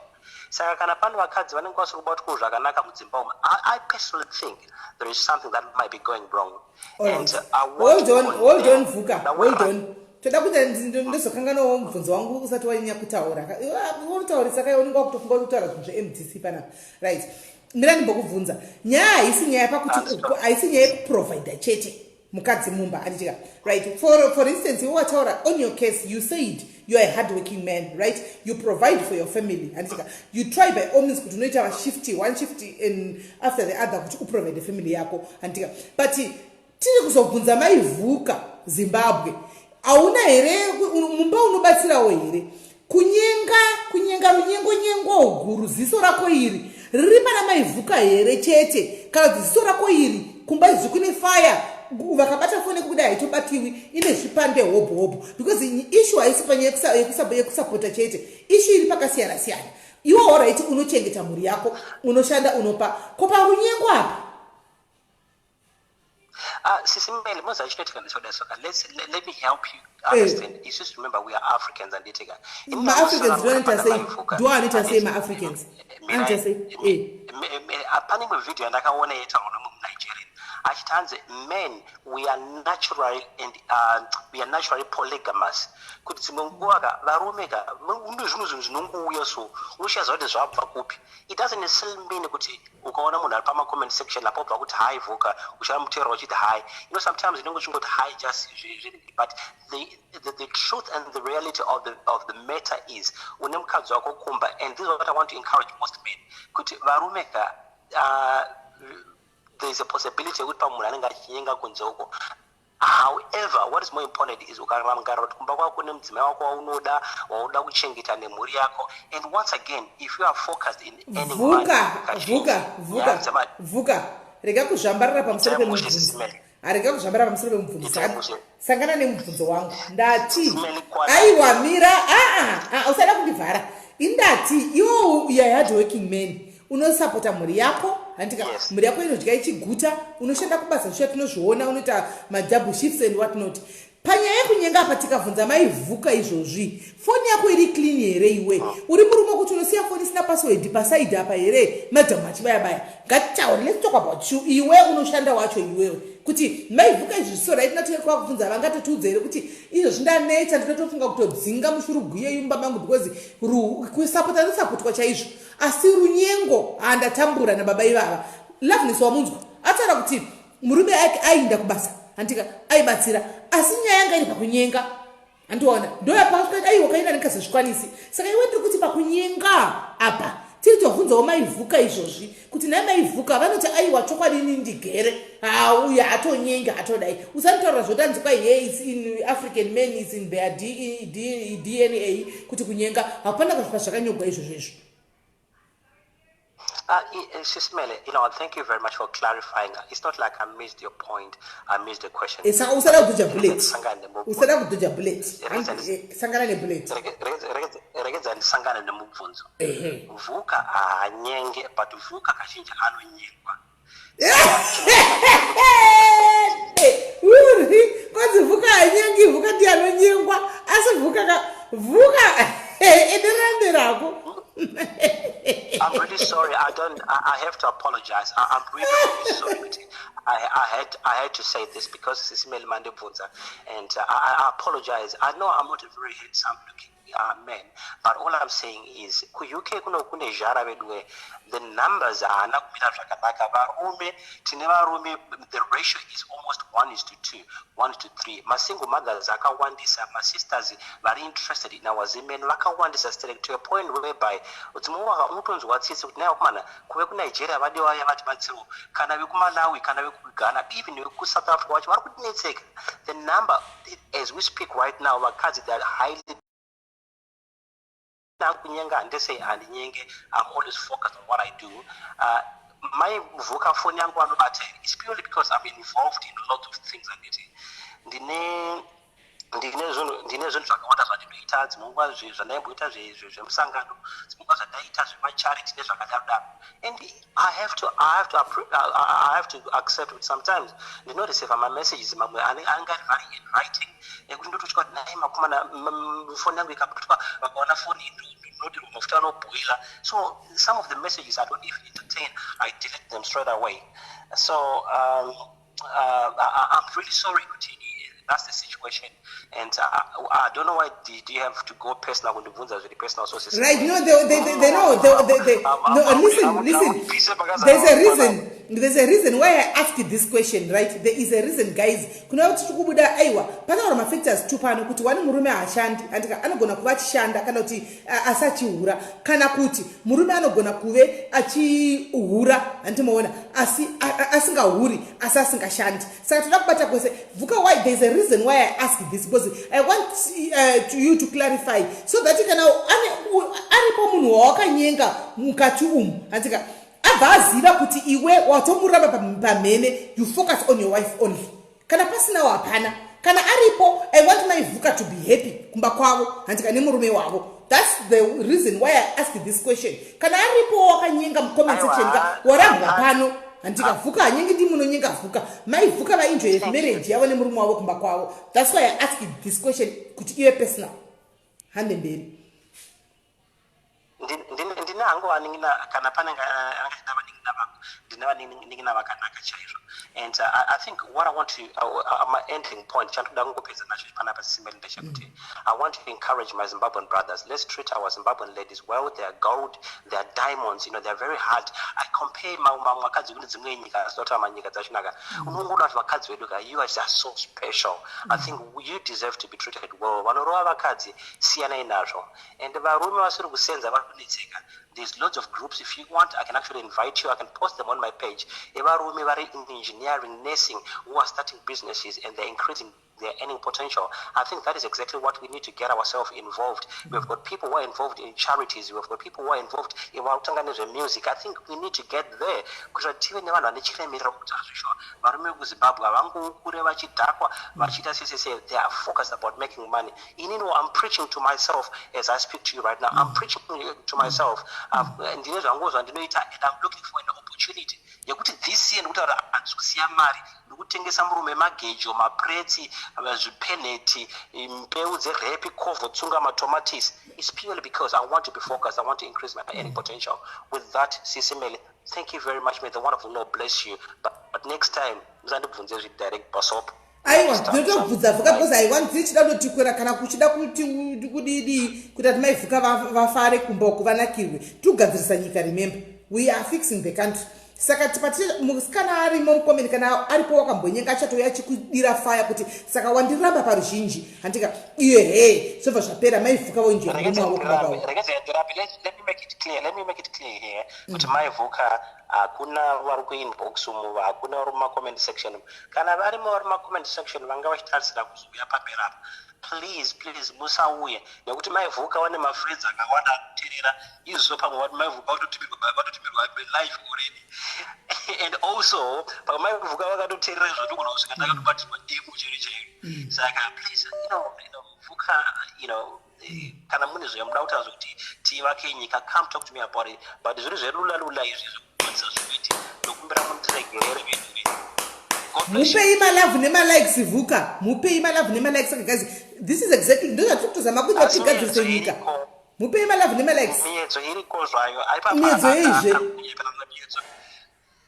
[SPEAKER 5] Saka kana pane vakadzi vanenge vasiri kubatwawo zvakanaka mudzimba umu, I personally think there is something that might be going wrong.
[SPEAKER 1] And hold on, hold on, Vuka, hold on. Toda kuti ndozokanganawo mubvunzo wangu usati wanyanya kutaura. Unotaurisa kai, unenge wakutofunga kuti kutaura zvinhu zveMDC panapa. Right, mira ndimbokubvunza. Nyaya haisi nyaya pakuti haisi nyaya yekuprovida chete mukadzi mumba, anditika? Right, for instance, iwe wataura on your case, you said you are a hard working man, right? You provide for your family, anditika? You try by all means kuti unoita mashift, one shift and after the other, kuti uprovide family yako, anditika? But tiri kuzobvunza maiVhuka Zimbabwe, hauna here mumba unobatsirawo here kunyenga? Kunyenga runyengo nyengo guru, ziso rako iri riri pana maiVhuka here chete, kana kuti ziso rako iri kumba izvi kune faya, vakabata foni kudai haitobatiwi, ine zvipande hobho hobho? Because issue haisi panyaya yekusapota chete, issue iri pakasiyana siyana. Iwe alright, unochengeta mhuri yako, unoshanda, unopa, ko parunyengo apa?
[SPEAKER 5] Sisi Mele, moza chinoitika ndechekuda let me help you understand. It's just, remember, we are Africans, anditika?
[SPEAKER 1] MaAfricans ndoanoita sei? Ndoanoita sei maAfricans? Anoita sei?
[SPEAKER 5] Pane imwe video yandakaona yaitaurwa nemuNigerian achiti, hanzi, "Men, we are naturally polygamous," kuti dzimwe nguva ka, varume ka, une zvimwe zvinhu zvinongouya, so unoshaziva kuti zvabva kupi. It doesn't necessarily mean kuti ukaona munhu ari pamacomment section apo ubva kuti, "Hi Vuka," uchamutaura uchiti hi. Sometimes unenge uchingoti hi, just, but the truth and the reality of the matter is une mukadzi wako kumba. And this is what I want to encourage most men, kuti varume ka, there is a possibility yekuti pamunhu anenge achinyenga kunze uko. However, what is more important is ukarangarira kuti kumba kwako nemudzimai wako waunoda, waunoda kuchengeta nemhuri yako. And once again, if you are focused in earning money,
[SPEAKER 1] Vuka, Vuka, Vuka, Vuka, rega kuzvambarira pamusoro pemubvunzo. Harega kuzvambara pamusoro pemubvunzo, sangana nemubvunzo wangu. Ndati, aiwa, mira, aa, usada kundivhara. Indati iwo you are hard working man, unosapota mhuri yako, handika? Mhuri yako inodya ichiguta, unoshanda kubasa zvisha, tinozviona, unoita madouble shifts and what not. Panyaya yekunyenga apa, tikabvunza maiVhuka izvozvi, foni yako iri clean here? Iwe uri murume kuti unosiya foni isina password paside apa here, madhamu achibaya baya? Ngatitaure, let's talk about you. Iwe unoshanda wacho iwewe, kuti maiVhuka izvi so right, natinekwa vangatotiudza here kuti izvozvi ndanetsa, ndinotofunga kutodzinga mushurugwi yemumba mangu, because kusapota ndosapotwa chaizvo, asi runyengo handatambura nababa ivava? Loveness, wamunzwa ataura kuti murume ake ainda kubasa, handika? Aibatsira, asi nyaya yanga iri pakunyenga. Andiona ndoyapakati aiwa kaina ndingazozvikwanisi. Saka iwe ndiri kuti pakunyenga apa tiri tovhunzawo maivhuka izvozvi kuti nhai maivhuka vanoti aiwa chokwadi ini ndigere hauya hatonyenga hatodai usanditaurira zvotanzi kwai he its in African men, its in their DNA kuti kunyenga hapana zvakanyorwa izvozvo izvo.
[SPEAKER 5] Sis Melly, thank you very much for clarifying. It's not like I missed your point. I missed the question.
[SPEAKER 1] Saka usada kudodger bullet, usada kudodger bullet, sangana nebullet.
[SPEAKER 5] Regedza ndisangane nemubvunzo. Vhuka haanyenge, but vhuka kazhinji anonyengwa.
[SPEAKER 1] Uri kwanzi vhuka hanyengi, vhuka ndiye anonyengwa, asi vhuka ka vhuka ederambe rako.
[SPEAKER 5] I'm really sorry. I don't. I have to apologize. I'm really, really sorry. I had to say this because Sis Melly mandibvunza, and I apologize. I know I'm not a very handsome looking man, but all I'm saying is kuUK kuno kune zhara veduwe. The numbers haana kumira zvakanaka. Varume, tine varume, the ratio is almost 1 is to 2, 1 to 3. Masingle mothers akawandisa, masisters vari interested in our women vakawandisa sterek, to a point whereby dzimwe nguva unotonzwa tsitsi kuti nai vakomana kuve kuNigeria vadiwa vaya vatibatsirawo, kana vekuMalawi, kana vekuGhana, even vekuSouth Africa vacho vari kutinetseka. The number as we speak right now, vakadzi, they are highly kunyenga. Handisei handinyenge. I'm always focused on what I do. Mai vhuka foni yangu vanobata here? It's purely because I'm involved in a lot of things, anditi ndine zvinhu zvakawanda zvandinoita. Dzimwe nguva zvandaimboita zvemusangano, dzimwe nguva zvandaita zvemacharity nezvakadaro daro, and I have to accept kuti sometimes ndinoreceiva mamessages mamwe anga ari very inviting ekuti ndototya kuti nai makomana, foni yangu ikabatwa, vakaona foni ndinodirwa mafuta anobhoila. So some of the messages I don't even entertain. I delete them straight away. So I'm really sorry kuti that's the situation, and I don't know why did you have to go personal kundibvunza zviri personal. So
[SPEAKER 1] Right, no, they no, they, no, listen, listen, there's a reason why I asked this question, right? There is a reason, guys. Kuna kuti tiri aiwa pataura mafactors two pano kuti wani murume haashandi, andika anogona kuva achishanda kana kuti asi achihura, kana kuti murume anogona kuve achihura, handimaona, asi asingahuri asi asingashandi. Saka toda kubata kwese. Vhuka, why there's a reason why I ask this, because I want to you to clarify so that kana aripo munhu wawakanyenga mukati umu, handika abva aziva kuti iwe watomuramba pamhene. You focus on your wife only. Kana pasinawo, hapana. Kana aripo, I want my vhuka to be happy kumba kwavo, handika nemurume wavo. That's the reason why I ask this question. Kana aripo wakanyenga mucomment section ka warambwa pano, handika vhuka hanyengi, ndi munonyenga vhuka. Mai vhuka vaenjoy marriage yavo nemurume wavo kumba kwavo. That's why I ask this question kuti ive personal. Hande mberi.
[SPEAKER 5] Ndine hangu vanin'ina, kana pane angachida vanin'ina vangu, ndine vanin'ina vakanaka chaizvo. And I think what I want to my ending point chandoda kungopedza nacho panapa, Sis Melly, ndechekuti I want to encourage my Zimbabwean brothers. Let's treat our Zimbabwean ladies well. They are gold, they are diamonds. They are very hard. I compare mamwe vakadzi kune dzimwe nyika, asinotaura manyika dzachonaka. Unongoona kuti vakadzi vedu ka, you are just so special. I think you deserve to be treated well. Vanorova vakadzi, siyanai nazvo. And varume vasiri kusenza vari kunetseka. There's lots of groups. If you want, I can actually invite you. I can post them on my page, evarume vari in engineering, nursing, who are starting businesses and they're increasing their earning potential. I think that is exactly what we need to get ourselves involved. We've got people who are involved in charities. We've got people who are involved in vakutanga nezvemusic. I think we need to get there kuitira tive nevanhu vane chiremerero kuti azvishuwa varume vekuZimbabwe havangokure vachidhakwa vachiita sesese. They are focused about making money. Inini, I'm preaching to myself as I speak to you right now. I'm preaching to myself. Ndine zvangu zvandinoita and I'm looking for an opportunity yekuti this year ndikutaura handisi kusiya mari, ndikutengesa murume magejo, mapretsi, zvipeneti, mbeu dzerape, covo, tsunga, matomatisi. It's purely because I want to be focused. I want to increase my earning potential. With that, Sis Melly, thank you very much. May the wonderful Lord bless you. But next time musandibvunze zvidirect pasop.
[SPEAKER 1] Aiwa, ndinotobvunza vhuka because aiwa ndichida kutotikwera kana kuchida kuti kudidi kuti ati maivhuka vafare kumba uku, vanakirwe. Tikugadzirisa nyika. Remember, we are fixing the country. Saka tipati musikana arimo mucomment, kana aripo wakambonyenga, achatouya achikudira fire kuti saka wandiramba paruzhinji, handika? Iye he, zvobva zvapera. Maivhuka voenjoya murume wavo kumba kwavo.
[SPEAKER 5] Let me make it clear, let me make it clear here kuti Maivhuka, hakuna vari kuinbox umu, hakuna vari mumacomment section. Kana varimo vari mumacomment section vanga vachitarisira kuzouya pamberi apa, please, please, musauye, nekuti Maivhuka vane mafriends akawanda anoteerera izvo. Pamwe vati Maivhuka vatotumirwa live already, and also pamwe Maivhuka vakatoteerera izvo, ndogona kusvika ndakatobatirwa demo chero chaiyo. Saka please, Vuka, kana mune zvamuda kutaura zvekuti tivake nyika, come talk to me about it. But zviri zvelula lula izvi zvekukwanisa zvikuiti, ndokumbira mundiregerere vedu.
[SPEAKER 1] Mupei malove nemalikes, Vhuka, mupei malove nemalikes. Saka guys, this is exactly ndo zvatiri kutozama kuita kuti tigadzirise nyika. Mupei malove nemalikes.
[SPEAKER 5] Miedzo iriko zvayo.
[SPEAKER 1] Miedzo yeizve?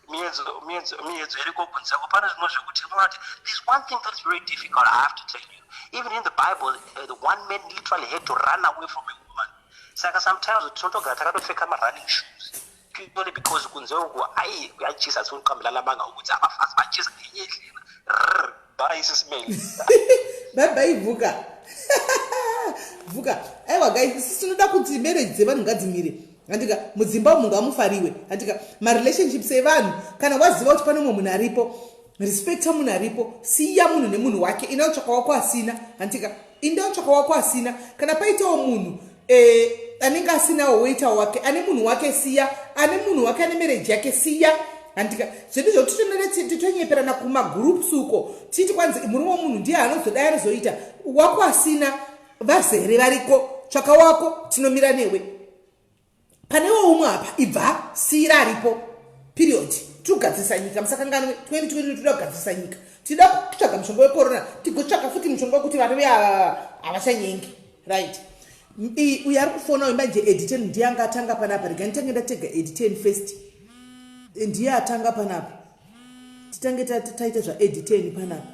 [SPEAKER 5] Miedzo iriko kunze. Pane zvimwe zvekuti unoti there's one thing that's very difficult. I have to tell you, even in the Bible, the one man literally had to run away from a woman. Saka sometimes tinotogara takatopfeka marunning shoes purely because kunze uku ayi kuyachisa. Sikuqambelana amanga ukuthi abafazi bachisa ngenye indlela. Rrr, bye, sisimeli.
[SPEAKER 1] Bye bye, Vuka, Vuka. Aiwa guys, isi tinoda kuti marriage dzevanhu ngadzimire, handika? Mudzimba umu ngamufariwe, handika? Marelationships evanhu, kana waziva kuti pane umwe munhu aripo, respecta munhu aripo. Siya munhu nemunhu wake. Ina utsvaka wako asina, handika? Inda utsvaka wako asina. Kana paitawo munhu anenge asinawo, woitawo wake. Ane munhu wake, siya. Ane munhu wake, ane marriage yake, siya, handika? Zvedu zvokuti titonyeperana kumagroups uko, titi kwanzi murume wemunhu ndiye anozodai, anozoita wako asina, vazere variko. Tsvaka wako, tinomira newe. Panewo umwe apa, ibva, siyira aripo, period. Tiri kugadzirisa nyika, musakanganwe 2020. Toda kugadzirisa nyika, tinoda kutsvaga mushonga wecorona, tigotsvaka futi mushonga wekuti varume ava havachanyengi, right? Uyo ari kufona uyu manje, Editen, ndiye anga atanga panapa. Rega nditange ndatega Editen first, ndiye atanga panapa. Titange taita zvaEditen panapa.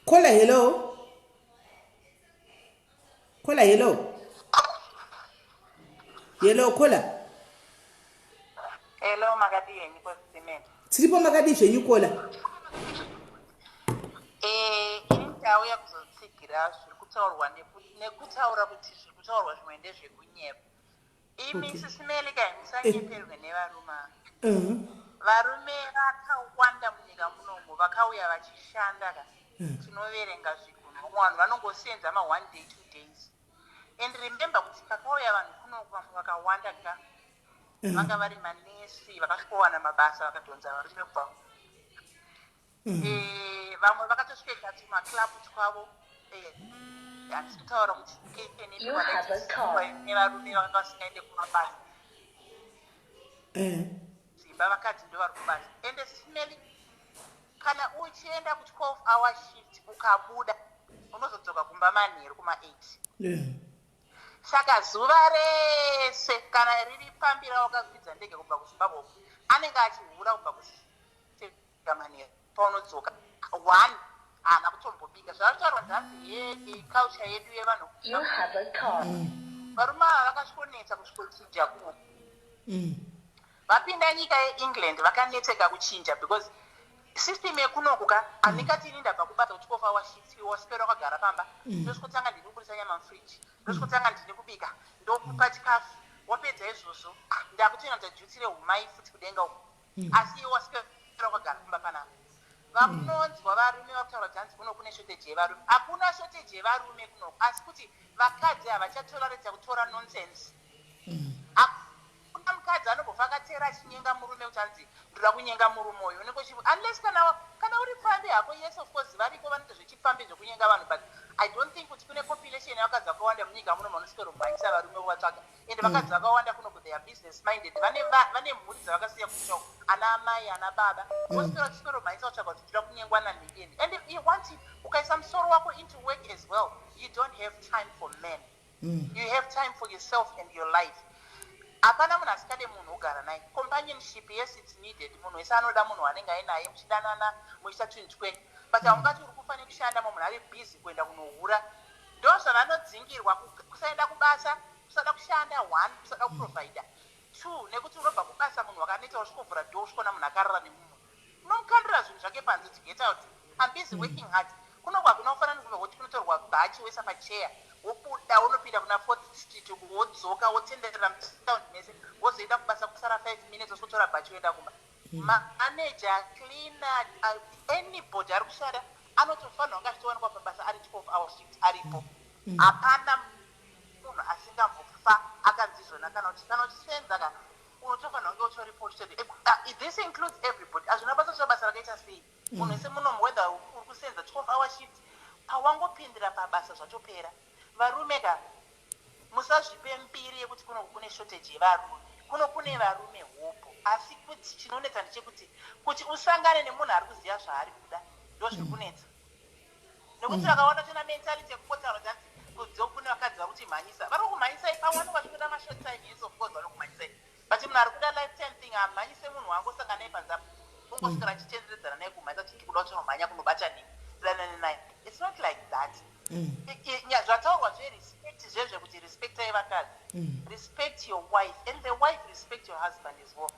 [SPEAKER 1] Caller, hello. Caller, hello. Hello, caller.
[SPEAKER 3] Hello, makadii henyu kwesitimeni?
[SPEAKER 1] Tiripo, makadii zvenyu, caller?
[SPEAKER 3] Ini ndauya kuzotsigira zviri kutaurwa nekutaura kuti zviri kutaurwa zvimwe ndezvekunyepa. Imi, sisimeli kai, musanyeperwe nevarume ava. Varume vakawanda munyika munomu vakauya vachishanda ka, tinoverenga zvigunwe. Vamwe vanhu vanongosenza ma1 day, 2 days. And remember kuti pakauya vanhu kunoku, vamwe vakawanda ka vanga vari manesi, vakasvikowana mabasa, vakadhonza varume kubva. Vamwe vakatosvika tumaclub twavo. Handisi kutaura kuti
[SPEAKER 2] You have a call.
[SPEAKER 3] nevarume vanga vasingaende kumabasa dzimba, vakadzi ndo vari kubasa. Ende simeli, kana uchienda ku12 hour shift, ukabuda unozodzoka kumba manheru kuma8. Saka zuva rese, kana riri pambira wakakwidza ndege kubva kuZimbabwe uku, anenge achihura kubva kusvika manheru paunodzoka. One haana kutombobika. Zvavataurwa nzanzi yeculture yedu yevanhu.
[SPEAKER 2] You have a call.
[SPEAKER 3] Varume ava vakasvikonetsa kusvikochinja kuno. Vapinda nyika yeEngland vakanetseka kuchinja because system yekunoku ka, handingati ini ndabva kubasa ku12 hour shift, waswera wakagara pamba, ndosvikotanga ndini kubudisa nyama mufriji, ndosvikotanga ndini kubika, ndokupa chikafu. Wapedza izvozvo, ah, ndakutoenda kuita duty rehumai futi kudenga uku, asi iwe waswera wakagara kumba panapa. Vamunonzwa varume vakutaura kuti hanzi kuno kune shortage yevarume, hakuna shortage yevarume kunoku, asi kuti vakadzi havachatolerate kutora nonsense. Hakuna mukadzi anombofa akateera achinyenga murume kuti hanzi ndoda kunyenga murume uyu. Unenge unless kana uri pfambi hako. Yes, of course, variko vanoita zvechipfambi zvekunyenga vanhu, but I don't think kuti kune population yevakadzi vakawanda munyika muno vanoswero-mhanyisa varume vovatsvaga. Ende vakadzi vakawanda kuno, they are business minded, vane mhuri dzavakasiya kumusha, ana amai, ana baba, voswera vachiswero-mhanyisa kutsvaga kuti ndoda kunyengwa nanhingeni. And you want it, ukaisa musoro wako into work as well, you don't have time for men. You have time for yourself and your life. Hapana munhu asingade munhu wogara naye. Companionship, yes, it's needed. Munhu wese anoda munhu wanenge ainaye, muchidanana, muchiita twinhu twenyu, but haungati uri kufa nekushanda, mumwe munhu ari busy kuenda kunohura. Ndo zvavanodzingirwa, kusaenda kubasa, kusada kushanda one, kusada kuprovida two, nekuti unobva kubasa, munhu wakaneta, usvikovhura door, usvikoona munhu akarara nemumwe, unomukandira zvinhu zvake panze kuti, "Get out, I'm busy working hard." Kuno hakuna kufanana kubva kuti kunotorwa bhachi, woisa pacheya, wobuda, unopinda kuna Fourth Street, wodzoka, wotenderera mutaundi mese, wozoenda kubasa kusara 5 minutes, wosvotora bhachi, woenda kumba. Manager, cleaner, anybody ari kushanda anotofanirwa kunge achitowanikwa pabasa ari 12 hour shift aripo. Hapana munhu asingambofa akanzi izvona. Kana uchisenza ka, unotofanirwa kunge utoripo. This includes everybody, hazvina basa kuti basa rakaita sei. Munhu wese munomu, whether uri kusenza 12 hour shift, pawangopindira pabasa zvatopera. Varume ka, musazvipe mbiri yekuti kuno kune shortage yevarume. Kuno kune varume hopo, asi kuti chinonetsa ndechekuti kuti usangane nemunhu ari kuziva zvaari kuda, ndo zviri kunetsa, nekuti vakaona tona mentality yekupotaura kuti hanzi kunze kune vakadzi vari kutimhanyisa, vari kukumhanyisai pamwe vanenge vachikuda mashort time. Yes, of course vanokumhanyisai, but munhu ari kuda lifetime thing hamhanyise munhu wangosangana naye panze apo, ungosvikira achitenderedzana naye kumhanyisa kuti ndikuda kutonomhanya kunobata nini danane naye. It's not like that. Zvataurwa zverespect, zvezvekuti respectai vakadzi, respect your wife and the wife respect your husband as well.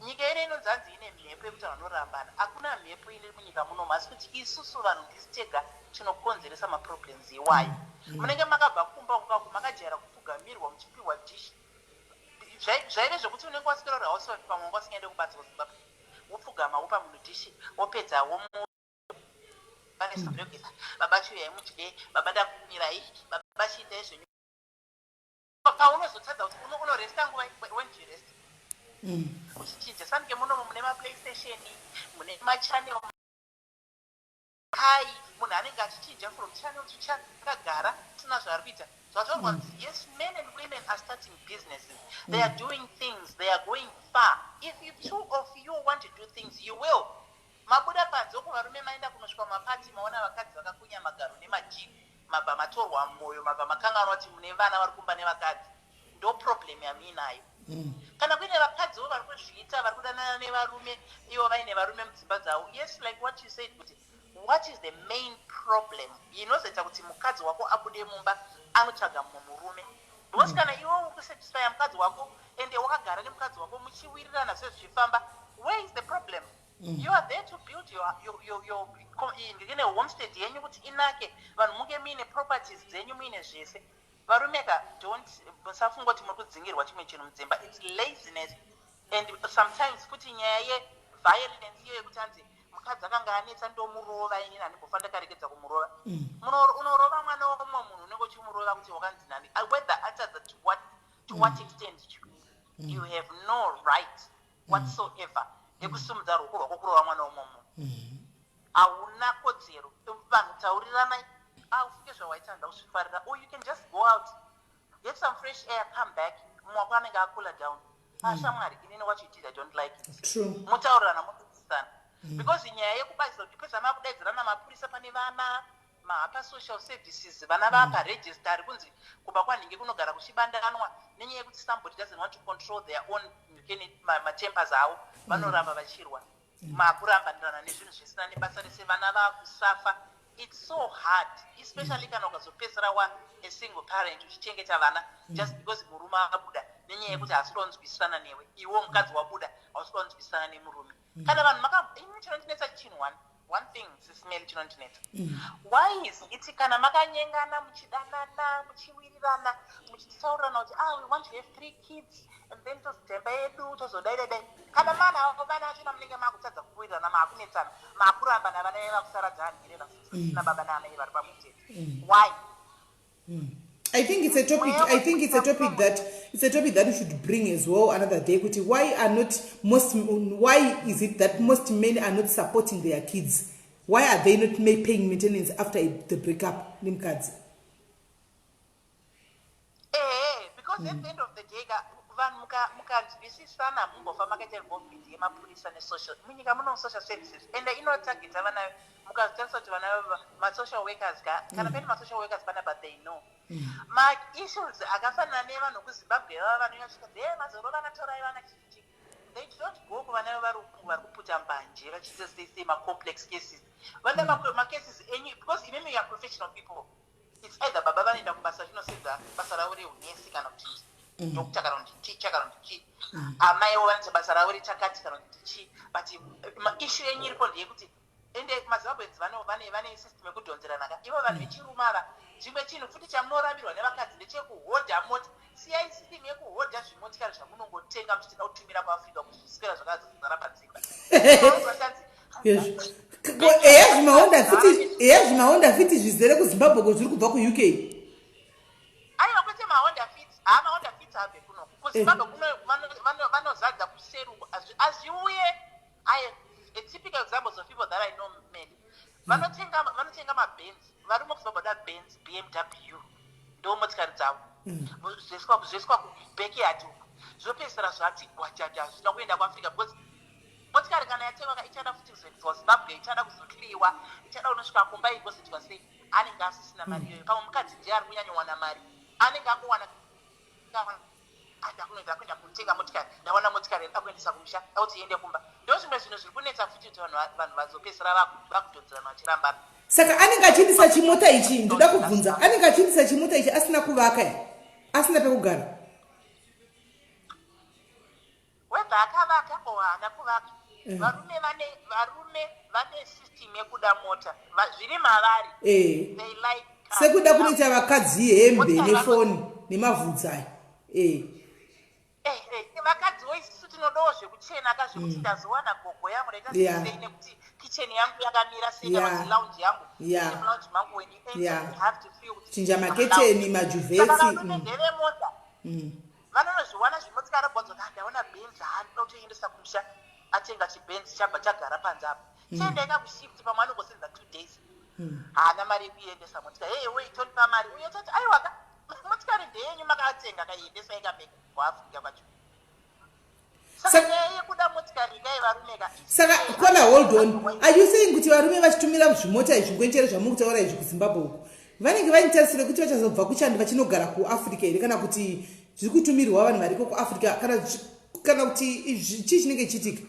[SPEAKER 3] Nyika ino inonzi hanzi ine mhepo yekuti vanhu vanorambana. Hakuna mhepo iri munyika munomu, asi kuti isusu vanhu ndisi tega tinokonzeresa maproblems iwayo. Munenge makabva kumba kukaku makajaira kupfugamirwa, muchipiwa dishi. Zvaive zvekuti unenge waswera uri housewife, pamwe wanga usingaende kubasa kuZimbabwe, wopfugama, wopa munhu dishi, wopedza, womu vanesabregeza, "Baba, chiuyai mudye, baba, ndakumirai, baba, chiitai zvenyu." Paunozotadza kuti unoresta nguva, when do you rest? Uchichinja sanike munomu mune maPlayStation, mune machannel kai, munhu anenge achichinja from channel to channel, akagara asina zvaari kuita. Zvataurwa kuti yes, men and women are starting businesses, they are doing things, they are going far. If you two of you want to do things, you will. Mabuda panze uko, varume, maenda kunosvika mumapati, maona vakadzi vakakunya magaro nemajini, mabva matorwa mwoyo, mabva makanganwa kuti mune vana vari kumba nevakadzi. Ndo problem yamuinayo. Kana kuine vakadziwo vari kuzviita, vari kudanana nevarume ivo vaine varume mudzimba dzavo, yes, like what you said kuti what is the main problem inozoita kuti mukadzi wako abude mumba anotsvaga mumwe murume? Because kana iwe uri kusatisfya mukadzi wako, ende wakagara nemukadzi wako muchiwirirana sezvichifamba, where is the problem? You are there to build your homestead yenyu kuti inake, vanhu munge muine properties dzenyu, muine zvese. Varume ka, don't, musafunga kuti muri kudzingirwa chimwe chinhu mudzimba. It's laziness and sometimes futi nyaya yeviolence iyo yekuti hanzi mukadzi akanga anetsa, ndomurova inini, handimbofa ndakaregedza kumurova. Unorova mwana womumwe munhu, unenge uchimurova kuti wakanzi nani? Whether atadza to what extent, you have no right whatsoever yekusimudza ruoko rwako kurova mwana womumwe munhu. Hauna kodzero. Vanhu tauriranai, "Aufunge zvawaita, ndakuzvifarira," or you can just go out, get some fresh air, come back, mumwe wako anenge acoola down. "Ashamwari, inini what you did, I don't like it." Mutaurirana, mudzidzisana, because nyaya yekubatsira kuti pesa makudaidzirana mapurisa pane vana, mahapa social services, vana vaparegister ari kunzi kumba kwanhinge kunogara kuchibandanwa, nenyaya yekuti somebody doesn't want to control their own matempers avo, vanoramba vachirwa, makurambanirana nezvinhu zvisina nebasa rese, vana vakusafa. It's so hard, especially kana ukazopedzisira wa a single parent uchichengeta vana just because murume abuda nenyaya yekuti haasi kuda kunzwisisana newe. Iwo mukadzi wabuda, hausi kuda kunzwisisana nemurume. Kana vanhu maka, ini chinondinetsa chinhu one thing, Sis Melly, chinondinetsa, why is it kana makanyengana, muchidanana, muchiwirirana, muchitaurirana kuti, "Ah, we want to have three kids and then tozotemba yedu, tozodai dai dai," kana mana avo vana vachona munenge makutadza kuwirirana, maakunetsana, maakurambana, vana vevakusara dzanherera vasina baba naamai vari pamwe chete, why?
[SPEAKER 1] I think it's a topic that we should bring as well another day. Kuti why are not most why is it that most men are not supporting their kids? Why are they not paying maintenance after the breakup nemukadzi?
[SPEAKER 3] Ehe, because at the end of the day ka, vanhu mukanzwisisana, mumbofa makaita involvement yemapurisa nesocial. Munyika muno social services ende inotargeta vana. Mukazotarisa kuti vana masocial workers ka, kana paine masocial workers panapa, they know maissues akafanana nevanhu kuZimbabwe vava vanonyasvika e mazoro, vana torai vana chichichi. They do not go kuvana vari kuputa mbanje, vachiita sei sei, macomplex cases. Vanoda macases enyu because imimi you are professional people. It's either baba vanoenda kubasa chinosenza basa ravo reunesi kana kuti doctor kana kuti teacher kana kuti chii, amaiwo vanoita basa ravo rechakati kana kuti chii. But issue yenyu iripo ndeyekuti ende maZimbabweans vane system yekudhonzerana ka. Ivo vanhu vechirume ava, chimwe chinhu futi chamunorambirwa nevakadzi ndechekuhodha mota. Siyai system yekuhodha zvimotikari zvamunongotenga muchitida kutumira kuAfrica kuti zviswera zvakazara padzimba.
[SPEAKER 1] Eya, zvimaHonda Fit, eya, zvimaHonda Fit zvizere kuZimbabwe ko zviri kubva kuUK.
[SPEAKER 3] Aiwa, kwete maHonda Fit. Ha, maHonda Fit abve kuno kuZimbabwe kuno vanozadza kuseruko. Hazviuye. I a typical examples of people that I know many vanotenga maBenz. Varume kuZimbabwe vada Benz, BMW, ndo motikari dzavo. Zvoiswa kubackyard uku, zvopedzisira zvati gwajaja, hazvina kuenda kuAfrica, because motikari kana yatengwa ichada futi kuzoendeswa Zimbabwe, ichada kuzokliwa, ichada kunosvika kumba igozoitwa sei. Anenge asisina mari iyoyo. Pamwe mukadzi ndiye ari kunyanyowana mari, anenge angowana ada kunoenda kuenda kunotenga motikari. Ndawana motikari yandida kuendesa kumusha, akuti iende kumba. Ndo zvimwe zvinhu zviri kunetsa futi kuti vanhu vazopedzisira vakudhonzerana vachirambana.
[SPEAKER 1] Saka anenge achiendesa chimota ichi, ndoda kubvunza, anenge achiendesa chimota ichi asina kuvaka here, asina pekugara?
[SPEAKER 3] Whether akavaka or haana kuvaka, varume vane system yekuda mota. Zviri mavari. They like
[SPEAKER 1] cars. Sekuda kunoita vakadzi hembe nefoni nemavhudzi aya e.
[SPEAKER 3] Vakadziwo isusu tinodawo zvekuchena ka, zvekuti ndazowana gogo yangu ndaita sei nekuti kitchen yangu yakamira sei kana kuti lounge yangu. Lounge mangu, when you enter, you have to feel kuti
[SPEAKER 1] chinja maketeni, majuvheti.
[SPEAKER 3] Varume ndevemota. Vanonozviwana zvimotikari bvonzo, "Ah, ndaona Benz, handinoda kutoendesa kumusha." Atenga chiBenz, chabva chagara panze apa. Chiendaika kushift, pamwe anongosenza 2 days, haana mari yekuiendesa motikari. Hey, wei, tonipa mari uyo, toti aiwaka, motikari ndeyenyu, makatenga, kaiendesai kamega kuAfrica kwacho. Saka nyaya yekuda motikari kai varume ka.
[SPEAKER 1] Saka kola, hold on, are you saying kuti varume vachitumira zvimota izvi, ngwenchere zvamuri kutaura izvi, kuZimbabwe uku, vanenge vaine tarisiro yekuti vachazobva kuchando vachinogara kuAfrica here, kana kuti zviri kutumirwa vanhu variko kuAfrica, kana kuti chii chinenge chichiitika?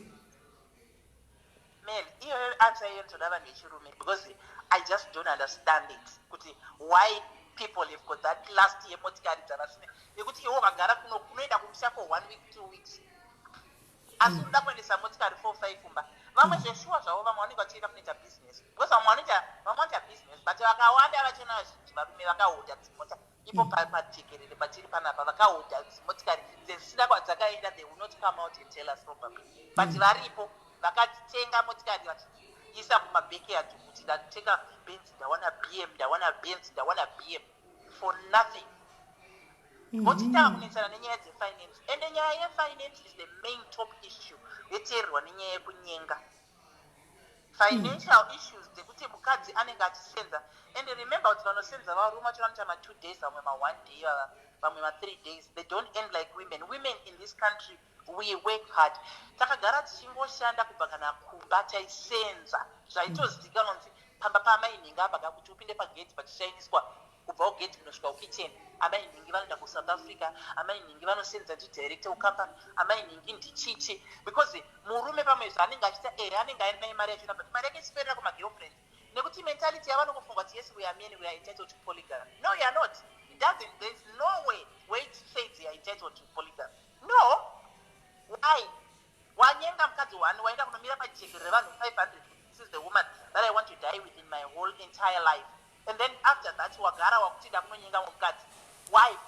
[SPEAKER 3] Man, iyoyo answer iyoyo ndinoda vanhu vechirume, because I just don't understand it kuti why people have got that last yemotikari dzavasina, yekuti iwe wakagara kuno, unoenda kumusha for one week, 2 weeks, asi unoda kuendesa motikari four five kumba. Vamwe zveshuwa zvavo, vamwe vanenge vachienda kunoita business, because vamwe vanoita business, but vakawanda vachona, vazhinji varume vakahodha dzimota ipo pajekerere patiri panapa. Vakahodha dzimotikari dzisina kwadzakaenda. They will not come out and tell us probably, but varipo vakadzitenga motikari vachiisa kumabackyard kuti ndatenga Benz, ndawana BM, ndawana Benz, ndawana BM, for nothing. Vochitanga kunetsana nenyaya dzefinance, ende nyaya yefinance is the main top issue yoteererwa nenyaya yekunyenga. Financial issues dzekuti mukadzi anenge achisenza, and remember kuti vanosenza varume vacho vanoita ma2 days, vamwe ma1 day, vamwe ma3 days. They don't end like women. Women in this country, we work hard. Takagara tichingoshanda kubva kana kumba taisenza. Zvaitozivikanwa kunzi pamba paamai apa kakuti upinde pagedhi pachishainiswa kubva kugedhi kunosvika kukitchen. Amai nhingi vanoenda kuSouth Africa, amai nhingi vanosenza, ndidirector kucompany, amai nhingi ndichichi, because murume pamwe zvaanenge achiita ere, anenge aine mari yachona, but mari yake ichiperera kumagirlfriends, nekuti mentality yavanongofunga kuti yes, we are men, we are entitled to polygamy. No, you are not. It doesn't, there is no way where it says you are entitled to polygamy. No. Why? Wanyenga mukadzi one, waenda kunomira pajekere revanhu 500, "This is the woman that I want to die with in my whole entire life," and then after that wagara wakuti ndakunonyenga mukadzi. Why?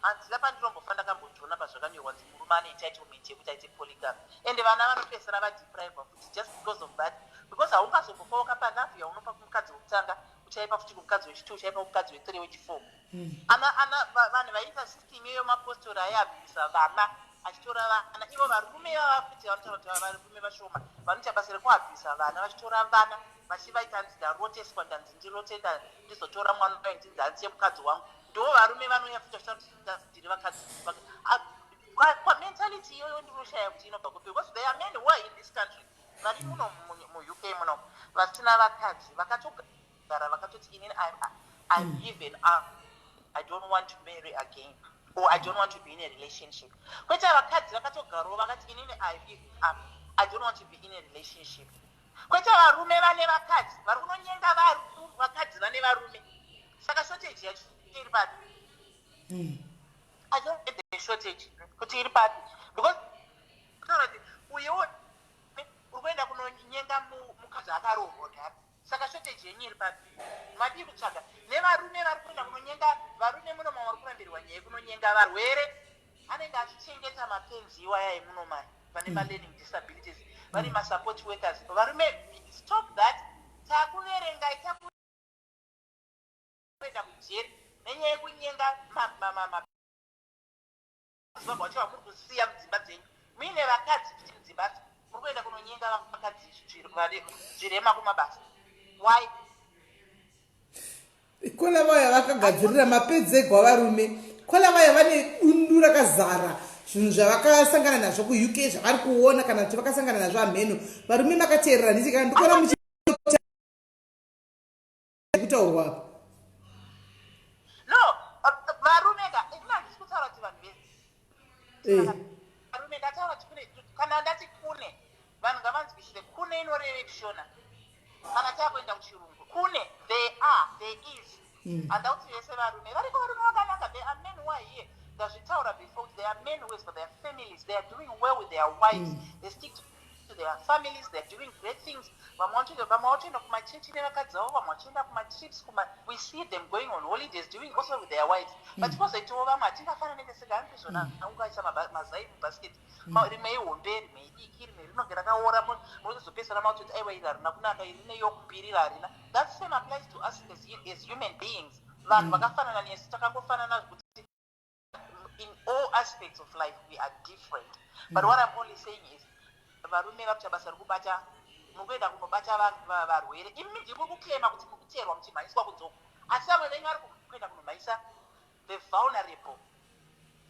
[SPEAKER 3] Handina pandinombofa ndakambotiona pazvakanyorwa nzi murume ane entitlement yekuti aite polygamy. Ende vana vanopedzisira vadeprivwa futi just because of that, because haungazombofa wakapa love yaunopa kumukadzi wekutanga, uchaipa futi kumukadzi wechitwo, uchaipa kumukadzi wethree, wechifour. Ana vanhu vaiita system iyoyo, mapostori aiabvisa vana achitora vana. Ivo varume ivava futi vanotaura kuti varume vashoma vanoita basa rekuabvisa vana, vachitora vana vachivaita nzi ndaroteswa, ndanzi ndirote ndizotora mwana uyu, ndinzi hanzi yemukadzi wangu. Ndo varume vanouya futi vachitaura kuti ndanzi ndiri vakadzi. Mentality iyoyo ndinoshaya kuti inobva kupi, because there are men who are in this country, vari muno muUK muno, vasina vakadzi, vakatogara vakatoti, "Inini I'm given up. I don't want to marry again or I don't want to be in a relationship." Kwete vakadzi vakatogarawo vakati, "Inini I've given up. I don't want to be in a relationship." Kwete varume vane vakadzi vari kunonyenga vakadzi vane varume. Saka shortage yacho iri papi? I don't get the shortage kuti iri papi, because kutaura kuti uyewo uri kuenda kunonyenga mukadzi akaroorwa kare. Saka shortage yenyu iri papi? Madii kutsvaga nevarume vari kuenda kunonyenga varume muno? Mamwe vari kurambirwa nyaya yekunonyenga varwere, anenge achichengeta mapenzi iwaya emunomai vane malearning disabilities, vari masupport workers. Varume, stop that. Takuverengai, takuenda kujeri nenyaya yekunyenga Zimbabwe vacho vamuri kusiya mudzimba dzenyu muine vakadzi futi mudzimba, muri kuenda kunonyenga vakadzi zvirema kumabasa. Why?
[SPEAKER 1] Kola vaya vakagadzirira mapedzegwa varume. Kola vaya vane dundu rakazara zvinhu zvavakasangana nazvo kuUK, zvavari kuona kana kuti vakasangana nazvo amheno. Varume, makateerera nditi kana ndikuona muchikutaurwa apa.
[SPEAKER 3] No, varume ka, ini handisi kutaura kuti vanhu vese. Varume, ndataura kuti kune. Kana ndati kune vanhu, ngavanzwisise kune inoreve kuShona. Kana takuenda kuchirungu, kune, there are, there is. Handa kuti vese varume variko. Varume vakanaka, there are men who are here. Ndazvitaura before kuti there are men who is for their families, they are doing well with their wives, they stick to their families, they are doing great things. Vamwe vatoenda kumachechi nevakadzi vavo, vamwe vachienda kumatrips kuma, we see them going on holidays, doing also with their wives. But kwozoitawo vamwe hatingafanani tese. Handizvona, ungaisa mazai mubasket, rimwe ihombe, rimwe idiki, rimwe rinonge rakaora, munozopesana mautoti, "Aiwa, iri harina kunaka, iri rine yokumbiri, iri harina." That same applies to us as human beings. Vanhu vakafanana nesu, takangofanana zvekuti in all aspects of life we are different. But what I'm only saying is varume vakuita basa rekubata, muri kuenda kunobata varwere. Imi ndimi muri kuclaima kuti muri kuteerwa muchimhanyiswa kunzoko, asi vamwe venyu vari kuenda kunomhanyisa the vulnerable.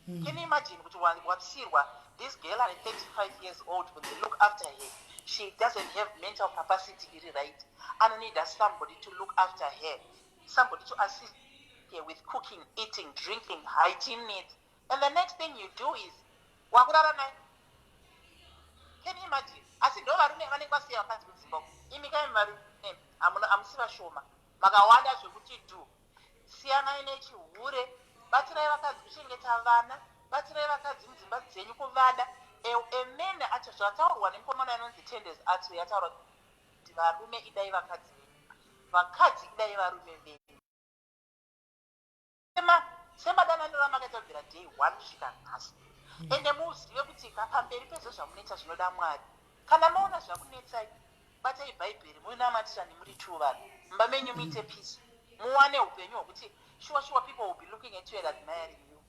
[SPEAKER 3] Can you imagine kuti watsirwa this girl ane 35 years old kunzi look after her? She doesn't have mental capacity iri right. Anoneeda somebody to look after her, somebody to assist her with cooking, eating, drinking, hygiene needs, and the next thing you do is wakurara naye. Can you imagine? Asi ndo varume vanenge vasiya vakadzi kudzimba uko. Imi kaimi varume, hamusi vashoma, makawanda zvekuti dhu. Siyanai nechihure, batsirai vakadzi kuchengeta vana, batsirai vakadzi mudzimba dzenyu kuvada. Amen. Acho zvataurwa nemukomana anonzi Tendes Art, yataura kuti varume idai vakadzi venyu, vakadzi idai varume venyu. Semadananiro amakaita kubvira day one kusvika nhasi. Ende muzive kuti pamberi pezvo zvamunoita zvinoda Mwari. Kana maona zvakunetsai, batai Bhaibheri, munamatirani muri two vanhu mumba menyu, muite peace, muwane upenyu hwokuti sure sure people will be looking at you and admiring you.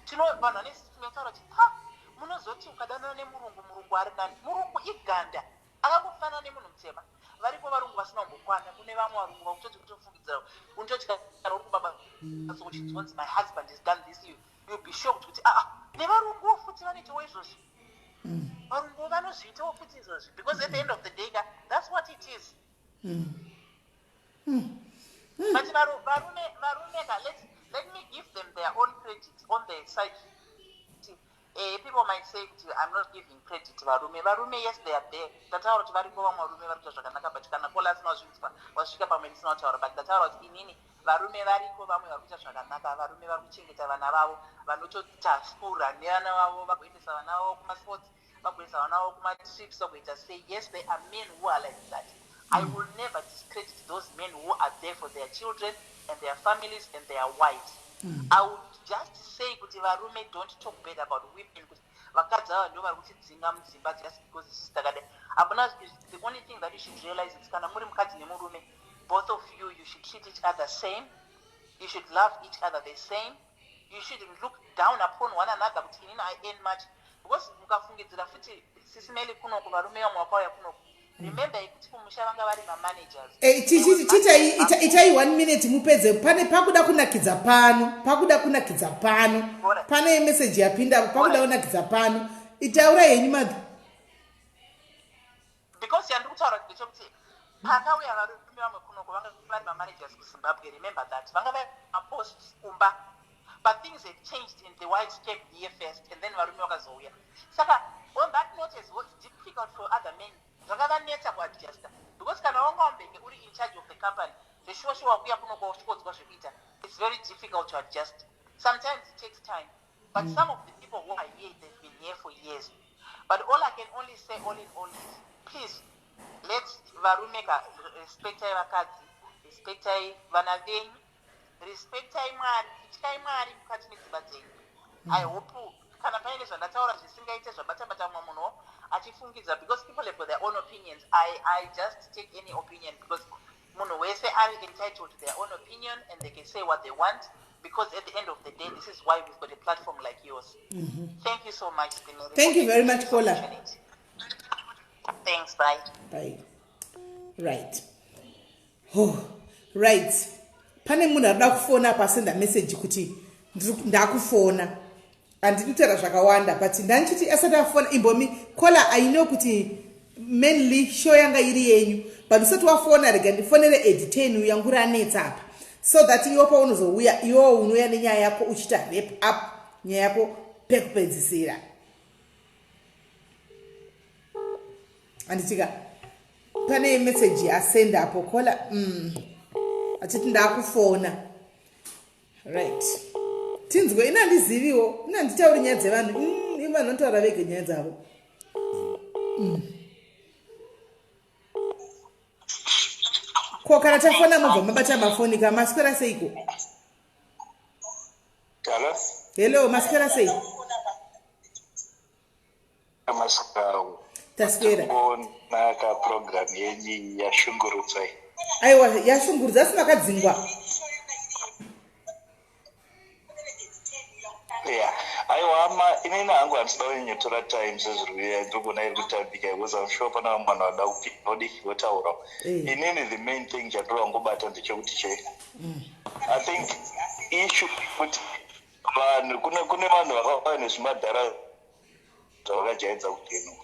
[SPEAKER 3] Tino vanhu vane system yekutaura kuti ha, munozoti ukadanana nemurungu, murungu ari nani. Murungu iganda akangofanana nemunhu mutema. Varipo varungu vasina kumbokwana. Kune vamwe varungu vakutoti kutofungidzira, unototi kana uri kubaba uchinzwanzi, "My husband has done this," you'll be shocked kuti aa, nevarunguwo futi vanoitawo izvozvi, varunguwo vanozviitawo futi izvozvi, because at the end of the day ka, that's what it is. But varume ka, let me give them their own credit on their side. People might say kuti I'm not giving credit varume. Varume, yes, they are there. Ndataura kuti variko vamwe varume vari kuita zvakanaka, but kana kola asina kuzvinzwa, wasvika pamwe ndisina kutaura. But ndataura kuti inini varume variko vamwe vari kuita zvakanaka. Varume vari kuchengeta vana vavo, vanotoita school run nevana vavo, vagoendesa vana vavo kumasports, vagoendesa vana vavo kumatrips, vagoita sei. Yes, there are men who are like that. I will never discredit those men who are there for their children and their families and their wives. I would just say kuti varume, don't talk bad about women, kuti vakadzi ava ndo vari kutidzinga mudzimba just because isusu takadai. Hamuna. The only thing that you should realize is kana muri mukadzi nemurume, both of you, you should treat each other same, you should love each other the same. You shouldn't look down upon one another kuti inini I earn much, because mukafungidzira futi, Sisi Meli, kunoku varume vamwe vakauya kunoku, remember kuti kumusha vanga vari mamanagers.
[SPEAKER 1] Itai one minute mupedze. Pane pakuda kunakidza pano, pakuda kunakidza pano. Pane meseji yapinda, pakuda kunakidza pano. Itaurai henyu, madha.
[SPEAKER 3] Because yandiri kutaura ndechekuti pakauya varume vamwe kunoko, vanga vari mamanagers kuZimbabwe. Remember that vanga vari maposts kumba, but things had changed and the wives came here first and then varume vakazouya. Saka on that note as well, it's difficult for other men, zvakavanetsa kuadjusta. company. Zveshuwa shuwa kuya kunokosvikodzwa zvekuita, it's very difficult to adjust. Sometimes it takes time, but some of the people who are here, they've been here for years. But all I can only say, all in all, is please, let's, varume ka, respectai vakadzi, respectai vana venyu, respectai Mwari, ityai Mwari mukati medzimba dzenyu. I hope kana paine zvandataura zvisingaite, zvabata-bata mumwe munhu achifungidza, because people have got their own opinions. I just take any opinion, because munhu wese ari entitled to their own opinion and they can say what they want, because at the end of the day, this is why we've got a platform like yours. Thank you so much, Stimeli,
[SPEAKER 1] Thank
[SPEAKER 3] for
[SPEAKER 1] you very
[SPEAKER 3] giving me
[SPEAKER 1] much,
[SPEAKER 3] this
[SPEAKER 1] Kola.
[SPEAKER 3] Opportunity. Thanks, bye.
[SPEAKER 1] Bye. Right, oh, right, pane munhu arida kufona pasenda message kuti ndakufona. Handidi kutaura zvakawanda, but ndandichiti asati afona, imbomi kola. I know kuti mainly show yanga iri yenyu, but usati wafona, rega ndifonere editen yangu ranetsa apa, so that iwo paunozouya, iwowo unouya nenyaya yako uchiita wrap up nyaya yako pekupedzisira, handitika? Pane meseji yasenda apo kola, achiti ndakufona. Right, tinzwe. Ina handiziviwo, ina handitauri nyaya dzevanhu. Ivo vanotaura vega nyaya dzavo. Ko kana tafona mobva mabata mafoni ka. Maswera seiko?
[SPEAKER 6] Hello?
[SPEAKER 1] Hello, maswera sei?
[SPEAKER 6] Maswerawo.
[SPEAKER 1] Taswera.
[SPEAKER 6] Ngonaka program yenyu yashungurudzai.
[SPEAKER 1] Aiwa, yashungurudza, asi makadzingwa.
[SPEAKER 6] Yeah. Aiwa ama, inini hangu handisida kunyanyotora time sezviri kuya, ndiri kuona iri kutambika, because I'm sure pana vamwe vanhu vada kupinda odi votaurawo. Inini the main thing chandinoda kungobata ndechekuti che I think issue kuti vanhu kune vanhu vakauya nezvimadhara zvavakajaidza kudeno,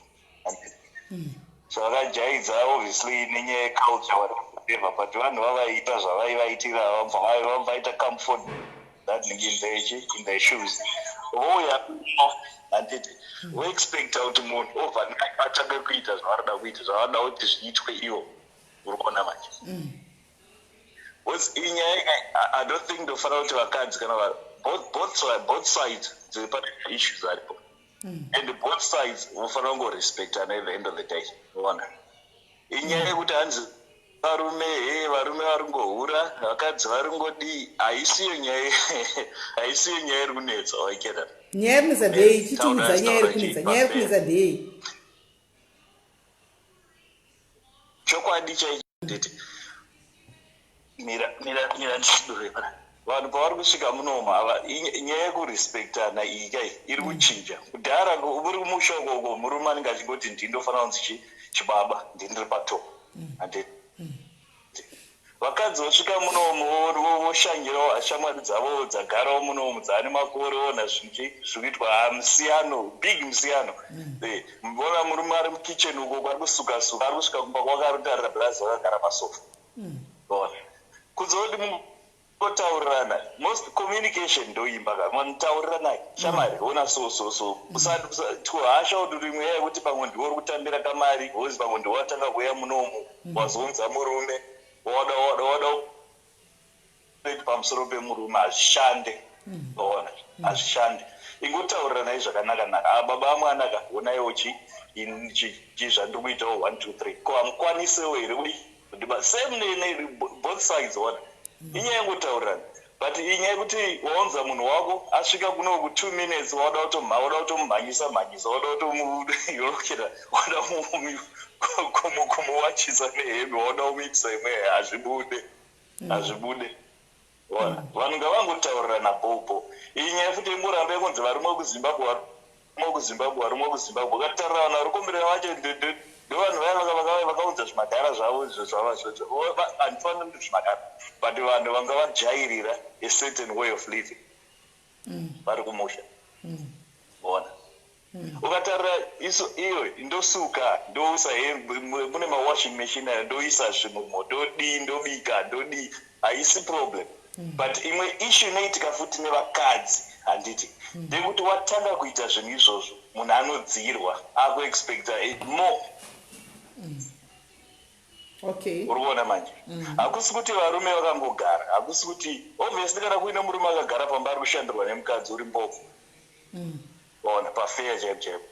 [SPEAKER 6] zvavakajaidza obviously nenyaya yeculture, whatever, but vanhu vavaita zvavaivaitira, vabva vaita comfort that in their shoes, vouya, handiti? Voexpecta kuti munhu overnight atange kuita zvavarida kuita, zvavada kuti zviitwe ivo. Uri kuona manje? Because inyaya, I don't think ndofanira kuti vakadzi kana both sides dziri pane issues aripo, and both sides vofanira kungorespectana at the end of the day. Ona, inyaya yekuti hanzi varume, he, varume vari kungohura, vakadzi vari kungodii, haisiyo nyaya, haisiyo nyaya iri kunetsa, waiketa?
[SPEAKER 1] Nyaya iri kunetsa ndei? Chitiudza nyaya iri kunetsa. Nyaya iri kunetsa ndei?
[SPEAKER 6] Chokwadi chaicho nditi, mira, mira, mira, ndichidure pana vanhu pavari kusvika munomu ava. Nyaya yekurespectana iyi kai iri kuchinja. Kudhara uri kumusha ukoko, murume anenge achingoti ndindofanira kunzi chibaba, ndindiri patop, handiti? Vakadzi vosvika munomu, voshanyirawo shamwari dzavo dzagarawo munomu dzaane makore, ona zvinhu zviri kuitwa. Ha, musiyano, big musiyano. Ona murume ari mukitchen uko, ari kusuka suka, ari kusvika kumba kwake ari kutarira bhurazi vakagara pasofa. Ona, kunze kuti mungotaurirana, most communication ndoimba ka, mutaurirana, shamari, ona, so so so, tuhasha kuti rimwe yekuti pamwe ndiwe uri kutambira kamari, wozi pamwe ndiwe watanga kuuya munomu, wazonza murume, wada pamusoro pemurume, hazvishande. Ona, hazvishande. Ingotaurirana zvakanaka naka. Ah, baba amwanaka, onaiwo chi zvandiri kuitawo, 1 2 3, ko hamukwanisewo here kudi kudiba same ne both sides? Ona, inyaya yengotaurirana, but inyaya yekuti waunza munhu wako asvika kunoku 2 minutes, wada kutomumhanyisa mhanyisa, wada kutomuyolokera, wada kumuwachisa nehembe, wada kumuitisa imwe, hazvibude, hazvibude. Ona, vanhu ngavangotaurirana bhobo. Iyi nyaya futi ingoramba yekunzi varume vekuZimbabwe, varume vekuZimbabwe, varume vekuZimbabwe. Ukatarira vanhu vari kumbirira vacho, ndovanhu vaya vakaunza zvimadhara zvavo izvo handifaniri kuti zvimadhara, but vanhu vanga vajairira a certain way of living vari kumusha. Ona, ukatarira iso iyo, ndosuka, ndoisa mune mawashing machine ayo, ndoisa zvimumo, ndodii, ndobika, ndodii, haisi problem. But imwe issue inoitika futi nevakadzi, handiti, ndekuti watanga kuita zvinhu izvozvo, munhu anodzirwa, akuexpecta more.
[SPEAKER 1] Okay.
[SPEAKER 6] Uri kuona manje? Hakusi kuti varume vakangogara, hakusi kuti, obviously, kana kuine murume akagara pamba ari kushandirwa nemukadzi, uri mbobvu. Ona, pafair chaipo chaipo,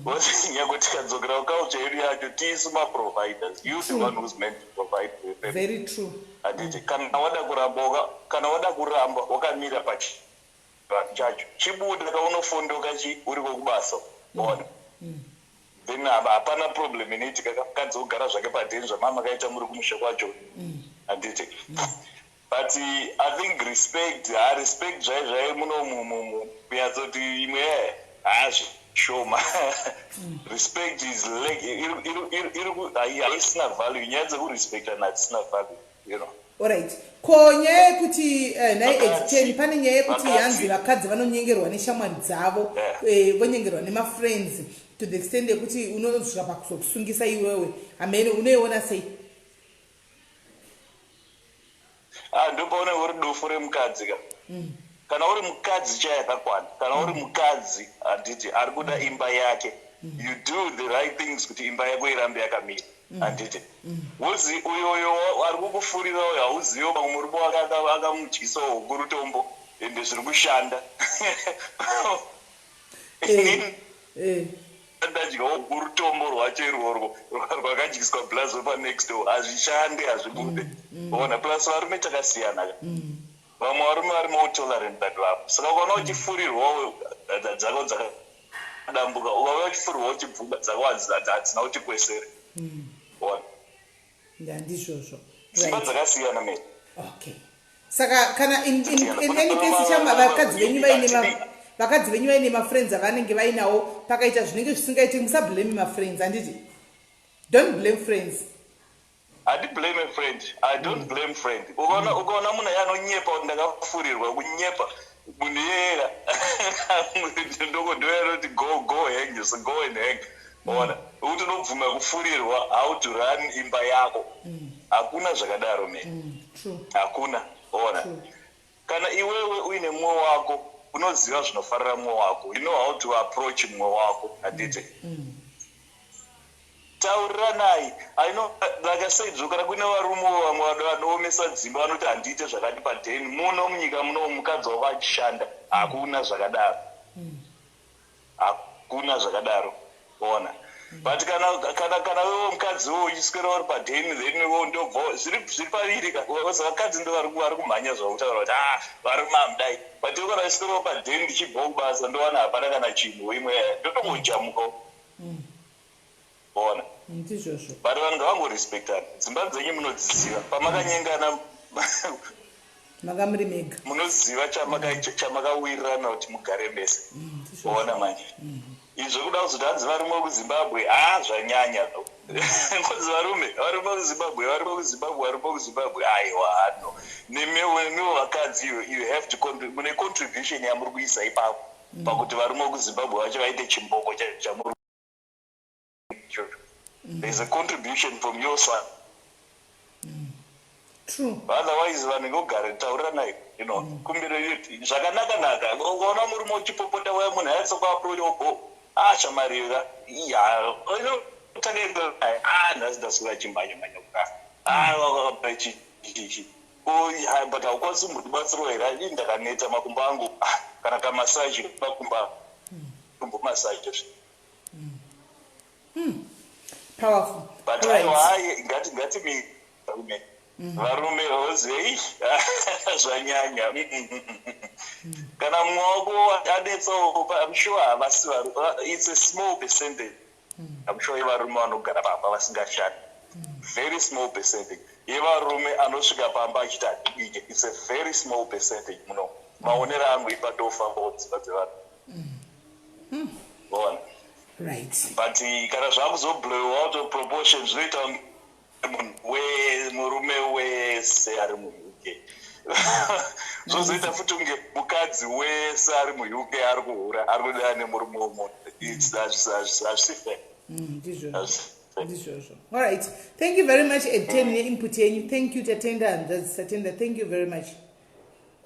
[SPEAKER 6] because nyange tikadzokera kuculture yedu yacho, tisu maproviders. You the one who's meant to provide for your family.
[SPEAKER 1] Very true.
[SPEAKER 6] Handiti kana wada kuramba kana wada kuramba wakamira pachivanhu chacho, chibuda kaunofondoka chi uriko kubasa, ona, then hapana problem inoitika. Mukadzi wogara zvake padheni zvamama kaita muri kumusha kwacho, handiti? But I think respect, ha, respect zvai zvai muno kunyatsoti imwe hazvishoma. Respect is like haisina value. Nyaya dzekurespectana hadzisina value.
[SPEAKER 1] Alright, ko nyaya yekuti nhai Ed10, pane nyaya yekuti hanzi vakadzi vanonyengerwa neshamwari dzavo, vonyengerwa nemafriends to the extent yekuti unosvika pakuzokusungisa iwewe. Hamene, unoiona sei?
[SPEAKER 6] Ah, ndopaune uri dufu remukadzi ka. Kana uri mukadzi chai yakakwana, kana uri mukadzi, handiti, ari kuda imba yake, you do the right things kuti imba yako irambe yakamira, handiti? Wozi uyoyo ari kukufurira uyo, hauzivi pamwe murume wake akamudyisawo huku rutombo, ende zviri kushanda. Ndadyawo huku rutombo rwacho irworwo rwakadyiswa blazo panext door, hazvishande, hazvibude. Ona, plus varume takasiyana ka. Vamwe varume vari more tolerant than vamwe, saka ukaona uchifurirwawo, dzako dzakadambuka, ukauya uchifurirwa uchibvuma, dzako hadzina kuti kwesere. Ona.
[SPEAKER 1] Ndandizvozvo.
[SPEAKER 6] Dzimba dzakasiyana me.
[SPEAKER 1] Okay, saka kana in any case, chama vakadzi venyu vaine mafriends avanenge vainawo, pakaita zvinenge zvisingaiti, musablame mafriends, handiti? Don't blame friends.
[SPEAKER 6] Handi blame a friend. I don't blame friend. Ukaona munhu aye anonyepa kuti ndakafurirwa, kunyepa munhu iyeyeka. Ndoyanoti go hang, so go and hang. Ona, ukuti unobvuma kufurirwa, how to run imba yako? Hakuna zvakadaro me.
[SPEAKER 1] True.
[SPEAKER 6] Hakuna, ona. Kana iwewe uine mumwe wako, unoziva zvinofarira mumwe wako, you know how to approach mumwe wako, handiti? Tauriranai. I know, like I said, zvokana kuine varume vamwe vanoomesa dzimba, vanoti handiite zvakati padheni muno munyika muno mukadzi wako achishanda. Hakuna zvakadaro, hakuna zvakadaro, ona. But kana wewo mukadzi wo uchiswera uri padheni, then wo ndobva zviri paviri ka. Vakadzi ndo vari kumhanya zvakutaura kuti, "Ah, varume hamudai," but iwe kana uchiswerawo padheni, ndichibva kubasa ndowana hapana kana chinhu, imwe ndotongojamukawo, ona.
[SPEAKER 1] Ndizvozvo.
[SPEAKER 6] But vanhu ngavangorespectana. Dzimba dzenyu munodziziva pamakanyengana.
[SPEAKER 1] Manga muri mega.
[SPEAKER 6] Munoziva chamakawirirana kuti mugare mese. Ona manje, izvo kuda kuzoti hanzi varume vekuZimbabwe, ha, zvanyanya. Ngozi varume vekuZimbabwe, varume vekuZimbabwe, varume vekuZimbabwe, aiwa, no. Nemiwo vakadzi, you have to mune contribution yamuri kuisa ipapo pakuti varume vekuZimbabwe vacho vaite chimboko chamuri ichocho. There's a contribution from your side.
[SPEAKER 1] True.
[SPEAKER 6] Otherwise vanhu ngogara tauriranai, kumbiro zvakanaka naka. Ukaona murume uchipopota waya, munhu ayatsokuaproach, "Ah, chamarira," tanga, "Ah, nhasi ndaswera chimhanya mhanya kuka, ah, chi but haukwanisi kumbotibatsirawo here? Ii, ndakaneta makumbo angu." Ah, kana kamassage makumbo, kumbomassage.
[SPEAKER 1] Powerful.
[SPEAKER 6] But aiwa, hai, ngati varume, varume ozei, zvanyanya. Kana mumwe wako adetsawo, I'm sure havasi, it's a small percentage, I'm sure, yevarume vanogara pamba vasingashandi. Very small percentage yevarume anosvika pamba achiti handibike. It's a very small percentage muno, maonero angu. Ipatofambawo dzimba dzevanhu, ona. But kana zvakuzoblow out of proportion, zvinoita kunge munhu murume wese ari muUK, zvozoita futi kunge mukadzi wese ari muUK ari kuhura, ari kudana nemurume wemunhu. Hazvisi fair.
[SPEAKER 1] Ndizvozvo.
[SPEAKER 6] Hazvisi fair.
[SPEAKER 1] Ndizvozvo. Alright, thank you very much, Ed10, neinput yenyu. Thank you, Tatenda. Hanzvadzi Tatenda, thank you very much.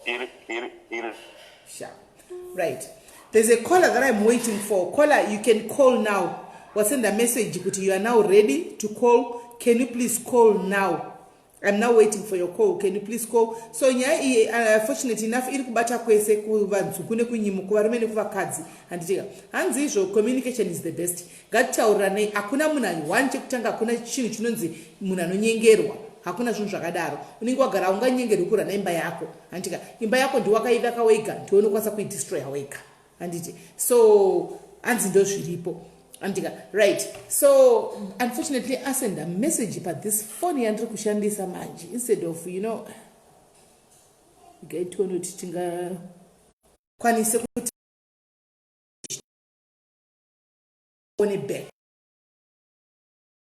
[SPEAKER 6] Iri
[SPEAKER 1] Sure. Right. There's a caller that I'm waiting for. Caller, you can call now. Or send a message kuti you are now ready to call. Can you please call now? I'm now waiting for your call. Can you please call? So nyaya iyi, fortunate enough, iri kubata kwese kuvanzvuku nekunyimo, kuvarume nekuvakadzi, handitika? Hanzi izvo, communication is the best. Ngatitaurirane. Hakuna munhu one, chekutanga, hakuna chinhu chinonzi munhu anonyengerwa. Hakuna zvinhu zvakadaro. Unenge wagara, unganyengerwi kurana imba yako, handitika? Imba yako ndiwakaivaka wega, ndiwe unokwanisa kuidestroya wega, handiti? So hanzi ndo zviripo, andika? Right, so unfortunately asenda message pathis phone yandiri kushandisa manje instead of, gaitione kuti tingakwanise kuti one back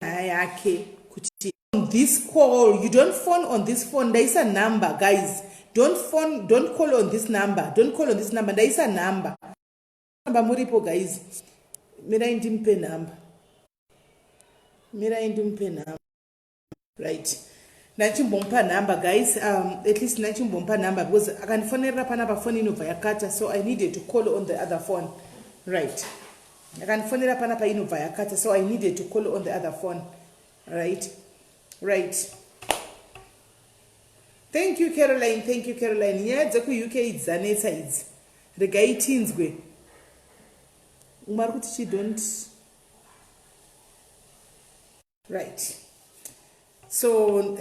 [SPEAKER 1] nyaya yake kuti on this call. You don't phone on this phone. Ndaisa number, guys. Don't phone, don't call on this number, don't call on this number. Ndaisa number. Number muripo, guys. Mirai ndimupe number, mirai ndimupe number. Right, ndachimbomupa number, guys. At least ndachimbomupa number because akandifonerera panapa, foni inobva yakata, so I needed to call on the other phone. Right, akandifonera panapa, inobva yakata, so I needed to call on the other phone. Right, thank you, Caroline. Thank you, Caroline. Nyaya dzekuUK idzi dzanetsa idzi. Regai tinzwe umwe ari kuti chi don't. Right, so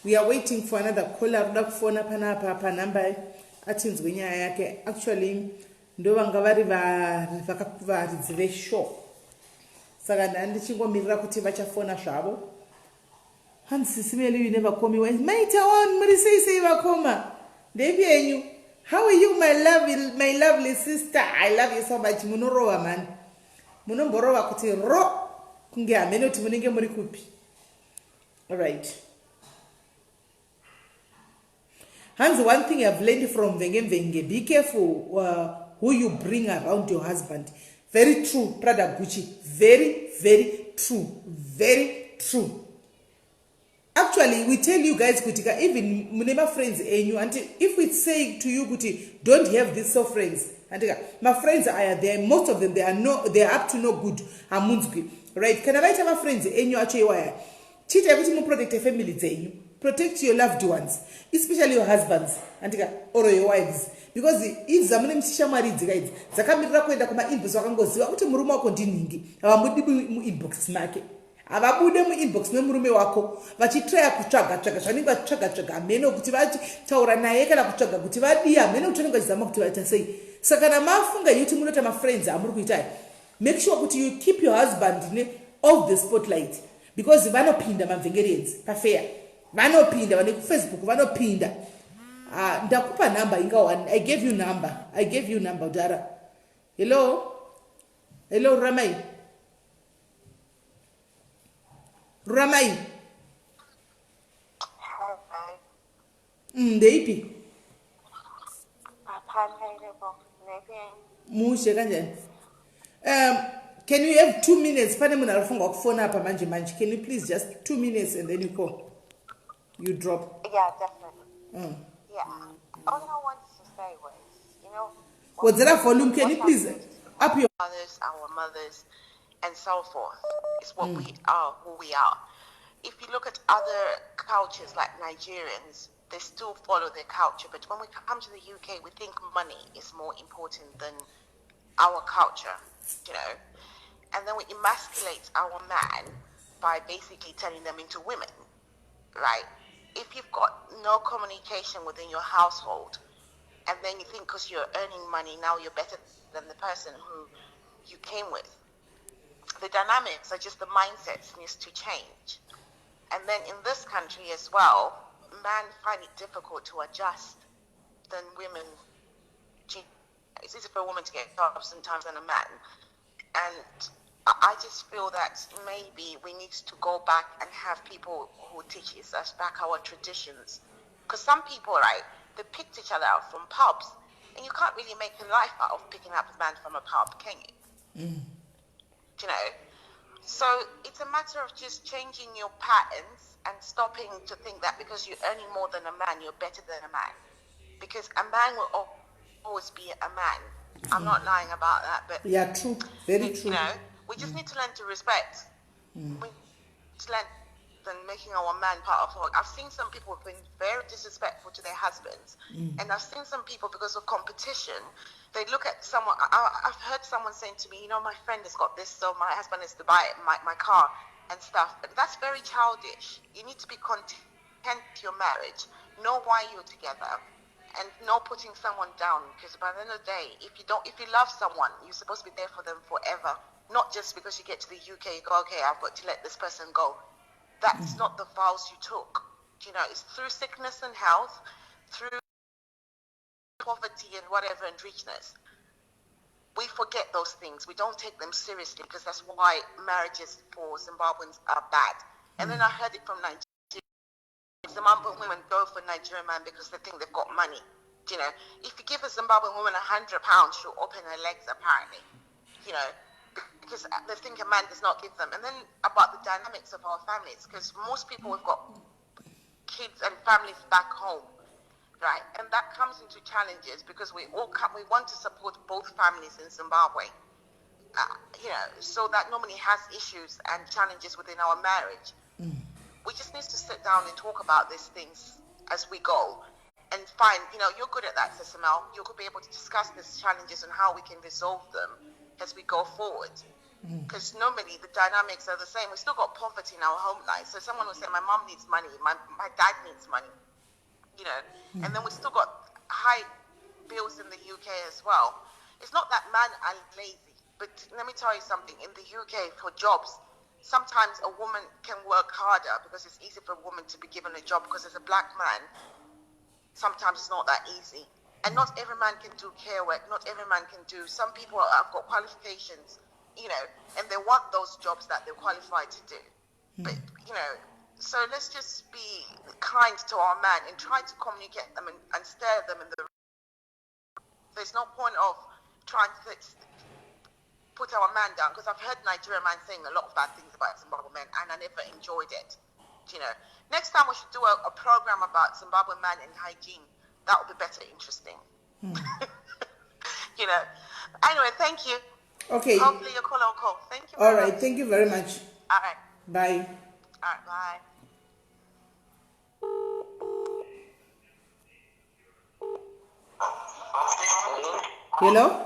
[SPEAKER 1] we are waiting for another caller kuda kufona panapa panhamba atinzwe nyaya yake. Actually ndo vanga vari varidzi veshow, saka ndandichingomirira kuti vachafona zvavo. Hanzi Sisi Meli, you never call me. Maita on muri sei sei, vakoma? Ndeipi yenyu? How are you, my lovely sister? I love you so much. Munorova mani, munomborova kuti ro kunge hamene kuti munenge muri kupi. Right, hanzi one thing I've learned from Mvenge Mvenge: be careful who you bring around your husband. Very true, Prada Gucci. Very, very true, very true. Actually we tell you guys kuti ka even mune mafriends enyu, anti if we say to you kuti don't have these so friends, andika mafriends aya, they most of them, they are no, they are up to no good, hamunzwi. Right, kana vaita mafriends enyu acho iwaya, chiitai kuti muprotecte family dzenyu. Protect your loved ones, especially your husbands, andika, or your wives, because idzi dzamune muchishamwari idzika idzi dzakamirira kuenda kumainbox, vakangoziva kuti murume wako ndinhingi, havamudi muinbox make, havabude muinbox memurume wako vachitraya kutsvaga tsvaga zvanenge vachitsvaga tsvaga, hamene kuti vachitaura naye kana kutsvaga kuti vadii, hamene kuti vanenge vachizama kuti vaita sei. Saka kana mafunga yuti munoita mafriends amuri kuitai, make sure kuti you keep your husband ne off the spotlight, because vanopinda mamvengerienzi pafair, vanopinda vane kuFacebook vanopinda. Ndakupa number inga one. I gave you number, I gave you number kudhara. Hello, hello, Ruramai, Ruramai. Ndeipi? Mushe kanjani? Can you have 2 minutes? Pane munhu ari kufunga kufona apa manje manje. Can you please, just 2 minutes and then you call, you drop?
[SPEAKER 2] Yeah, definitely. Yeah. All I wanted to say was,
[SPEAKER 1] Wedzera volume. Can you please up your
[SPEAKER 3] Fathers, our mothers, and so forth. It's what we are, who we are. If you look at other cultures like Nigerians, they still follow their culture. But when we come to the UK, we think money is more important than our culture. And then we emasculate our man by basically turning them into women, right? If you've got no communication within your household, and then you think because you're earning money now you're better than the person who you came with. The dynamics are just, the mindsets needs to change. And then in this country as well, men find it difficult to adjust than women. It's easier for a woman to get jobs sometimes than a man. And I just feel that maybe we need to go back and have people who teaches us back our traditions. Because some people, right, they picked each other up from pubs, and you can't really make a life out of picking up a man from a pub, can you? Do you know? So it's a matter of just changing your patterns and stopping to think that because you're earning more than a man, you're better than a man. Because a man will always be a man. I'm not lying about that, but
[SPEAKER 1] Yeah, true, very true.
[SPEAKER 3] We just need to learn to respect. We length than making our man part of our. I've seen some people have been very disrespectful to their husbands, and I've seen some people, because of competition, they look at someone. I've heard someone saying to me, "You know, my friend has got this, so my husband is to buy my car and stuff." And that's very childish. You need to be content with your marriage, know why you're together, and not putting someone down, because by the end of the day, if you love someone, you're supposed to be there for them forever, not just because you get to the UK, you go, "Okay, I've got to let this person go." That's not the vows you took. You know, it's through sickness and health, through poverty and whatever and richness. We forget those things. We don't take them seriously, because that's why marriages for Zimbabweans are bad. And then I heard it from Nigeria. Zimbabwean women go for Nigerian man because they think they've got money. You know, if you give a Zimbabwean woman £100, she'll open her legs, apparently. You know, because they think a man does not give them. And then about the dynamics of our families, because most people have got kids and families back home, right? And that comes into challenges, because we all come, we want to support both families in Zimbabwe. You know, so that normally has issues and challenges within our marriage. We just need to sit down and talk about these things as we go, and find, you know, you're good at that, Sisi Mel. You could be able to discuss these challenges and how we can resolve them as we go forward. Because normally the dynamics are the same. We still got poverty in our home life. So someone will say, "My mom needs money, my dad needs money," you know. And then we still got high bills in the UK as well. It's not that men are lazy, but let me tell you something. In the UK, for jobs, sometimes a woman can work harder because it's easy for a woman to be given a job, because as a black man, sometimes it's not that easy. And not every man can do care work. Not every man can do. Some people have got qualifications, you know, and they want those jobs that they're qualified to do. But, you know, so let's just be kind to our man and try to communicate them and stare them in the... There's no point of trying to put our man down, because I've heard Nigerian man saying a lot of bad things about Zimbabwean men, and I never enjoyed it. You know, next time we should do a program about Zimbabwean man and hygiene. That would be better interesting. You know. Anyway, thank you.
[SPEAKER 1] Okay.
[SPEAKER 3] Hopefully your call will call. Thank you.
[SPEAKER 1] All right. Thank you very much.
[SPEAKER 3] All right.
[SPEAKER 1] Bye.
[SPEAKER 3] All right. Bye.
[SPEAKER 1] Hello?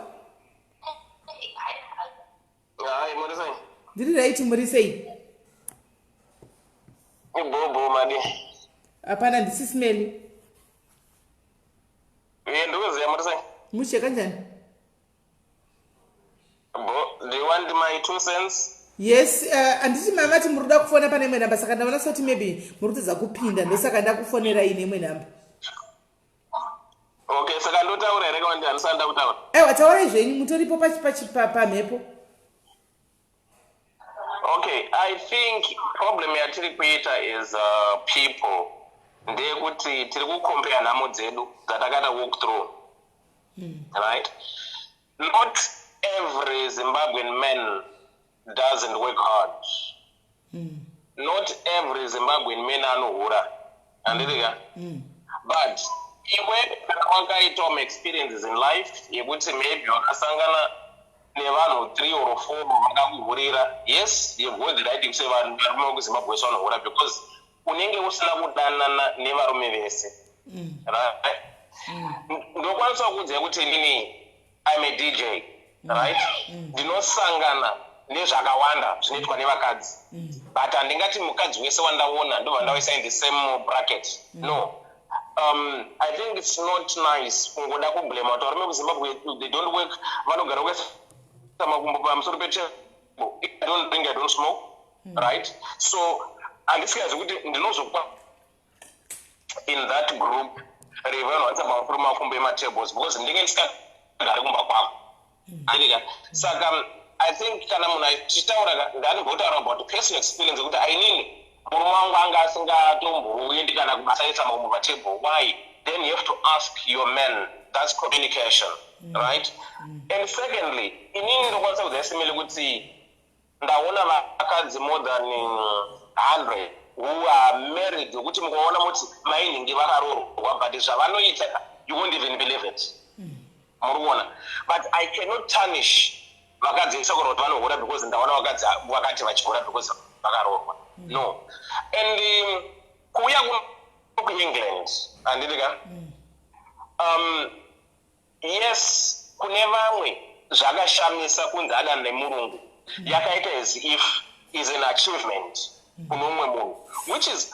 [SPEAKER 4] Hayi, muri sei?
[SPEAKER 1] Ndiri right, muri sei?
[SPEAKER 4] Ibobo madi.
[SPEAKER 1] Hapana, ndiSisi Melly.
[SPEAKER 4] Eh, ndikuziya, muri sei?
[SPEAKER 1] Mushe, kanjani?
[SPEAKER 4] Bo, do you want my 2 cents?
[SPEAKER 1] Yes, handiti mamati muri kuda kufona pane imwe namba, saka ndaona soti maybe muri kutedza kupinda, ndosaka ndakufonerai neimwe namba.
[SPEAKER 4] Okay, saka ndotaura here kana kuti handisati ndakutaura?
[SPEAKER 1] Aiwa, taurai zvenyu, mutoripo pamhepo.
[SPEAKER 4] Okay, I think problem yatiri kuita is people ndeyekuti tiri kucompare nhamo dzedu dzatakaita walk through, right? Not every Zimbabwean man doesn't work hard. Not every Zimbabwean man anohura, handiti ka? But iwe kana wakaitawo maexperiences in life yekuti maybe wakasangana nevanhu three or four vakakuhurira, yes, you've got the right kusay vanhu varume vekuZimbabwe vese vanohura, because unenge usina kudanana nevarume vese, right? Ndokwanisa kuudzai kuti inini I'm a DJ, right? Ndinosangana nezvakawanda zvinoitwa nevakadzi, but handingati mukadzi wese wandaona ndobva ndawaisa in the same bracket, no. I think it's not nice kungoda kublame kuti varume kuZimbabwe, they don't work, vanogara kuisa makumbo pamusoro petable. I don't drink, I don't smoke, right? So handisikazi kuti ndinozokwa in that group revanhu vaisa pamusoro makumbo ematables, because ndinge ndisikagari kumba kwako, andika? Saka I think kana munhu achitaura, ndanimbotaura about personal experience yekuti ainini murume wangu anga asingatomboendi kana kubasa, aisa makumbo patable. Why? Then you have to ask your man. That's communication, right? And secondly, inini ndokwanisa kuudza Sisi Melly kuti ndaona vakadzi more than 100 who are married, wekuti mukaona muti mainhingi vakaroorwa, but zvavanoita, you won't even believe it, muri kuona? But I cannot tarnish vakadzi vese kuti vanohura because ndaona vakadzi vakati vachihura, because
[SPEAKER 7] Vakaroorwa, no. And kuuya kuEngland, handiti ka? Yes, kune vamwe zvakashamisa kunzi adana nemurungu, yakaita as if is an achievement kune umwe munhu, which is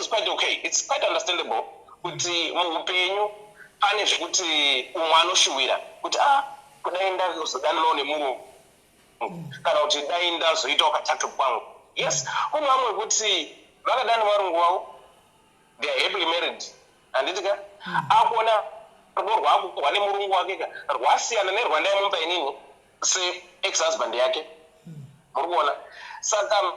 [SPEAKER 7] quite okay. It's quite understandable kuti muupenyu pane zvekuti umwe anoshuwira kuti, ah, kudai ndazodananawo nemurungu, kana kuti dai ndazoitawo katatu kwangu. Yes, kune vamwe kuti vakadana varungu vavo, they are happily married, handiti ka? Akuona rudo rwako rwane murungu wake ka rwasiyana nerwandaimupa inini se-ex husband yake, muri kuona? Saka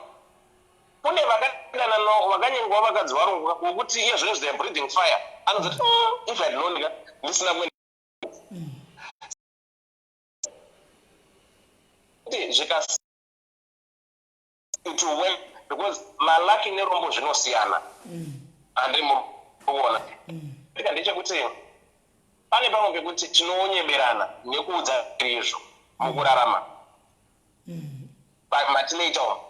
[SPEAKER 7] kune vakadanana, vakanyengwa vakadzi varungu, wokuti iye zvinozvi they are breathing fire, anozoti, if I'd known ka ndisina kuenda." Kuti zvikas it will work because malucky nerombo zvinosiyana, handi muri kuona? Ika ndechekuti pane pamwe pekuti tinonyeberana nekuudza izvo mukurarama matinoita umu,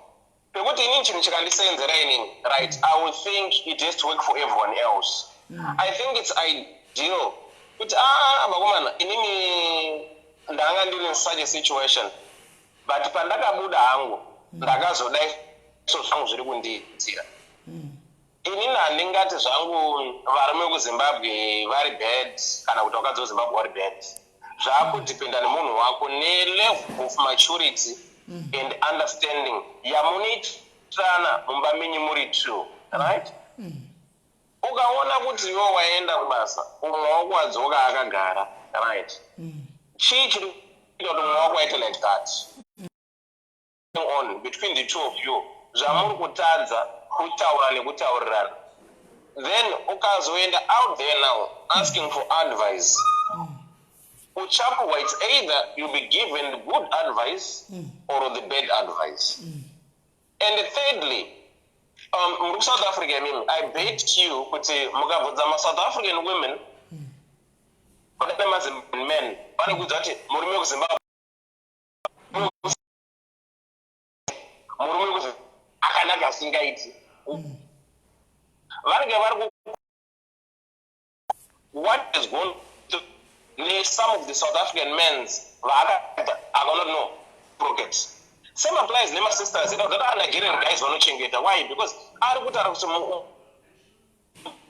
[SPEAKER 7] pekuti inini chinhu chikandisenzera inini, right, I will think it has to work for everyone else. I think it's ideal kuti, ah, vakomana, inini ndanga ndiri in such a situation, but pandakabuda hangu ndakazodai, so zvangu zviri kundiitira inini. Handingati zvangu varume vekuZimbabwe vari bad kana kuti vakadzi veZimbabwe vari bad. Zvakudhipenda nemunhu wako nelevel of maturity and understanding yamunoitirana mumba menyu muri two, right? Ukaona kuti iwe waenda kubasa, umwe wako wadzoka akagara, right, chii chiri kuita kuti umwe wako aite like that on between the two of you zvamuri kutadza kutaura nekutaurirana? Then ukazoenda out there now asking for advice, uchapuhwa, it's either you'll be given good advice or the bad advice. And thirdly, muri kuSouth Africa imimi, I bet you kuti mukabvunza maSouth African women pane maZimbabwean men, vanokuudza kuti murume wekuZimbabwe, murume wekuZimbabwe akanaka asingaiti. Vanenge vari ku what has gone to ne some of the South African mens vaakaita akaona no rocket. Same applies nemasisters edu that are Nigerian guys vanochengeta. Why? Because ari kutaura kuti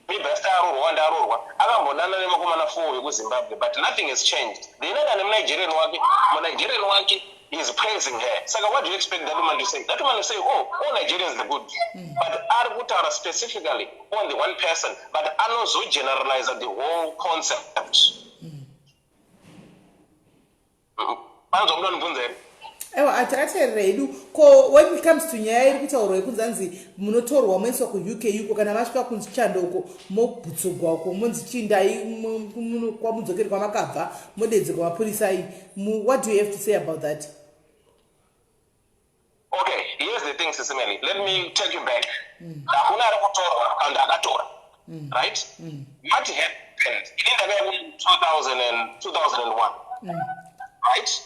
[SPEAKER 7] maybe asati aroorwa, ndaroorwa, akambonana nemakomana 4 vekuZimbabwe, but nothing has changed. Then aka nemuNigerian wake, muNigerian wake is praising her. Saka what do you expect that woman to say? That woman will say, "Oh, all Nigerians are good." But ari kutaura specifically on the one person, but anozogeneralize the whole concept. Panzwa muda ndibvunza here?
[SPEAKER 1] Aiwa, ateerera hedu. Ko when it comes to nyaya iri kutaurwa yekunzi anzi munotorwa moiswa kuUK uko, kana masvika kunzi chando uko, mobhutsugwa uko, monzi chindai kwamudzokeri kwamakabva, modedzerwa mapurisa iyi, what do you have to say about that?
[SPEAKER 7] Okay, here's the thing, Sis Melly. Let me take you back. Hakuna ari kutorwa and akatora, right? What happened, ini ndakauya ku 2000 and 2001, right?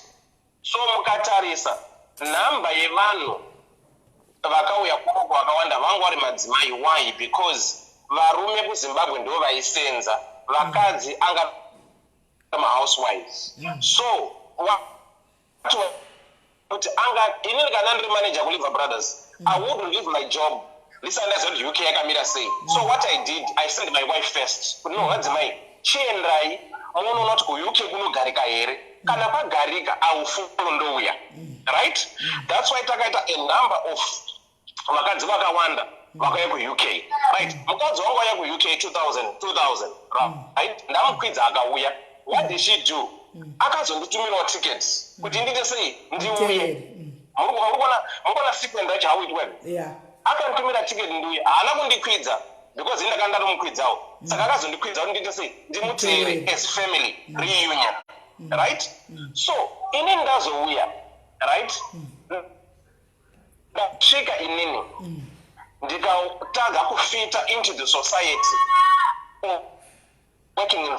[SPEAKER 7] So mukatarisa nhamba yevanhu vakauya kunoko vakawanda vanga vari madzimai. Why? Because varume kuZimbabwe ndo vaisenza, vakadzi anga mahousewives. So kuti anga inini kana ndiri manager kuLever Brothers, I wouldn't leave my job ndisati ndaziva kuti UK yakamira sei. So what I did, I send my wife first kuti, "No, vadzimai, chiendai munoona kuti kuUK kunogarika here. Kana kwagarika, aufollow, ndouya." Right? That's why takaita a number of vakadzi vakawanda vakauya kuUK, right? Mukadzi wangu auya kuUK 2000, 2000, right? Ndamukwidza akauya. What did she do? Akazonditumirawo tickets kuti ndiite sei, ndiuye.
[SPEAKER 1] Muteerere.
[SPEAKER 7] Muri kuona sequence yacho, how it worked? Akanditumira ticket ndiuye. Haana kundikwidza because ini ndakanga ndatomukwidzawo. Saka akazondikwidza kuti ndiite sei, ndimuteere
[SPEAKER 1] Muteerere.
[SPEAKER 7] as family reunion, right? So inini ndazouya, right? Ndasvika inini ndikatadza kufita into the society, working in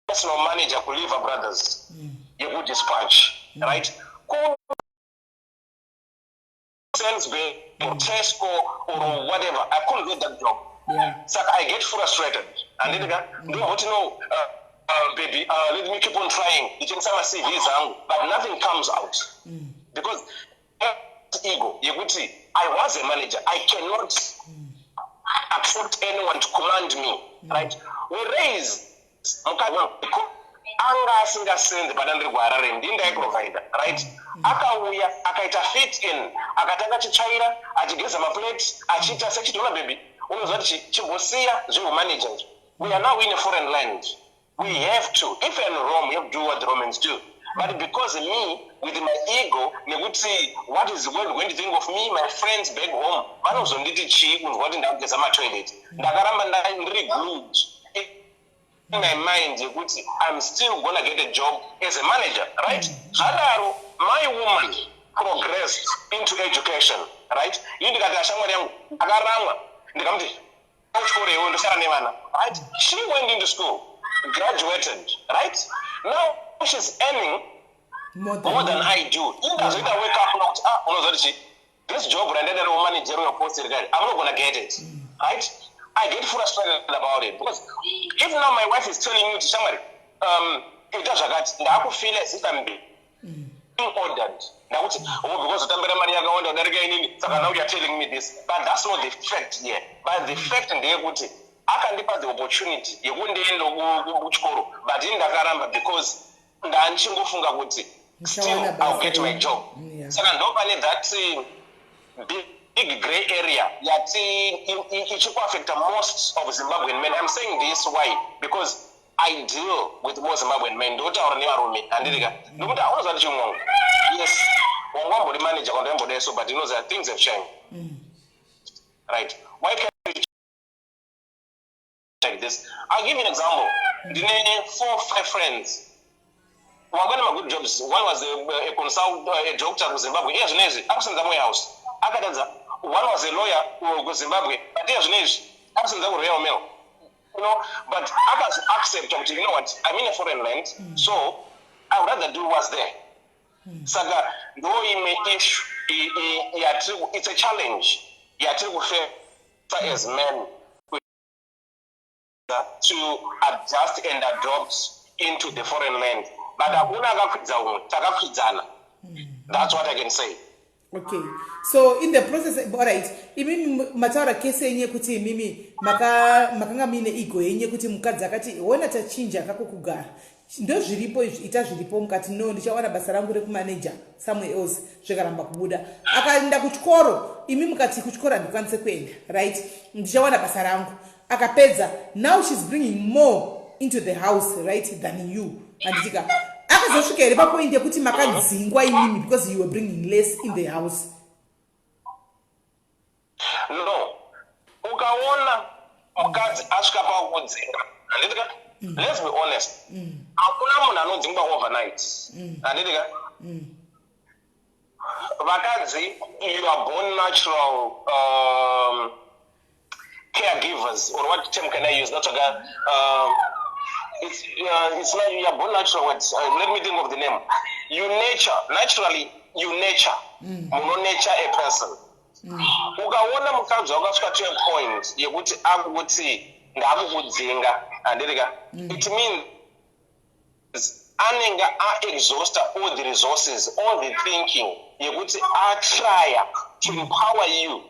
[SPEAKER 7] personal manager kuLever Brothers yekudispatch, right? kuSainsbury or Tesco or whatever. I couldn't get that job. Saka I get frustrated, handiti ka? Ndomboti, "No, baby, let me keep on trying." Ndichiendesa maCVs angu, but nothing comes out because ego yekuti I was a manager, I cannot accept anyone to command me, right? Whereas mukadzi wangu anga asingasenzi padandiri kuHarare, ndini ndaiprovida, right? Akauya akaita fit in, akatanga achitsvaira, achigeza maplate, achiita sechiti, "Ona baby, unoziva kuti chimbosiya zvehumanager izvi. We are now in a foreign land. We have to, if in Rome, we have to do what the Romans do." But because me with my ego nekuti what is the world going to think of me, my friends back home vanozonditi chii kunzwa kuti ndakugeza matoilet, ndakaramba ndiri glued in my mind yekuti I'm still gonna get a job as a manager, right? Zvadaro, my woman progressed into education, right? Ini ndikati ashamwari yangu akaramwa, ndikamuti, "Kuchikoro iwe, ndosara nevana," right? She went into school, graduated, right? Now she's earning
[SPEAKER 1] more than,
[SPEAKER 7] more than I do. Indazoita wake up nokuti, ah, unoziva kuti chi this job randaenda remanagerial post rikari, I'm not gonna get it, right? I get frustrated about it because if now my wife is telling you kuti, "Shamwari, ita zvakati," ndakufeel as if I'm being ordered, ndakuti, "Oh, because utambira mari yakawanda kudarika inini, saka now you're telling me this." But that's not the fact here. But the fact ndeyekuti akandipa the opportunity yekundienda kuchikoro, but ini ndakaramba because ndandichingofunga kuti still
[SPEAKER 1] Ndichawana
[SPEAKER 7] I'll get my
[SPEAKER 1] basa.
[SPEAKER 7] job. Saka ndo pane that big grey area yati ichikuaffecta most of Zimbabwean men. I'm saying this why? Because I deal with more Zimbabwean men. Ndotaura nevarume, handiti ka? Ndokuti aunoziva kuti chimwangu, yes, wangu wambori manager kwandoimbodai so, but you know that things have changed, right? Why can't you like this? I'll give you an example. Ndine four, five friends wangwane magood jobs. One was a consult, a doctor kuZimbabwe, iye zvinezvi akusenza muwarehouse, akatadza. One was a lawyer kuZimbabwe, but iye zvinezvi akusenza kuRoyal Mail. But akazoaccepta kuti, "You know what, I'm in a foreign land, so I would rather do what's there." Saka ndo imwe issue yatiri, it's a challenge yatiri kuface as men to adjust and adopt into the foreign land. But hakuna akakwidza umwe, takakwidzana. That's what I can say.
[SPEAKER 1] Okay, so in the process, alright, imimi mataura case yenyu yekuti imimi makanga muine ego yenyu yekuti mukadzi akati, "Ona, tachinja kako kugara, ndo zviripo izvi, ita zviripo." Mukati, "No, ndichawana basa rangu rekumaneja somewhere else." Zvikaramba kubuda. Akaenda kuchikoro, imi mukati, "Kuchikoro handikwanise kuenda, right? Ndichawana basa rangu." Akapedza. Now she's bringing more into the house, right, than you, handitika? Akazosvika here papoint yekuti makadzingwa imimi because you were bringing less in the house?
[SPEAKER 7] No, ukaona mukadzi asvika pakudzinga, handitika, let's be honest, hakuna munhu anodzingwa overnight, handitika? Vakadzi, you are born natural caregivers, or what term can I use? Not it's not, you are born natural what? Let me think of the name. You nature, naturally you nature, muno nature a person. Ukaona mukadzi wakasvika to a point yekuti akuti, "Ndakukudzinga," handitika, it means anenge aexhausta all the resources, all the thinking yekuti atrya to empower you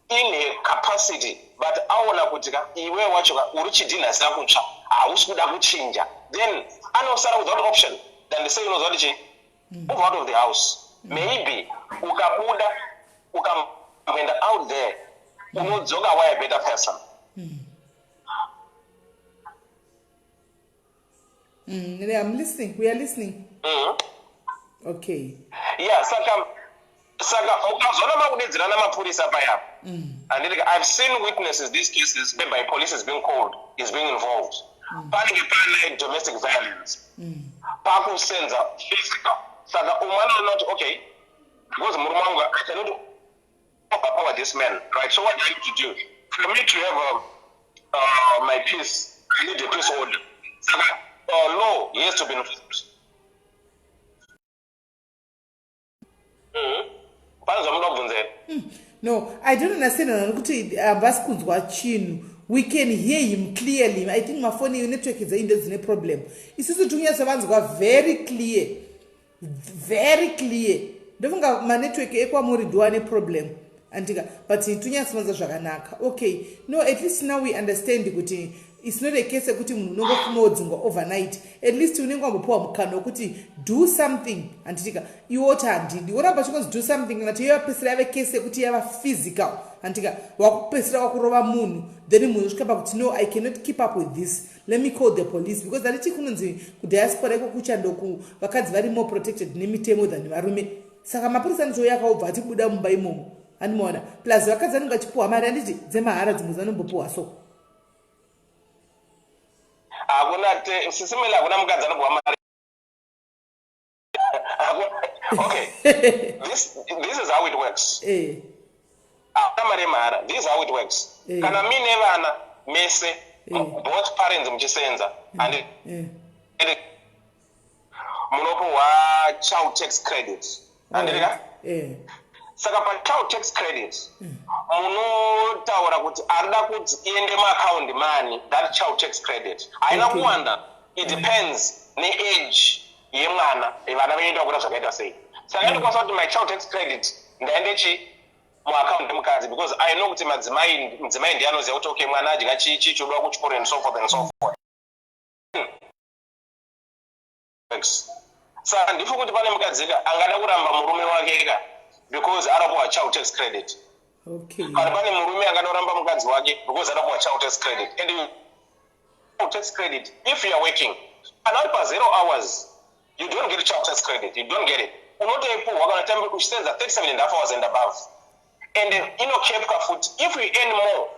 [SPEAKER 7] in her capacity, but aona kuti ka iwe wacho ka uri chidhinhasira kutsva, hausi kuda kuchinja, then anosara without option than say, "Unoziva kuti chii? Move out of the house." Maybe ukabuda ukamboenda out there, unodzoka wa a better person.
[SPEAKER 1] I'm listening. We are listening. Okay.
[SPEAKER 7] Yeah, saka mukazoona makudedzerana mapurisa payapa, handiti? I've seen witnesses, these cases whereby police is being called, is being involved, panenge pane domestic violence, pakusenza physical. Saka umwe anoona kuti, okay, because murume wangu, I cannot overpower this man, right? So what do I need to do? For me to have my peace, I need a peace order. Saka law has to be involved. Pane zvamunoda kubvunza here?
[SPEAKER 1] No, I don't understand vanhu kuti havasi kunzwa chinhu. We can hear him clearly. I think mafoni, network dzenyu ndo dzine problem. Isusu tikunyatso very clear, very clear. Ndofunga manetwork ekwamuri ndo ane problem, andika, but tonyatsovanzwa zvakanaka. Okay, no, at least now we understand kuti it's not a case yekuti munhu unongofuma wodzingwa overnight. At least unenge wambopiwa mukana wekuti do something, handitika? Iwe oti handidi, woramba chingonzi do something, kana kuti yavapesera yave case yekuti yava physical, handitika? Wakupesera wakurova munhu, then munhu osvika pakuti, "No, I cannot keep up with this, let me call the police," because handiti kunonzi kudiaspora iko kuchandoku vakadzi vari more protected nemitemo than varume. Saka mapurisa anotouya akaobva atibuda mumba imomo, handimaona? Plus vakadzi vanenge vachipiwa mari, handiti, dzemahara, dzimwe dzanombopiwa so.
[SPEAKER 7] Hakuna, Sisi Melly, hakuna mukadzi anopiwa mari. Okay, this is how it works. Hakuna mari yemahara. This is how it works. Kana muine vana mese, both parents muchisenza, and munopiwa child tax credit, handiti ka? Saka pachild tax credit munotaura kuti arida kuti iende muakaundi mani. That child tax credit haina kuwanda. It depends neage yemwana, vana venoenda kuita zvakaita sei. Saka indokwanisa kuti my child tax credit ndaende chi muakaundi yemukadzi, because I know kuti madzimai, mudzimai ndiye anoziva kuti okay, mwana adya chii, chii chodiwa kuchikoro and so forth and so forth. Saka ndifu kuti pane mukadzika angada kuramba murume wake ka because arapuwa child tax credit. Kana pane murume angada kuramba mukadzi wake because arapuwa child tax credit. And child tax credit, if you are working, kana uri pa 0 hours, you don't get child tax credit. You don't get it. Unotoipuhwa kana tambi uchisenza 37 and half hours and above. And inokepwa futi if you earn more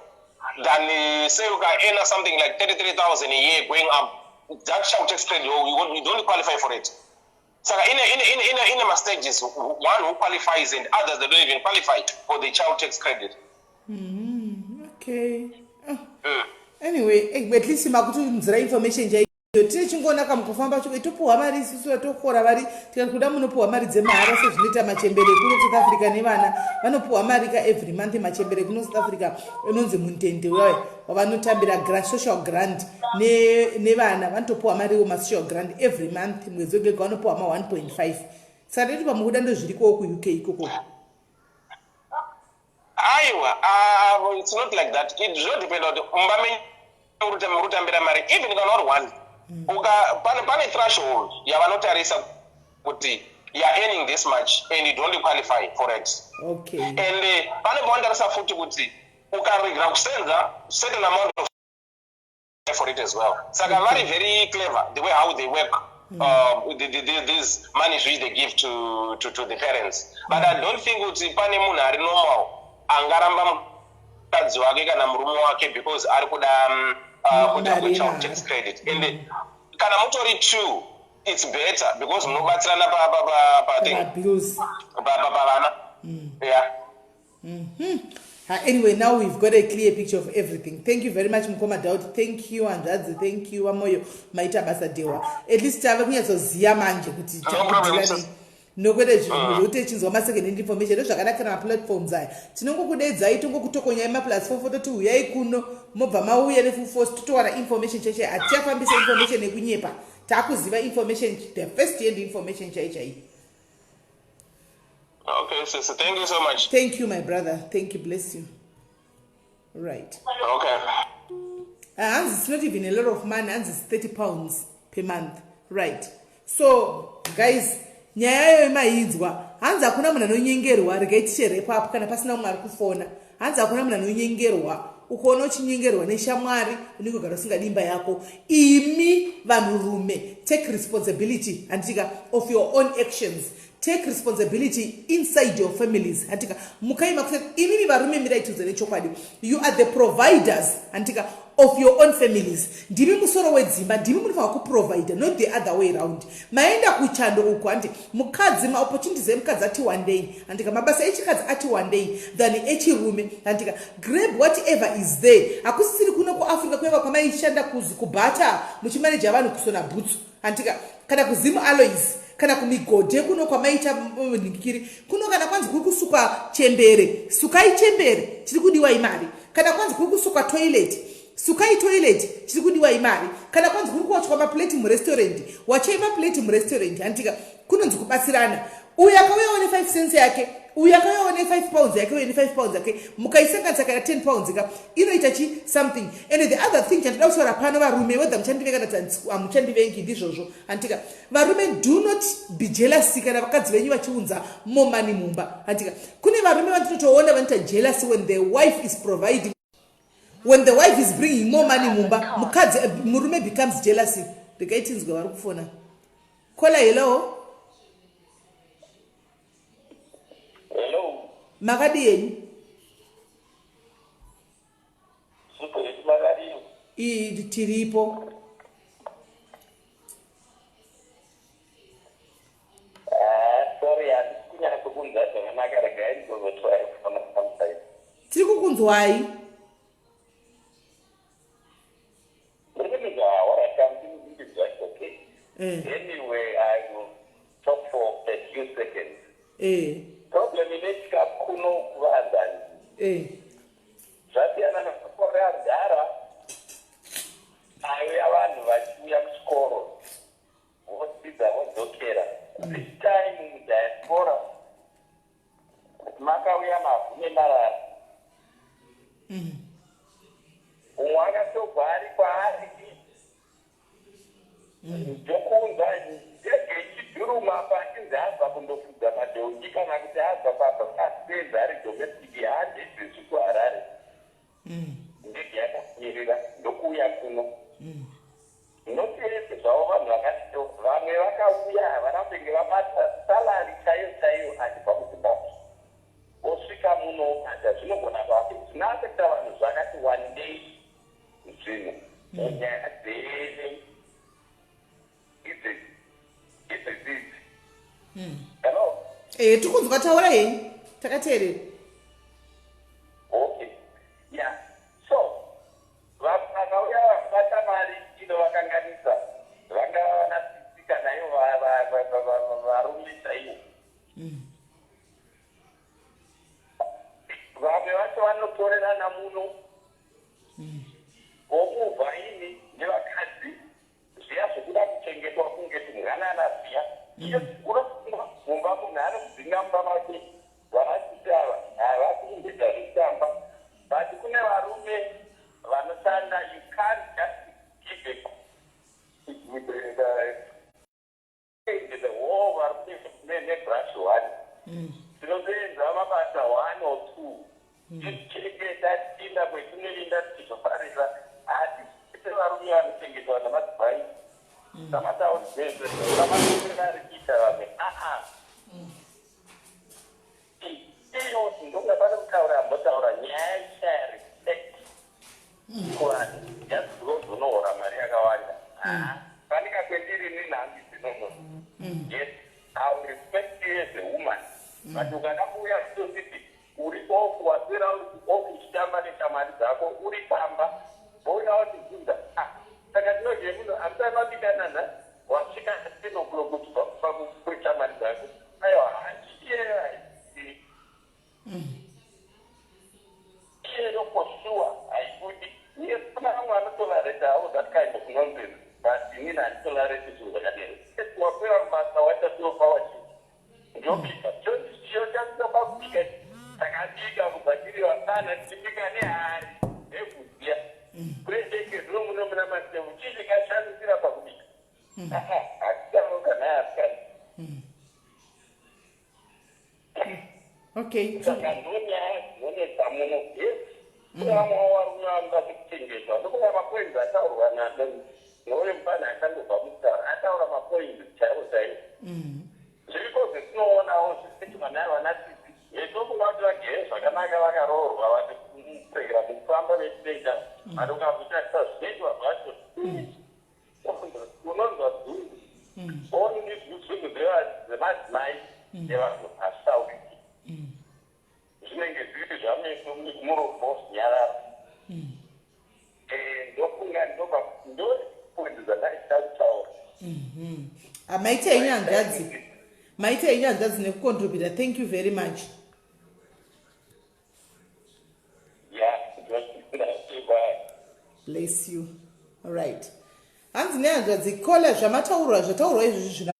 [SPEAKER 7] than, say uka-earna something like 33,000 a year going up, that child tax credit, you don't qualify for it. Saka ine ma-stages, one who qualifies and others that don't even qualify for the child tax credit.
[SPEAKER 1] Okay. Oh. Anyway, at least makutinzira information chaiyo. Tine chingonaka mukufamba cho, topuhwa mari isusu, tokora mari. Tikati kuda munopuhwa mari dzemahara sezvinoita machembere kuno South Africa nevana vanopuhwa mari ka every month. Machembere kuno South Africa inonzi mundende uyayo wavanotambira social grant, nevana vanotopuhwa mariwo masocial grant every month, mwedzi wegega vanopuhwa ma1.5. Saka teti pamukuda ndozvirikowo kuUK ikoko.
[SPEAKER 7] Aiwa, it's not like that. Zvinodependa kuti mumba menyu muri kutambira mari. Even kana uri one, uka pane threshold yavanotarisa kuti you are earning this much and you don't qualify for it. And pane pavanotarisa futi kuti ukaregera kusenza certain amount of for it as well. Saka vari very clever the way how they work these monies which they give to the parents. But I don't think kuti pane munhu ari normal angaramba mukadzi wake kana murume wake because ari kuda kuda
[SPEAKER 1] Mari
[SPEAKER 7] child tax
[SPEAKER 1] yemahara.
[SPEAKER 7] credit. And kana mutori two, it's better because munobatsirana pa thing,
[SPEAKER 1] mabills.
[SPEAKER 7] Pavana, yeah.
[SPEAKER 1] Anyway, now we've got a clear picture of everything. Thank you very much, Mukoma Daud. Thank you, Anzvadzi. Thank you, Amoyo. Maita basa, dewa. At least tave kunyatsoziva manje kuti
[SPEAKER 7] No problem,
[SPEAKER 1] takudila
[SPEAKER 7] sis.
[SPEAKER 1] nei. Nokwete zvinhu zvekuti tichinzwa masecond hand information. Ndozvakanakira maplatforms aya. Tinongokudedzai, tongokutokonyai maplus four four, toti uyai kuno, mobva mauya nefull force, totowana information chaichai. Hatichafambisa information yekunyepa. Taakuziva information, the first hand information chai chai.
[SPEAKER 7] Okay, sis, thank you so much.
[SPEAKER 1] Thank you, my brother. Thank you. Bless you. Right.
[SPEAKER 7] Okay.
[SPEAKER 1] Hanzi it's not even a lot of money. Hanzi it's £30 per month. Right, so guys, nyaya yayo maidzwa. Hanzi hakuna munhu anonyengerwa. Regai tichewrap up kana pasina mumwe ari kufona. Hanzi hakuna munhu anonyengerwa. Ukaona uchinyengerwa neshamwari, unenge ugara usingadi imba yako. Imi vanhurume, take responsibility, handitika, of your own actions. Take responsibility inside your families, handitika? Mukaima kusati imimi varume, mirai tiudze nechokwadi. You are the providers, handitika, of your own families. Ndimi musoro wedzimba, ndimi munofanira kuprovida, not the other way round. Maenda kuchando uku, handi mukadzi, maopportunities emukadzi ati wandei, handika? Mabasa echikadzi ati wandei than echirume, handika? Grab whatever is there. Hakusisiri kuno kuAfrica kueva kwamaishanda kubhata muchimaneja vanhu kusona bhutsu, handika, kana kuZim Alloys. Kana kumigodhe kuno kwamaita nhingikiri kuno, kana kwanzi kuri kusukwa chembere, sukai chembere, chiri kudiwa imari. Kana kwanzi kuri kusukwa toilet, sukai toilet, chiri kudiwa imari. Kana kwanzi kuri kuwachwa maplate murestaurant, wachai maplate murestaurant. Handitika kunonzi kubatsirana. Uyu akauyawo ne5 cents yake, uyu akauyawo ne5 pounds yake, uyu ne5 pounds yake, mukaisanganisa kana 10 pounds ka, inoita chi something. And the other thing chandida kutaura pano, varume, whether muchandivenga kana hamuchandivengi, ndizvozvo. Handitika varume, do not be jealous kana vakadzi venyu vachiunza more money mumba. Handitika kune varume vandinotoona vanoita jealous when the wife is providing, when the wife is bringing more money mumba. Mukadzi, murume becomes jealousy. Regai tinzwe vari kufona. Caller, hello.
[SPEAKER 8] Hello.
[SPEAKER 1] Makadi yenyu?
[SPEAKER 8] Makadii?
[SPEAKER 1] Tiripo.
[SPEAKER 8] Ah, sorry, handisi kunyatsokunzwa zvakanaka. Regai ndizozotry kufona sometime.
[SPEAKER 1] Tiri kukunzwai.
[SPEAKER 8] Ndiri kunzwa. Alright, I'm okay. Anyway, I will talk for a few seconds. Problem inoitika kuno kuvanzani, zvasiyana namakore adhara aiuya vanhu vachiuya kuchikoro, vodzidza, vodzokera. This time mudiaspora makauya mavhu nemarara. Umwe akatobva ari kwaari, ndokuunza ndege ichidhuruma apa, achinzi abva kundofudza madhongi, kana kuti abva pabva ari domestic, haandibviswi kuHarare. Ndege yakamirira, ndokuuya kuno. Noti vese zvavo vanhu vakati, vamwe vakauya havana kutenge vabata salary chaiyo chaiyo, achibva kuZimbabwe osvika muno obata. Zvinogona zvinoafecta vanhu zvakati one day zvinhu nyaya dzene idzi idzidzi. Hello?
[SPEAKER 1] Tikunzwa, taura henyu, takateerera.
[SPEAKER 8] Okay, yeah, so vakauya vabata mari inovakanganisa, vangava vanasisi kana ivo varume chaivo. Vamwe vacho vanotorerana muno, vomuvha ini nevakadzi zviya zvokuda kuchengetwa kunge tumwanana zviya. Unofunga mumba munhu anokudzinga mumba make. Vanasisi ava havasi kumboita zvekutamba, but kune varume vanoshanda. You can't just give a with the whole varume nebrush one. Tinotoenza mabasa one or two, tichengeta, tichiinda kwetinoenda, tichizofarira. Hatise varume vanochengetwa namadzimai samatauri dzese samatoera ari kuita vamwe. Aa, iyo ndokuda pane kutaura, ambotaura nyaya ishaya respect kuvanhu just because unohora mari yakawanda. Fanika kwendiri nenhambi dzinono, yes, I will respect you as a woman, but ukada kuuya kutonditi uri off, waswera uri off uchitamba neshamwari dzako, uri pamba vouya wachibvunza, saka tinodye munhu amusai mabikanana, wasvika 10 o'clock uchibva kufa kweshamwari dzako? Aiwa, iyeyo haisi iyeyo for sure, haibudi. Yes, kuna vamwe vanotolerate havo that kind of nonsense, but inini handitolerate zvinhu zvakadero. Wakwira kubasa, waita topa wachii, ndobika choshandisa pakubika. Takabika kubva tiri vapana, tichibika nehari nekuziya kureteke zvino muno muna maseu. Chii chikashamisira pakubika? Hatitaroka naye asikana. Saka ndonyaya dzinonetsa muno. Yes, kune vamwe varume vanoda kuchengetwa. Ndokuva mapoints ataurwa nouyo mufana achangobva mukutaura, ataura mapoints chaivo chaivo. Zviriko zvetinoonawo zvisiti nayo vanasisi vetofunga kuti vagere zvakanaka, vakaroorwa, vatikuregera mukufamba vechitoita, but ukazotarisa zvinoitwa zvacho, unonzwa dzungu. Only zvinhu dzemadzimai nevanhu hazvitauriki, zvinenge zviri zvameso muromo zvinyarara. Ndofunga ndo point dzandaichida kutaura.
[SPEAKER 1] Ah, maita henyu hanzvadzi, maita henyu hanzvadzi nekucontributa. Thank you very much. Bless you. Alright, hanzi nehanzvadzi kola, zvamataurwa, zvataurwa izvozvi zvina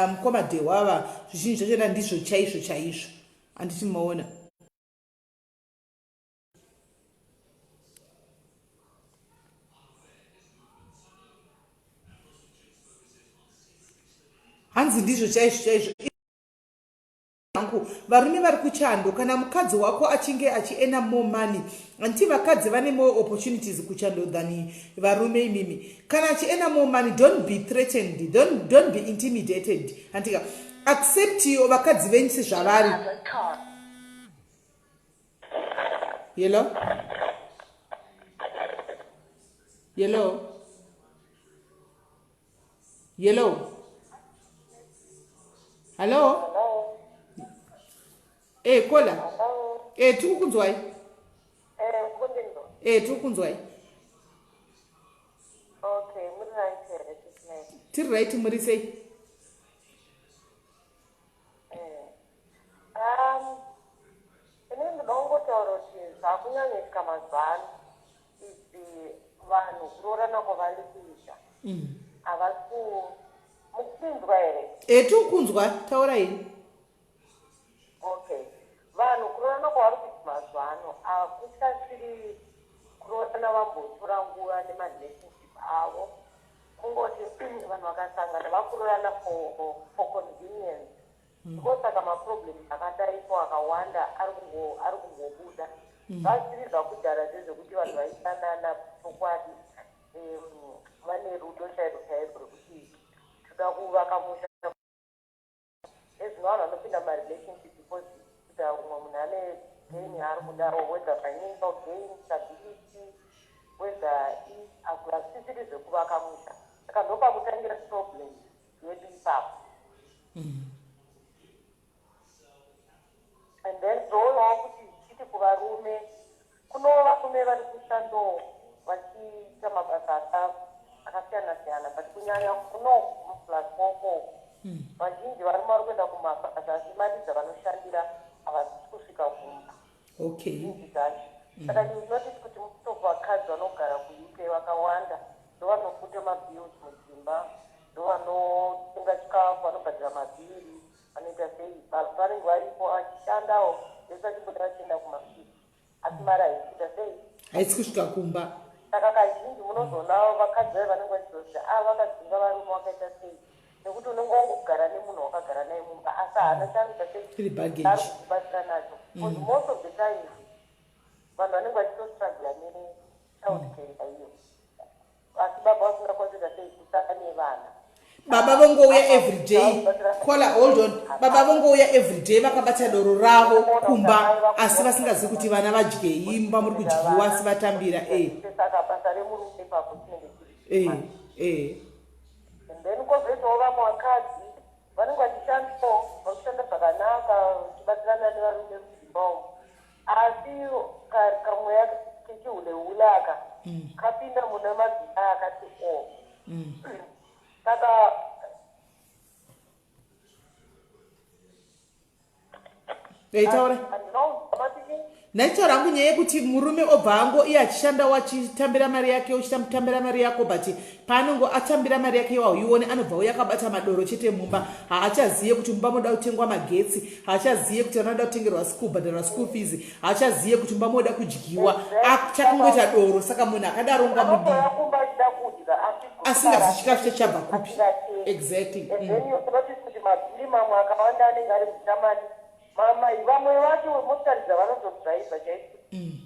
[SPEAKER 1] mukoma Dhehwava, zvizhinji zvachona ndizvo chaizvo chaizvo, handiti? Maona, hanzi ndizvo chaizvo chaizvo hangu. Varume vari kuchando, kana mukadzi wako achinge achiearna more money, handiti vakadzi vane more opportunities kuchando than varume imimi? Kana achiearna more money, don't be threatened, don't be intimidated, handika? Accept yo vakadzi venyu sezvavari. Hello, hello, hello, hello. E, caller. E, tiri kukunzwai. E, tiri kukunzwai.
[SPEAKER 9] Okay, muri right here, Tismay?
[SPEAKER 1] Tiri right, muri sei?
[SPEAKER 9] Inini ndoda kungotaura kuti zvakunyanyoitika mazuva ano idzi, vanhu kuroorana kwavari kuita havasi ku mukupinzwa here?
[SPEAKER 1] E, tiri kukunzwa, taurai.
[SPEAKER 9] Okay, vanhu kuroorana kwavari kuita mazuva ano hakusasiri kuroorana vambotora nguva nemarelationship avo. Kungoti vanhu vakasangana vakuroorana for convenience, because saka maproblems akadaipo akawanda ari kungobuda. Vasiri zvakudhara zvezvekuti vanhu vaidanana chokwadi, vane rudo chairwo chairwo rwekuti toda kuvaka musha. Ezvino vanhu vanopinda mumarelationship because kuita umwe munhu ane gain yaari kuda, whether financial gain, stability, whether hazvisisiri zvekuvaka musha. Saka ndopakutangira problem yedu ipapo. And then toonawo kuti chiti kuvarume, kuno varume vari kushandawo vachiita mabasa akasiyana siyana, but kunyanya kuno plus koko vazhinji varume vari kuenda kumabasa, asi mari dzavanoshandira havasi kusvika kumba zhinji dzacho. Saka you notice kuti most of vakadzi vanogara kuUK vakawanda ndovanofuta mabills mudzimba, ndovanotenga chikafu, vanobhadhira mabhiri, vanoita sei. Vanenge varipo vachishandawo vese, vachibuda vachienda kumasviti, asi mari haisi kuita sei?
[SPEAKER 1] Haisi kusvika kumba.
[SPEAKER 9] Saka kazhinji munozoona vakadzi vai vanenge vachizoti a vakadzinga varume vakaita sei, nekuti unenge wangogara nemunhu wakagara naye mumba, asi haana chaanoita sei?
[SPEAKER 1] Iri baggage.
[SPEAKER 9] Ari kukubatsira nacho, because most of the times vanhu vanenge vachitostrugla nechild care chaiyo, asi baba vasingakwanisi kuita sei? Kusaka nevana.
[SPEAKER 1] Baba vongouya everyday. Caller, hold on. Baba vongouya everyday vakabata doro ravo kumba, asi vasingazivi kuti vana vadyei, mumba muri kudyiwa, asi vatambira e.
[SPEAKER 9] Saka basa remurume ipapo chinenge chiri
[SPEAKER 1] E, e.
[SPEAKER 9] And then kwozoitawo vamwe vakadzi vanenge vachishandawo, vari kushanda zvakanaka, vachibatsirana nevarume mudzimba umu, asi kamweya kechihulehule aka kapinda mune madzimai akati o. Saka
[SPEAKER 1] Taura.
[SPEAKER 9] Handinomatiki.
[SPEAKER 1] Ndaitaura hangu nyaya yekuti murume obva ango iye achishandawo, achitambira mari yake, uchitambira mari yako, but paanongo atambira mari yake iwahuione, anobva uya akabata madoro chete mumba. Haachaziye kuti mumba moda kutengwa magetsi, haachaziye kuti vanoda kutengerwa school, bhadharwa school fees, haachaziye kuti mumba moda kudyiwa, chakungoita doro. Saka munhu akadaro ungamudii?
[SPEAKER 9] Anouya kumba achida kudya, asi
[SPEAKER 1] Asingazi chikafu chachabva kupi.
[SPEAKER 9] Asingatengi.
[SPEAKER 1] Exactly.
[SPEAKER 9] And then you notice kuti mabhiri mamwe akawanda anenge ari muCgermany, mamai vamwe vacho motikari dzavanotodhiraivha chaizvo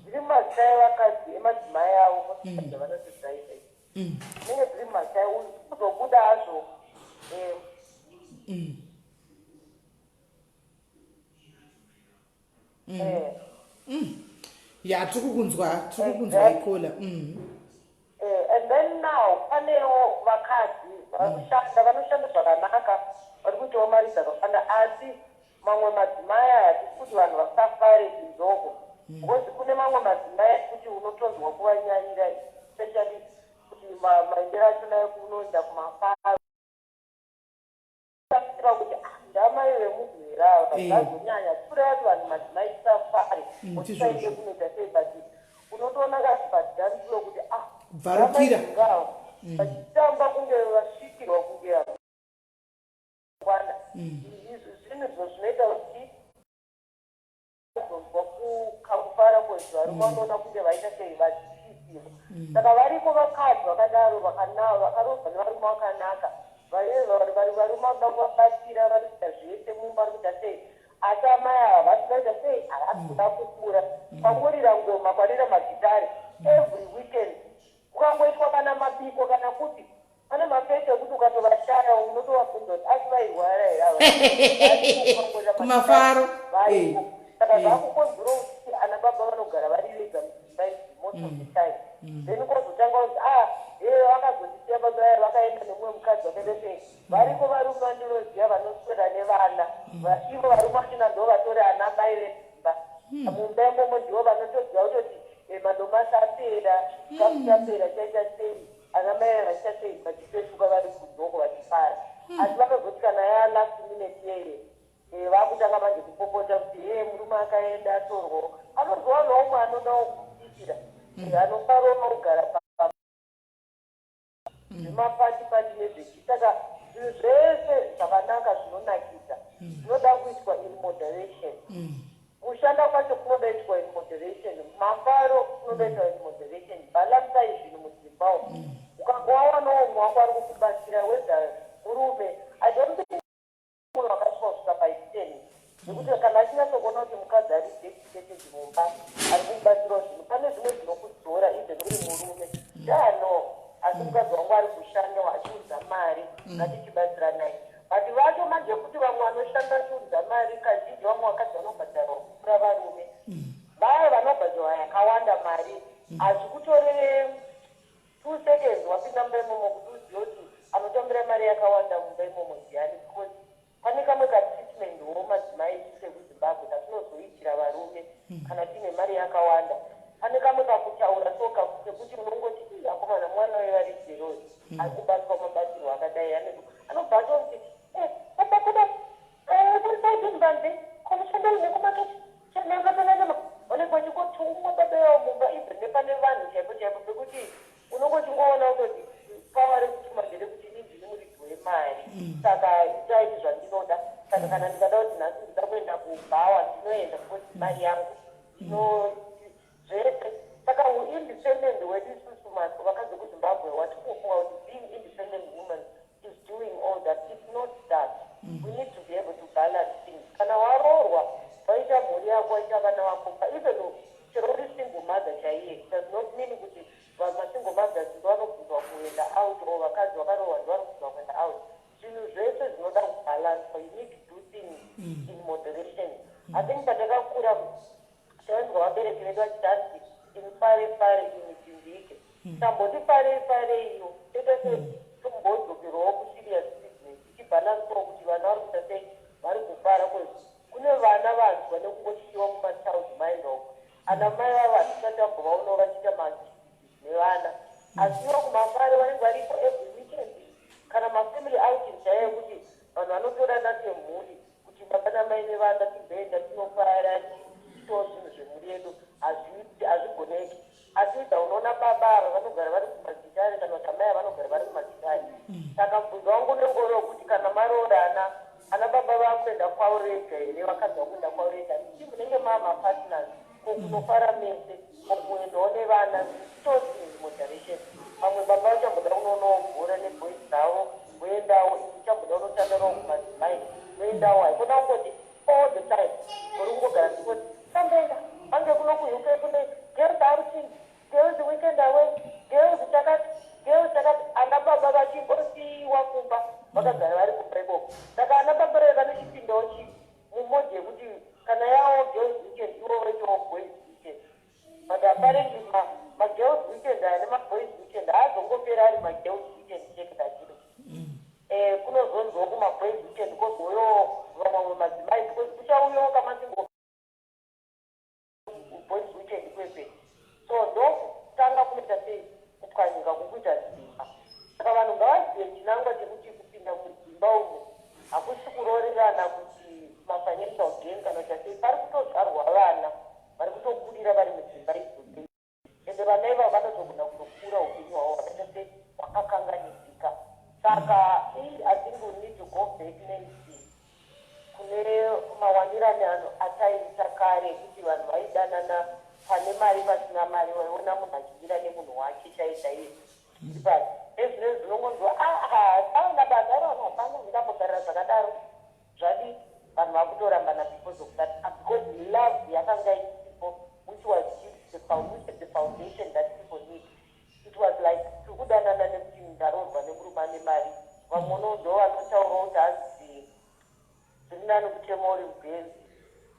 [SPEAKER 9] dziri mumazita evakadzi, emadzimai avo. Motikari dzavanotodhiraivha idzi dzinenge dziri mumazita, kuzobuda hazvo
[SPEAKER 1] Ya, tiri kukunzwa, tiri kukunzwa, icaller.
[SPEAKER 9] And then now panewo vakadzi vari kushanda, vanoshanda zvakanaka, vari kuitawo mari dzakawanda, asi mamwe madzimai aya, hatisi kuti vanhu vasafare kunzoko, because kune mamwe madzimai ekuti unotonzwa kuvanyarira, especially kuti maendero achona ekunoenda kumafaro. Kushamisika kuti ah, ndamai vemunhu here ava? Zvazonyanya kureva kuti vanhu madzimai tisafare, tisaende kunoita sei, but unotoona kazibhadhanziro kuti ah,
[SPEAKER 1] Bvarukira.
[SPEAKER 9] ndamai vachitamba kunge vasvikirwa, kunge kwana. Izvi zvinhu izvo zvinoita kuti kuzonzwa kufara kwezvo varume vanoona kunge vaita sei, vachityisirwa. Saka variko vakadzi vakadaro vakaroorwa nevarume vakanaka, vari varume vanoda kuvabatsira, vari kuita zvese mumba, vari kuita sei, asi amai ava havasi kuita sei, havasi kuda kukura. Kwangorira ngoma, kwarira magitare every weekend, kukangoitwa kana mabiko kana kuti pane mafesi ekuti ukatovashaya unotovabvunza kuti asi vairwara here ava?
[SPEAKER 1] Kumafaro.
[SPEAKER 9] Variko. Saka zvakukonzera kuti ana baba vanogara vari vega mudzimba idzi most of the time. Then kwozotanga kuti ah, ee, vakazondisiya baba vaya, vakaenda nemumwe mukadzi, vakaita sei. Variko varume vandinoziva vanoswera nevana. Ivo varume vachina ndo vatori ana mai vedzimba mumba imomo, ndivo vanotoziva kutoti madomasi apera, chikafu chapera, chaita sei, ana mai vachiita sei, vachipesuka vari kunzoko vachifara. Asi vanozoti kana ya last minute yeye, vakutanga manje kupopota kuti he, murume akaenda, atorwawo, anozowanawo umwe anodawo kubikira, anofarawo kugara zvemapati pati nezvechi. Saka zvinhu zvese zvakanaka zvinonakidza zvinoda kuitwa in moderation. Kushanda kwacho kunoda itwa in moderation, mafaro kunoda itwa in moderation. Balansai zvinhu mudzimba umu. Ukangowawanawo umwe wako ari kukubatsira, whether murume, I don't think munhu akasvika kusvika paextent nekuti kana achinyatsokuona kuti mukadzi ari dedicated mumba, ari kumubatsirawo zvinhu, pane zvimwe zvinokudzora even uri murume. No, asi mukadzi wangu ari kushandawo achiunza mari, ngatichibatsiranai. But vacho manje kuti vamwe vanoshanda achiunza mari, kazhinji vamwe vakadzi vanobhadharwa kupfuura varume. Vaya vanobhadharwa yakawanda mari, hazvikutorere 2 seconds wapinda mumba imomo kuti uzive kuti anotambira mari yakawanda mumba imomo ndiani, because pane kamwe katreatment wo madzimai isusu ekuZimbabwe katinozoitira varume kana tiine mari yakawanda. Pane kamwe kakutaura so kekuti unongoti, "Ii, akomana, mwana uyu ari jealous, ari kubatwa mabatirwo akadai." Anobva atoti, "Baba kuda kurisaidini komushando nekumaketi chenematananema." Vanenge vachingotumwa baba yavo mumba, even nepane vanhu chaipo chaipo, pekuti unonge uchingoona kutoti power rekutuma nderekuti ini ndini muridzi wemari, saka itai zvandinoda. Saka kana ndikada kuti nhasi ndida kuenda kubhawa, ndinoenda because mari yangu ino zvese. Saka uindependent hwedu isusu vakadzi vekuZimbabwe watikufunga kuti being independent woman is doing all that. It's not that. We need to be able to balance things. Kana waroorwa, waita mhuri yako, waita vana vako, even chero uri single mother chaiye, does not mean kuti masingle mothers ndo vanobvunzwa kuenda out or vakadzi vakaroorwa ndo vanobvunzwa kuenda out. Zvinhu zvese zvinoda kubalanswa. You need to do things in moderation. I think patakakura tainzwa vabereki vedu vachiti hanzi imi fare fare, imi dzindike. Tamboti farei fareiyo, toita se tombodzokerawo kuserious business, tichibhalansawo kuti vana vari kuita sei, vari kufara kwezvo. Kune vana vanzwa nekungosiyiwa kumachild mind uko, ana mai vavo hatisati ambovaonawo vachiita maactivities nevana, asi ivo kumafaro vanenge varipo every weekend, kana mafamily outing chaiyo yekuti vanhu vanotorana semhuri kuti baba namai nevana timboenda tinofara, tichitawo zvinhu zvemhuri yedu, hazvigoneki. Asi idza unoona baba ava vanogara vari kumagitare, kana kuti amai ava vanogara vari kumagitare. Saka mubvunzo wangu unenge uri wekuti kana maroorana, ana baba vakuenda kwavo vega here, vakadzi vakuenda kwavo vega, ichi munenge mamapartners, ko kunofara mese, ko kuendawo nevana, zvichitozi in moderation. Pamwe baba vachamboda kunoonawo bhora neboys dzavo, voendawo, imi chamboda kunotandarawo kumadzimai, voendawo. Haikona kungoti all the time uri kungogara ndikoti tamboenda mange kuno kuUK kune girls outing, girls weekend away, girls chakati, girls chakati, ana baba vachimbosiyiwa kumba vakagara vari kumba ikoko. Saka ana baba vave vanochipindawo chi mumode yekuti kana yawo girls weekend, ivo voitawo boys weekend. But apparently magirls weekend aya nemaboys weekend haazongopera ari magirls weekend chete kachiro. Kunozonziwo kumaboys weekend kozouyawo vamwe madzimai. maroorano ataiita kare ekuti vanhu vaidanana pane mari pasina mari, waiona munhu achimira nemunhu wake chaiye chaiye. But ezvinezvi unongonzwa, ah, aona basa, aiwana hapana, ndingambogarira zvakadaro. Zvadii? Vanhu vakutorambana because of that, because love yakanga isipo, which was the, which is the foundation that people need. It was like tiri kudanana nekuti ndaroorwa nemurume ane mari. Vamwe ndo vanotaurawo kuti hanzi zviri nani kutema uri mubhenzi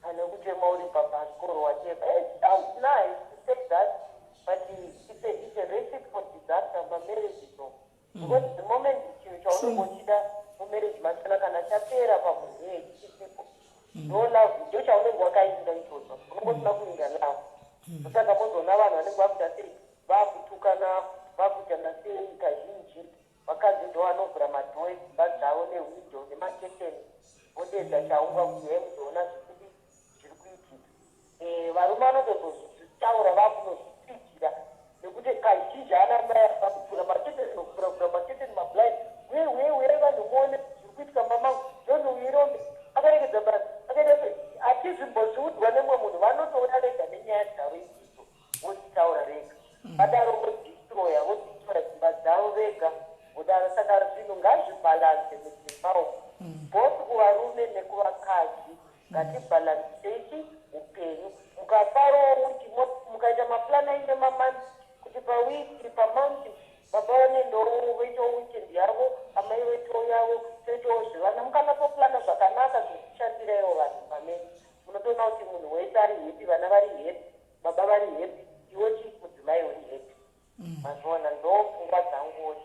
[SPEAKER 9] pane kutema uri pabhasikoro, whatever. It sounds nice to say that, but it's a recipe for disaster mamarriages though, because the moment chinhu chaunenge uchida mumarriage machona kana chapera pamunhu chisipo, ndo love, ndo chaunenge wakainga ichocho, unenge usina kuinga love. Saka mozoona vanhu vanenge vakuita sei, vakutukana, vakuitana sei. Kazhinji vakadzi ndo vanovhura madoor edzimba dzavo nehwindo nemaketeni, vodedza chaunga kuti hei, muzoona zvikuti zviri kuitika. Varume vanotozozvitaura vakunozvitsigira nekuti kazhinji ana mai vakuvhura maketeni, nokuvhura maketeni, mablind, uye uye uye vanhu muone zviri kuitika. Mamangu John uirombe akaregedza basa, akaita sei, hatizvimbozviudzwa nemumwe munhu. Vanotouya vega nenyaya dzavo idzodzo, vodzitaura vega. Vadaro vodestroya, vodestroya dzimba dzavo vega, vodaro. Saka zvinhu ngazvibhalanse mudzimba umu, both kuvarume nekuvakadzi. Ngatibhalansei upenyu. Mukafarawo wiki, mukaita maplana aine mamonths kuti pawiki, pamonth, baba vanendawo voitawo weekend yavo, amai voitawo yavo, toitawo zvevana. Mukanatsoplana zvakanaka zvekushandiraiwo vanhu pamene, munotoona kuti munhu wese ari happy, vana vari happy, baba vari happy, iwe chi mudzimai uri happy. Mazviona? Ndo pfungwa dzanguwo.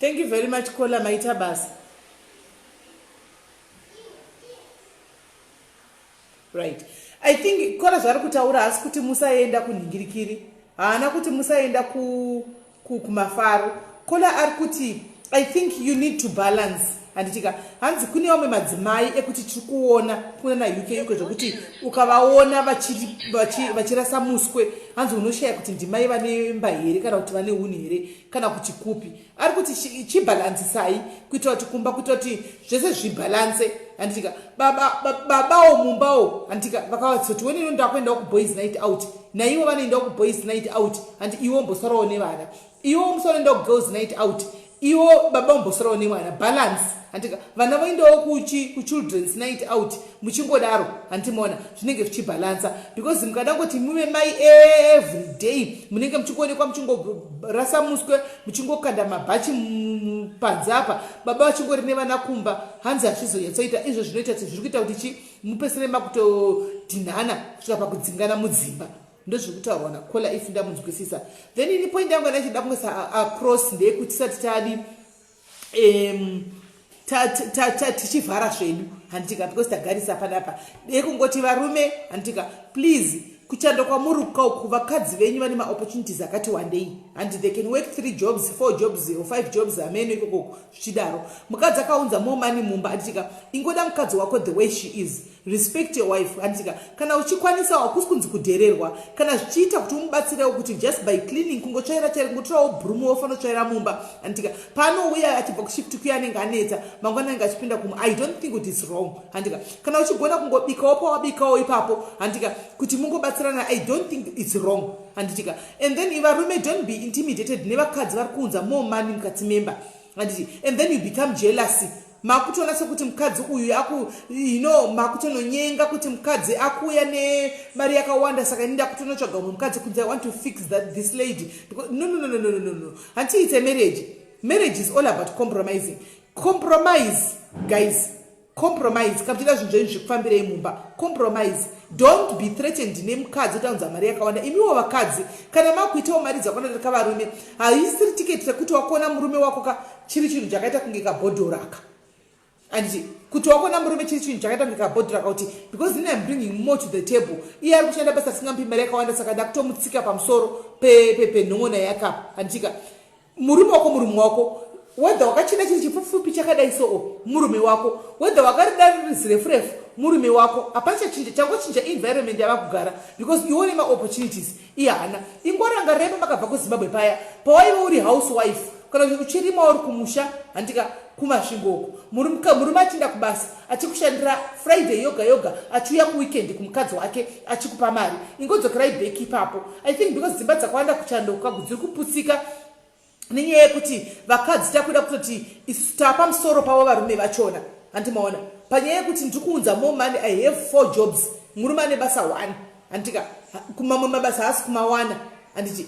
[SPEAKER 1] Thank you very much, caller. Maita basa. Right, I think caller zvari kutaura hasi kuti musaenda kunhingirikiri, haana kuti musaenda kumafaro. Caller ari kuti I think you need to balance, handitika? Hanzi kune vamwe madzimai ekuti tiri kuona kuna naUK uko zvekuti ukavaona vachirasa muswe, hanzi unoshaya kuti ndimai vane mba here kana kuti vane unhu here kana kuti kupi. Ari kuti chibhalansisai kuitira kuti kumba, kuitira kuti zvese zvibhalanse, handitika? Babawo mumbawo, handitika? Vakavatsoti wenino ndakuendawo kuboys night out, naivo vanoendawo kuboys night out, handi? Iwo mbosarawo nevana, iwo musanoendawo kugirls night out, iwo baba umbosarawo nemwana. Balance, handika? Vana voendawo kuchildren's night out, muchingodaro, handimaona zvinenge zvichibhalansa. Because mukada kuti muve mai every day, munenge muchingoonekwa muchingorasa muswe, muchingokanda mabhachi panze apa, baba vachingori nevana kumba, hanzi hazvizonyatsoita. Izvo zvinoita zviri kuita kuti chi mupesere makutodhinhana kusvika pakudzingana mudzimba. Ndozviri kutaurwa nacaller, if ndamunzwisisa. Then ini point yangu yandachida kungoisa across ndeyekuti tisati tadi tichivhara zvedu, handitika? Because tagarisa panapa, dekungoti varume, handitika, please, kuchando kwamuri kauku, vakadzi venyu vane maopportunities akati wandei, and they can work three jobs, four jobs or five jobs, ameno ikokoko zvichidaro. Mukadzi akaunza more money mumba, handitika, ingoda mukadzi wako the way she is. Respect your wife, handitika? Kana uchikwanisa, hakusi kunzi kudhererwa kana zvichiita kuti umubatsirewo kuti just by cleaning, kungotsvaira tsvaira, kungotorawo broom wofanotsvaira mumba, handitika? Paanouya achibva kushift kuya, anenge anetsa, mangwana anenge achipinda kumu, I don't think kuti it's wrong, handika? Kana uchigona kungobikawo pawabikawo ipapo, handika, kuti mungobatsirana, I don't think it's wrong, handitika? And then varume, don't be intimidated nevakadzi vari kuunza more money mukati memba, handiti? And then you become jealousy, makutoona sekuti mukadzi uyu aku makutononyenga kuti mukadzi akuuya nemari yakawanda, saka ini ndakutonotsvaga umwe mukadzi kunze. I want to fix that this lady because, no, no, no, no, no, no, no. Hanti it's a marriage. Marriage is all about compromising. Compromise, guys, compromise. Kamuchida zvinhu zvenyu zvikufambirei mumba, compromise. Don't be threatened nemukadzi kuti aunza mari yakawanda. Imiwo vakadzi, kana makuitawo mari dzakawanda darika varume, haisiri tiketi rekuti wakuona murume wako ka chiri chinhu chakaita kunge kabhodhoraka, anditi? Kuti wakuona murume chiri chinhu chakaita kunge kabhodhoraka, kuti because ini I'm bringing more to the table, iye ari kushanda basa risingamupi mari yakawanda, saka ndakutomutsika pamusoro penhon'ona yakapa, handitika? Murume wako murume wako, whether wakachida chiri chipfupfupi chakadai soo, murume wako, whether wakarida riri zirefu refu, murume wako. Hapana chachinja, changochinja environment yava kugara, because iwe une maopportunities, iye haana. Ingorangariraipo makabva kuZimbabwe paya pawaive uri housewife. Kana kuti uchirima uri kumusha, handika, kuMasvingo uko, murume achienda kubasa, achikushandira Friday yoga yoga, achiuya kuweekend kumukadzi wake, achikupa mari. Ingodzokerai back ipapo, I think, because dzimba dzakawanda kuchando kagu dziri kuputsika nenyaya yekuti vakadzi takuda kutoti isu taapamusoro pavo varume vachona, handimaona? Panyaya yekuti ndiri kuunza more money, I have four jobs, murume ane basa one, handika? Kumamwe mabasa haasi kumawana, handiti?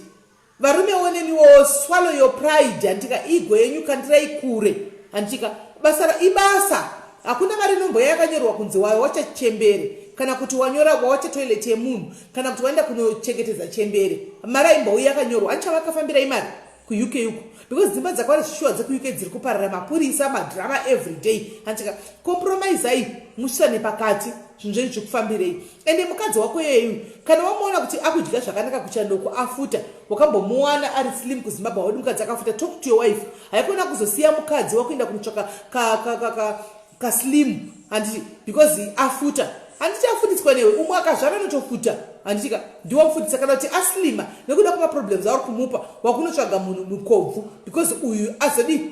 [SPEAKER 1] Varume oneniwo, swallow your pride, handika? Ego yenyu kandirai kure, handika? Basa ibasa. Hakuna mari inomboya yakanyorwa kunzi wawacha chembere, kana kuti wanyora wawacha toilet yemunhu, kana kuti waenda kunochengetedza chembere. Mari aimbouya yakanyorwa. Anichavakafambira imari kuUK uko, because dzimba dzakawanda zvishuwa dzekuUK dziri kuparara, mapurisa, madrama every day, handika? Compromisai, musvitsane pakati, zvinhu zvenyu zvikufambirei. Ende mukadzi wako iyeyu, kana wamuona kuti akudya zvakanaka kuchandoko, afuta, wakambomuwana ari slim kuZimbabwe, haudi mukadzi akafuta. Talk to your wife. Haikona kuzosiya mukadzi wakuenda kunotsvaka kaslim, handiti? Because afuta, handiti? Afundiswa newe. Umwe akazvara anotofuta, handitika? Ndiwamufundisa. Kana kuti aslima nekuda kwemaproblems auri kumupa, wakunotsvaga munhu mukobvu because uyu azodi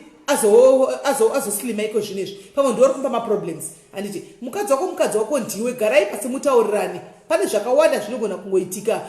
[SPEAKER 1] azoslima iko zvinezvi, pamwe ndiwari kumupa maproblems, handiti? Mukadzi wako, mukadzi wako ndiwe. Garai pasi mutaurirane. Pane zvakawanda zvinogona kungoitika,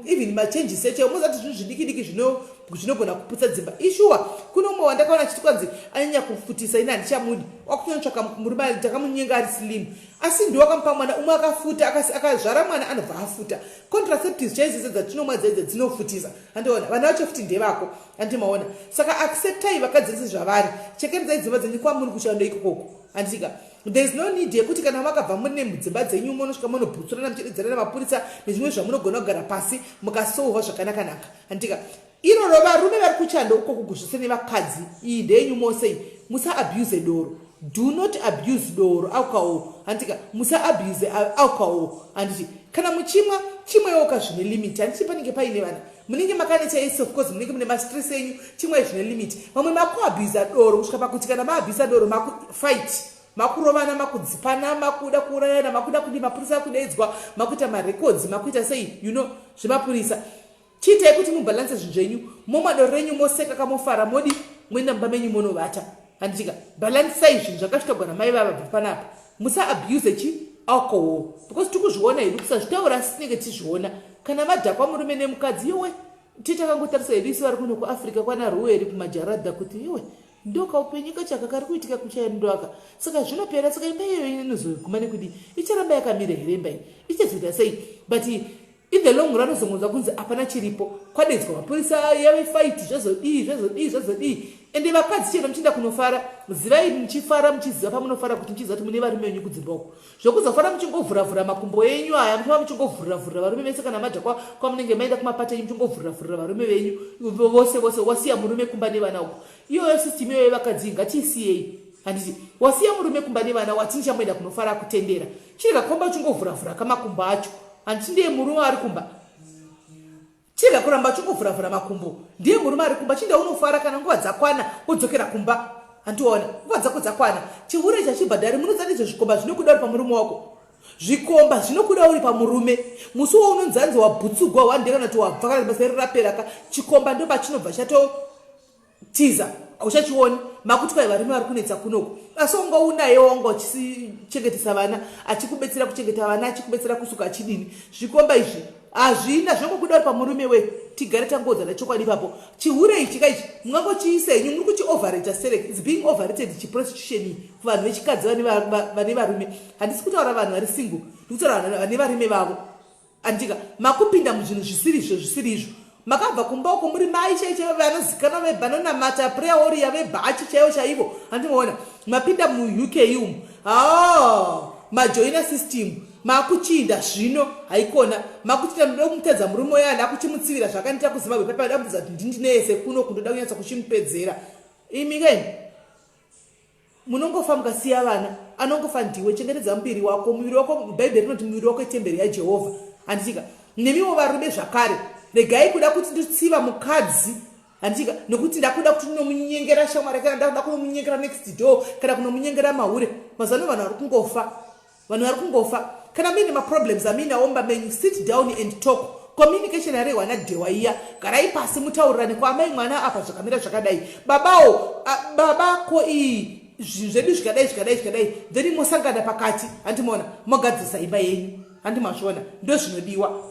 [SPEAKER 1] even machanges echo. Muzati zvinhu zvidiki diki zvinogona kuputsa dzimba, ishuwa. Kune umwe wandakaona achiti kwanzi anyanya kufutisa, ini handichamudi, wakutonotsvaka murume takamunyenga ari slim, asi ndiwakamupa mwana. Umwe akafuta, akazvara mwana anobva afuta. Contraceptives chaidzo dzatinomwa dzaidza dzinofutisa, handiona? Vana vacho futi ndevako, handimaona? Saka acceptai vakadzi sezvavari. Chekeredzai dzimba dzenyu kwamuri kushando ikokoko, handitika? There is no need yekuti kana makabva mune mudzimba dzenyu munosvika munobhutsurana, muchidedzerana mapurisa nezvimwe zvamunogona kugara pasi mukasolva zvakanakanaka, handitika? Iroro varume vari kuchando ukoko zvose nevakadzi, iyi ndeyenyu mose. Musaabuse doro. Do not abuse doro, alcohol, handitika? Musaabuse alcohol, handiti? Kana muchimwa, chimwewo ka zvine limit, handiti? Panenge paine vana, munenge makaneta ese, of course munenge mune mastress enyu. Chimwai zvine limit. Vamwe makuabhusa doro kusvika pakuti kana maabhusa doro, makufight, makurovana, makudzipana, makuda kuurayana, makuda kudi mapurisa akudaidzwa, makuita marecords, makuita sei, zvemapurisa. Chiitai kuti mubhalanse zvinhu zvenyu. Momwa doro renyu, moseka, kamofara, modi moenda mumba menyu monovata, handitika? Bhalansai zvinhu zvakasvitogwa namai vava bva panapa. Musaabuse chi alcohol, because tikuzviona hedu, kusazvitaura, asi tinenge tichizviona kana madhakwa, murume nemukadzi. Iwe, titakangotarisa hedu isu vari kuno kuAfrica, kwana Ruweri, kumajaradha, kuti iwe, ndokaupenyu kachaka kari kuitika kuchaindo aka. Saka zvinopera. Saka imba iyoyo inozoguma nekudi? Icharamba yakamira here imba iyi? Ichazoita sei? But in the long run uzongonzwa kunzi hapana chiripo, kwadedzwa mapurisa, yave fight, zvazodii, zvazodii, zvazodii. Ende vakadzi, chero muchienda kunofara, zivai muchifara, muchiziva pamunofara kuti muchiziva kuti mune varume venyu kudzimba uko. Zvokuzofara muchingovhuravhura makumbo enyu aya, muchifamba muchingovhuriravhurira varume vese, kana madhakwa kwamunenge maenda kumapati enyu, muchingovhuriravhurira varume venyu vose vose, wasiya murume kumba nevana uko. Iyoyo system iyoyo yevakadzi ngatiisiyei, handiti? Wasiya murume kumba nevana, wati nichamboenda kunofara, kutendera chirega kufamba uchingovhuravhura kamakumbo acho, handiti? Ndiye murume ari kumba. Chirega kuramba uchingovhuravhura makumbo, ndiye murume ari kumba. Chinda unofara, kana nguva dzakwana wodzokera kumba, handiona? Nguva dzako dzakwana. Chihure chachibhadhari. Munoziva ndizvo zvikomba zvinokuda uri pamurume wako. Zvikomba zvinokuda uri pamurume. Musi waunonzi anzi wabhutsugwa wande, kana kuti wabva, kana basa iri rapera ka, chikomba ndo pachinobva chatotiza, hauchachioni. Makuti kwai varume vari kunetsa kunoku, asi wanga unaye, wanga uchichengetesa vana, achikubetsera kuchengeta vana, achikubetsera kusuka, achidini. Zvikomba izvi hazvina zvinongokuda uri pamurume. We tigare tangodzana chokwadi ipapo. Chihure ichi kaichi mungangochiisa henyu, muri kuchioverrata serek. It's being overrated, chiprostitution, kuvanhu vechikadzi vane varume. Handisi kutaura vanhu vari single, ndikutaura vanhu vane varume vavo, andika? Makupinda muzvinhu zvisiri izvo, zvisiri izvo. Makabva kumba uko muri mai chai chaivo vanozikanwa, vanonamata, prayer warrior vebhachi chaivo chaivo, handimaona? Mapinda muUK umu, ha, majoina system, makuchinda zvino. Haikona makuchita ndoda kumutedza murume uyo, anda kuchimutsivira zvakandiita kuZimbabwe papa. Da kumutedza kuti ndindineyese kuno, kundoda kunyatsa kuchimupedzera. Imi kaini munongofa mukasiya vana, anongofa ndiwe. Chengetedza muviri wako. Muviri wako, Bhaibheri rinoti muviri wako itemberi yaJehovha, handitika? Nemiwo varume zvakare, regai kuda kuti nditsiva mukadzi, handitika? Nekuti ndakuda kuti ndinomunyengera shamwari, kana ndakuda kunomunyengera next door, kana kunomunyengera mahure. Mazano vanhu vari kungofa, vanhu vari kungofa. Kana muine maproblems amuinawo mumba menyu, sit down and talk. Communication yarehwa naDhewa iya, garai pasi mutaurirane kwaamai mwana apa zvakamira zvakadai, babawo, baba ko iyi zvinhu zvedu zvikadai zvikadai zvikadai, then mosangana pakati, handimaona, mogadzirisa imba yenyu, handimazviona. Ndo zvinodiwa.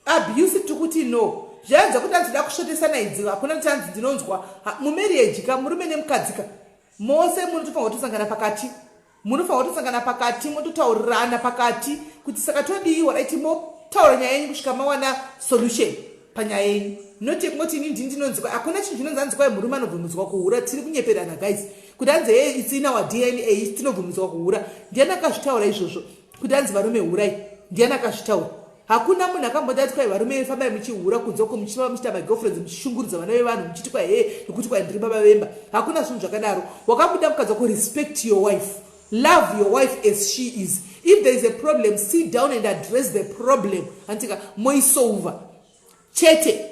[SPEAKER 1] Abuse tikuti no. Zvayanza kuti anzi da kusvotesana idzi, hakuna kuti anzi ndinonzwa mumarriage ka, murume nemukadzi ka, mose munotofanira kutosangana pakati, munofanira kutosangana pakati, mototaurirana pakati kuti saka todii. Right, motaura nyaya yenyu kusvika mawana solution panyaya yenyu, not yekungoti ini ndini ndinonzwa. Hakuna chinhu chinonzi anzi kwai murume anobvumidzwa kuhura. Tiri kunyeperana, guys, kuti anzi hey, it's in our DNA, tinobvumidzwa kuhura. Ndiani akazvitaura izvozvo kuti anzi varume hurai? Ndiani akazvitaura? Hakuna munhu akamboti ati kwai varume fambai muchihura kunze uko, muchifamba muchiita magirlfriends, muchishungurudza vana vevanhu, muchiti kwai he nekuti kwai ndiri baba vemba. Hakuna zvinhu zvakadaro. Wakabuda mukadzi wako, respect your wife, love your wife as she is. If there is a problem, sit down and address the problem, antika, moisolva chete.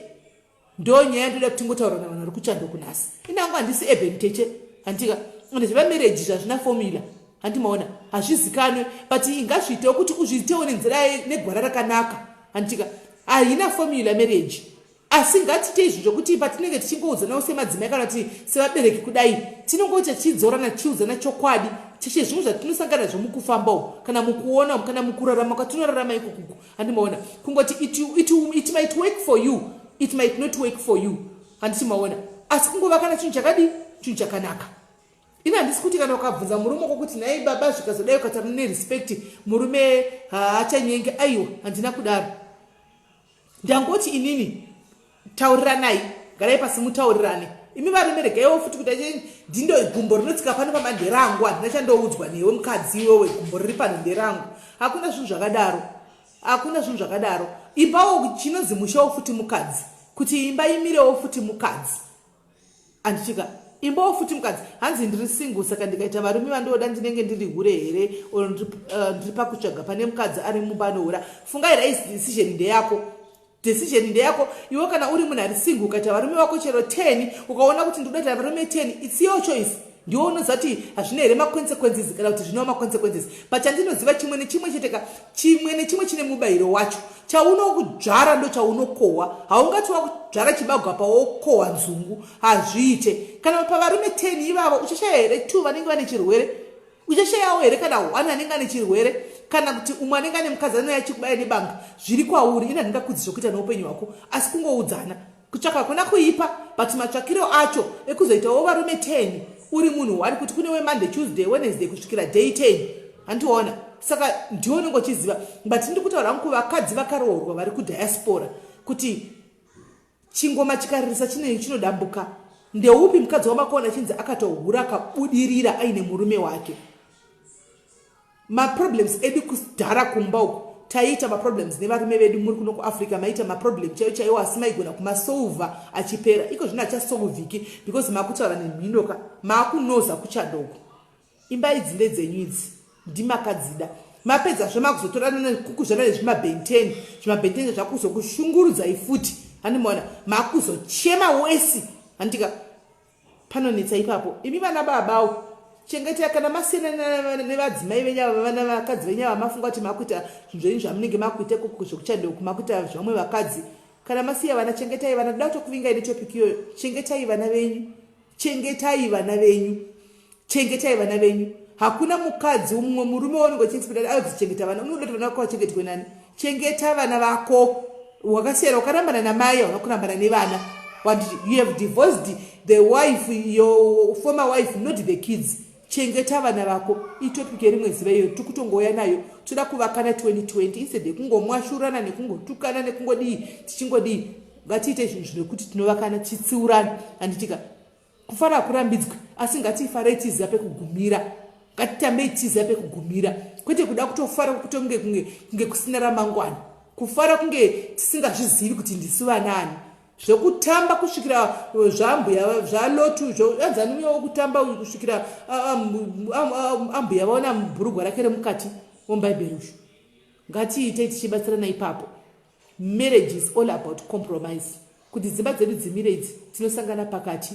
[SPEAKER 1] Ndo nyaya ndoda kuti tingotaura navanhu vari kuchando kunhasi. Inangu handisi eben teche, hantika. Ende zvevamarriage zvazvina formula, handimaona, hazvizikanwe, but ingazviitewo kuti uzviitewo nenzira negwara rakanaka, handitika. Haina formula marriage, asi ngatiite izvi zvokuti patinenge tichingoudzanawo semadzimai kana kuti sevabereki kudai, tinongoita tichidzorana, tichiudzana chokwadi cheshe zvimwe zvatinosangana nazvo mukufamba umu, kana mukuona umu, kana mukurarama kwatinorarama ikokuku, handimaona. Kungoti it might work for you, it might not work for you, handiti maona. Asi kungova kana chinhu chakadii, chinhu chakanaka. Ini handisi kuti kana ukabvunza murume wako kuti nhai baba zvikazodai, ukataura nerespect, murume haachanyengi. Aiwa, handina kudaro. Ndangoti inini tauriranai, garai pasi mutaurirane. Imi varume regaiwo futi kuti ndindo gumbo rinotsika pano pamba nderangu, handina chandoudzwa newe mukadzi iwewe, gumbo riri pano nderangu. Hakuna zvinhu zvakadaro, hakuna zvinhu zvakadaro. Imbawo chinonzi mushawo futi mukadzi, kuti imba imirewo futi mukadzi, anditika. Imbawo futi mukadzi. Hanzi ndiri single, saka ndikaita varume vandoda ndinenge ndiri hure here? Or ndiri pakutsvaga pane mukadzi ari mumba anohura? Fungai rais, decision ndeyako, decision ndeyako iwe. Kana uri munhu ari single, ukaita varume vako chero 10, ukaona kuti ndikuda varume 10, it's your choice. Ndiwo unoziva kuti hazvina here maconsequences kana kuti zvinawo maconsequences. But chandinoziva chimwe nechimwe cheteka, chimwe nechimwe chine mubayiro wacho. Chaunokudzvara ndo chaunokohwa. Haungati wakudzvara chibagwa pawokohwa nzungu, hazviite. Kana pavarume 10 ivavo, uchashaya here 2 vanenge vane chirwere? Uchashayawo here kana 1 anenge ane chirwere, kana kuti umwe anenge ane mukadzi anouya achikubaya nebanga? Zviri kwauri. Ina handingakudzi zvokuita neupenyu hwako, asi kungoudzana. Kutsvaka hakuna kuipa, but matsvakiro acho ekuzoitawo varume 10 uri munhu wari kuti kune weMonday, Tuesday, Wednesday kusvikira day 10, handiona. Saka ndiwo unenge uchiziva. But ndiri kutaura hangu kuvakadzi vakaroorwa vari kudiaspora kuti chingoma chikaririsa chinei chinodambuka. Ndeupi mukadzi wamakaona chinzi akatohura akabudirira aine murume wake? Maproblems edu kudhara kumba uku, taiita maproblems nevarume vedu muri kuno kuAfrica, maiita maproblem chaiwo chaiwo, asi maigona kumasolva achipera. Iko zvino achasolviki because makutaura nemhinoka, maakunoza kuchadoko. Imba idzi ndedzenyu idzi, ndimakadzida. Mapedzazve makuzotorana nekukuzvana nezvimabhenteni. Zvimabhenteni zvakuzokushungurudzai futi, handimaona, makuzochema wesi, handika. Panonetsa ipapo. Imi vana babawo, chengetai kana masiyana nevadzimai venyu ava, vana vakadzi venyu ava, mafunga kuti makuita zvinhu zvenyu zvamunenge makuita ikoko zvekuchandeuku, makuita zvamwe vakadzi. Kana masiya vana, chengetai vana. Ndoda kutokuvingai netopic iyoyo. Chengetai vana venyu, chengetai vana venyu, chengetai vana venyu. Hakuna mukadzi mumwe murume waunenge uchiexpecta ayokuzochengeta vana. Unoda kuti vana vako vachengetwe nani? Chengeta vana vako. Wakasiyana, wakarambana namai, hauna kurambana nevana. What, you have divorced the wife, your former wife, not the kids. Chengeta vana vako. Itopic yerimwe zuva iyo, tiri kutongouya nayo. Toda kuvakana 2020 instead yekungomwashurana nekungotukana nekungodii tichingodii. Ngatiite zvinhu zvinokuti tinovakana, tichitsiurana, handitika. Kufara hakurambidzwi, asi ngatifarei tiziva pekugumira. Ngatitambei tiziva pekugumira, kwete kuda kutofara kutonge kunge kusina ramangwana, kufara kunge tisingazvizivi kuti ndisu vanaani, zvekutamba kusvikira zvambuya zvalotu anzani uya wokutamba uyu kusvikira ambuya vaona bhurugwa rake remukati womubhaibheri ushu. Ngatiitei tichibatsirana ipapo. Marriage is all about compromise. Kuti dzimba dzedu dzimire idzi, tinosangana pakati,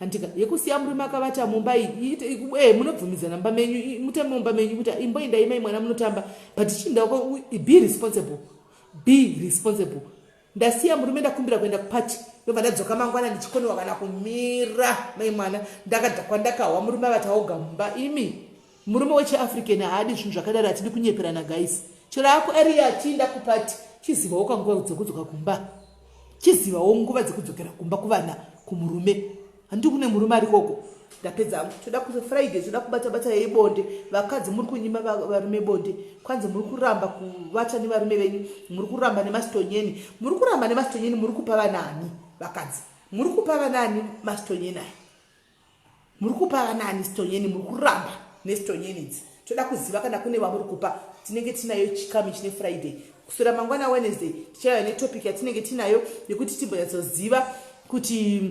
[SPEAKER 1] handika. Yekusiya murume akavata mumba iyi, munobvumidzana mumba menyu, mutambe mumba menyu kuti imboendai mai mwana munotamba, but chinda be responsible, be responsible. Ndasiya murume, ndakumbira kuenda kupati, ndobva ndadzoka mangwana ndichikonewa kana kumira. Mai mwana, ndakadhakwa, ndakahwa murume avataoga mumba. Imi, murume wechiAfrican haadi zvinhu zvakadaro. Hatidi kunyeperana, guys. Chero ako ari achiinda kupati, chizivawo kanguva dzekudzoka kumba, chizivawo nguva dzekudzokera kumba kuvana, kumurume. Handi kune murume arikoko. Ndapedza hangu. Toda kuti Friday toda kubata bata yebonde. Vakadzi, muri kunyima varume bonde. Kwanzi muri kuramba kuvata nevarume venyu, muri kuramba nemastonyeni, muri kuramba nemastonyeni. Muri kupa vanani? Vakadzi, muri kupa vanani mastonyeni aya? Muri kupa vanani stonyeni? Muri kuramba nestonyeni idzi. Toda kuziva kana kune vamuri kupa. Tinenge tinayo chikamu chine Friday. Kuswera mangwana Wednesday tichauya netopic yatinenge tinayo yekuti timbonyatsoziva kuti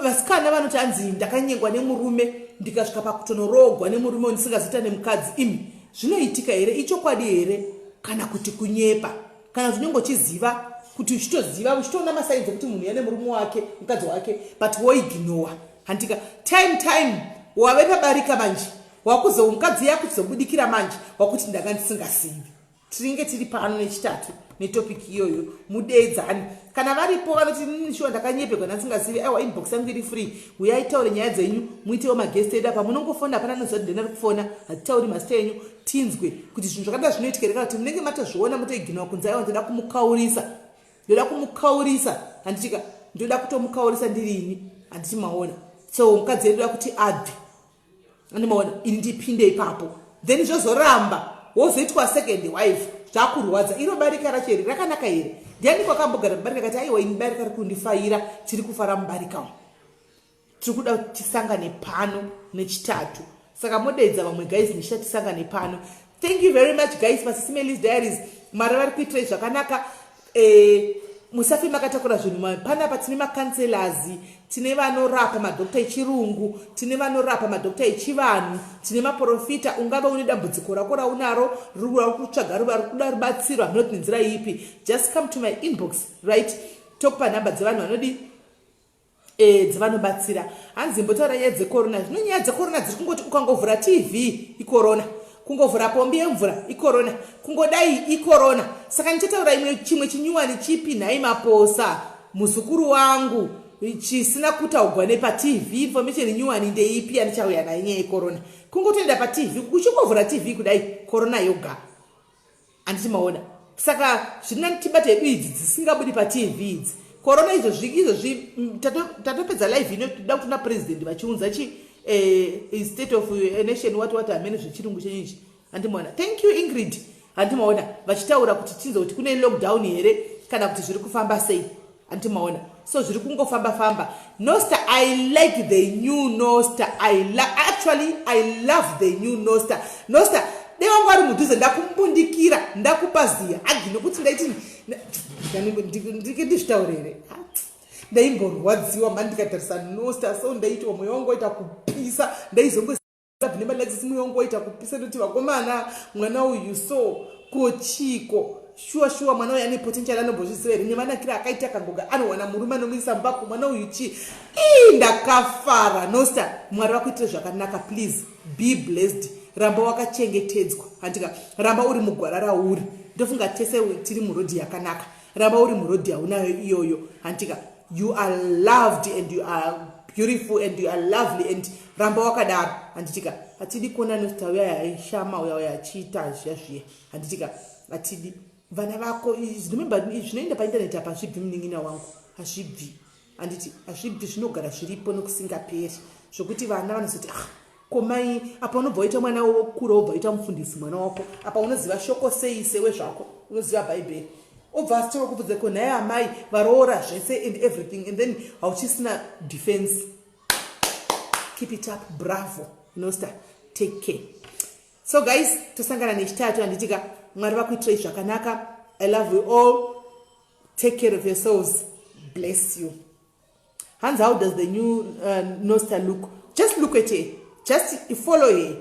[SPEAKER 1] vasikana vanoti anzi ndakanyengwa nemurume, ndikasvika pakutonoroogwa nemurume wandisingazoita nemukadzi. Imi, zvinoitika here? Ichokwadi here kana kuti kunyepa? Kana kuti unenge uchiziva kuti, uchitoziva, uchitoona masigns ekuti munhu yane murume wake, mukadzi wake, but woignora, handika? Time wave pabarika manje, wakuzo mukadzi yakuzobudikira manje, wakuti ndanga ndisingazivi. Tinenge tiri pano neChitatu netopic iyoyo. Mudeedzani kana varipo vanoti, "Nini shuwa ndakanyepegwa, ndandisingazivi." Aiwa, inbox yangu iri free. Uyai, taure nyaya dzenyu, muitewo maguest edu apa. Munongofona, hapana anoziva kuti ndenda kufona. Hatitauri mazita enyu. Tinzwe kuti zvinhu zvakadai zvinoitika here, kana kuti munenge matozviona, motoignora kunzi, "Aiwa, ndoda kumukaurisa, ndoda kumukaurisa," handitika? "Ndoda kutomukaurisa ndirini," handiti maona? So mukadzi yedu ndoda kuti abve, andimaona? Ini ndipinde ipapo, then zvozoramba, wozoitwa second wife, zvakurwadza. Iro barika racho iri rakanaka here? Ndiani kwakambogara mubarika kati, "Aiwa, ini barika riri kundifaira, tiri kufara mubarika umu"? Tiri kuda kuti tisangane pano neChitatu, saka modedza vamwe, guys. NeChitatu tisangane pano. Thank you very much, guys. PaSisi Melis Diaries, Mwari vari kuitirai zvakanaka. Musafe makatakura zvinhu. Panapa tine macounselors, tine vanorapa, madhokta echirungu, tine vanorapa, madhokta echivanhu, tine maprofita. Ungave une dambudziko rako raunaro, ruri kutsvaga, ri kuda rubatsiro, hamunoti nenzira ipi, just come to my inbox, right? Tokupa nhamba dzevanhu vanodi dzevanobatsira. Hanzi mbotaura nyaya dzekorona. Zvino nyaya dzekorona dziri kungoti ukangovhura TV, ikorona, kungovhura pombi yemvura, ikorona, kungodai, ikorona. Saka ndichataura imwe chimwe chinyuwani chipi nhai, Maposa, muzukuru wangu, chisina kutaugwa nepaTV? Information nyuwani ndeipi yandichauya nayo? Nyaya yekorona, kungotoenda paTV, uchingovhura TV kudai, korona yoga, handiti maona? Saka zvina tibate hedu idzi dzisingabudi paTV idzi, korona. Izvozvi, izvozvi tatopedza live ino, toda kutona president vachiunza chi state of nation, what, hamene zvechirungu chenyu ichi, handimaona? Thank you, Ingrid. Handimaona vachitaura kuti tinze kuti kune lockdown here kana kuti zviri kufamba sei, handimaona? So zviri kungofamba famba. Noster, I like the new Noster. Actually, I love the new Noster. Noster, dai wangu ari mudhuze, ndakumbundikira, ndakupa ziya agi, nokuti ndaiti ndike ndizvitaurere. Ndaimborwadziwa mani ndikatarisa Noster, so ndaitiwa mweya wangu waita kupisa. Ndaizongo nemalexis, mweya wangu waita kupisa. Ndoti, "Vakomana, mwana uyu so kochiko? Shuwa shuwa, mwana uyu ane potential. Anombozviziva here nemanakiro akaita? Kangoga anowana murume anomuisa mubako mwana uyu chii?" Ii, ndakafara. Noster, Mwari vakuitire zvakanaka. Please be blessed. Ramba wakachengetedzwa, handika? Ramba uri mugwara rauri. Ndofunga tese tiri murodhi yakanaka. Ramba uri murodhi yaunayo iyoyo, handika? You are loved and you are beautiful and you are lovely, and ramba wakadaro, handitika? Hatidi kuona Noster uya yaishama, uya uya achiita zviya zviya, handitika? Hatidi. Vana vako, remember, zvinoenda paindaneti apa hazvibvi, munin'ina wangu, hazvibvi, handiti? Hazvibvi, zvinogara zviripo nokusingaperi, zvokuti vana vanozoti, "Ah, komai." Apa unobva waita mwana wokura, wobva waita mufundisi mwana wako. Apa unoziva shoko sei? Sewe zvako unoziva Bhaibheri, obva asitoro kubvudza, "Ko nhai amai, varoora zvese?" and everything, and then hauchisina defense. Keep it up. Bravo, Noster. Take care. So guys, tosangana neChitatu, handitika? Mwari vakuitirai zvakanaka. I love you all. Take care of yourselves. Bless you. Hans, how does the new Noster look? Just look at her, just follow her.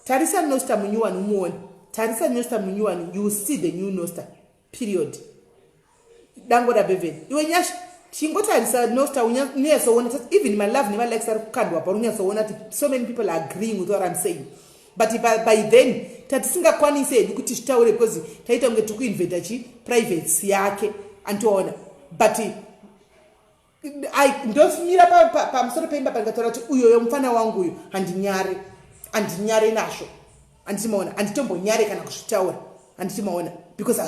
[SPEAKER 1] Tarisa Noster munyuwani umuone. Tarisa Noster munyuwani, you will see the new Noster, period. Dango rabeven iwe Nyasha, chingotarisa Noster, unyatsoona. Even malove nemalikes ari kukandwa pa, unyatsoona kuti so many people are agreeing with what I'm saying. But by then Tatisingakwanisi hedu kuti zvitaure because taita kunge tiri kuinvada chi privacy yake, andiona. But ndomira pamusoro peimba pandikataura kuti uyoyo mufana wangu uyu, handinyare, handinyare nazvo, handiti maona? Handitombonyare kana kuzvitaura, handiti maona? Because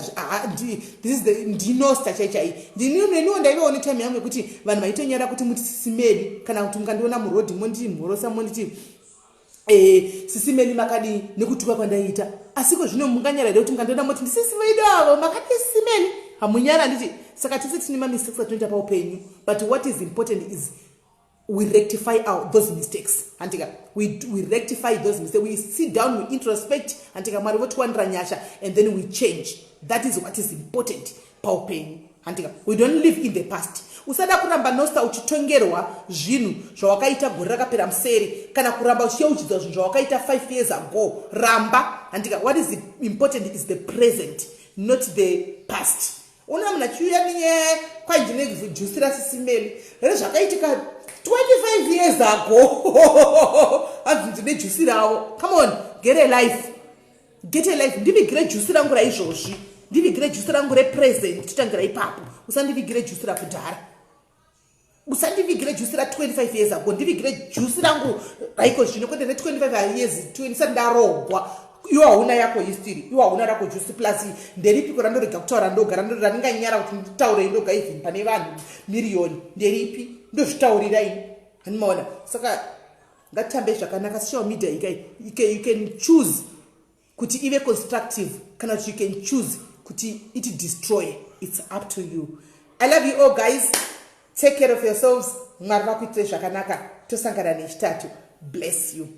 [SPEAKER 1] this is the ndinosta chai chai. Neniwo ndaivawo netime yangu yekuti vanhu vaitonyara kuti muti Sisi Meli, kana kuti mukandiona murodhi mondimhorosa, monditi, "Sisi Meli, makadii?" nekutuka kwandaiita. Asiko zvino munganyara here kuti mukandiona moti, "Ndisisi vedu avo, makadii Sisi Meli?" Hamunyara, handiti? Saka tese tine mamistakes atinoita paupenyu, but what is important is we rectify those mistakes, handika? We rectify those mistakes, we sit down, we introspect, handika? Mwari votiwanira nyasha and then we change. That is what is important paupenyu, handika? We don't live in the past. Usada kuramba nosta uchitongerwa zvinhu zvawakaita gore rakapera museri, kana kuramba uchiyeuchidzwa zvinhu zvawakaita 5 years ago. Ramba, handika? What is important is the present, not the past. Unoona munhu achiuya nenyaya, "Kwanji nejuice raSisi Meli rezvakaitika 25 years ago, hanzi ndine juice ravo." Come on, get a life, get a life. Ndivigire juice rangu raizvozvi, ndivigire juice rangu represent, totangira ipapo. Usandivigire juice rakudhara, usandivigire juice ra25 years ago. Ndivigire juice rangu raiko zvino, kwete re25 years ndisati ndarogwa. Iwo hauna yako history, iwo hauna rako juice. Plus nderipiko randorega kutaura ndoga, randinganyara kuti nditaurei ndoga even pane vanhu miriyoni? Nderipi? Ndozvitaurira ini, handimaona? Saka ngatitambe zvakanaka. Social media ikai, you can choose kuti ive constructive, kana kuti you can choose kuti iti destroy. It's up to you. I love you all, guys. Take care of yourselves. Mwari vakuitire zvakanaka. Tosangana nechitatu. Bless you.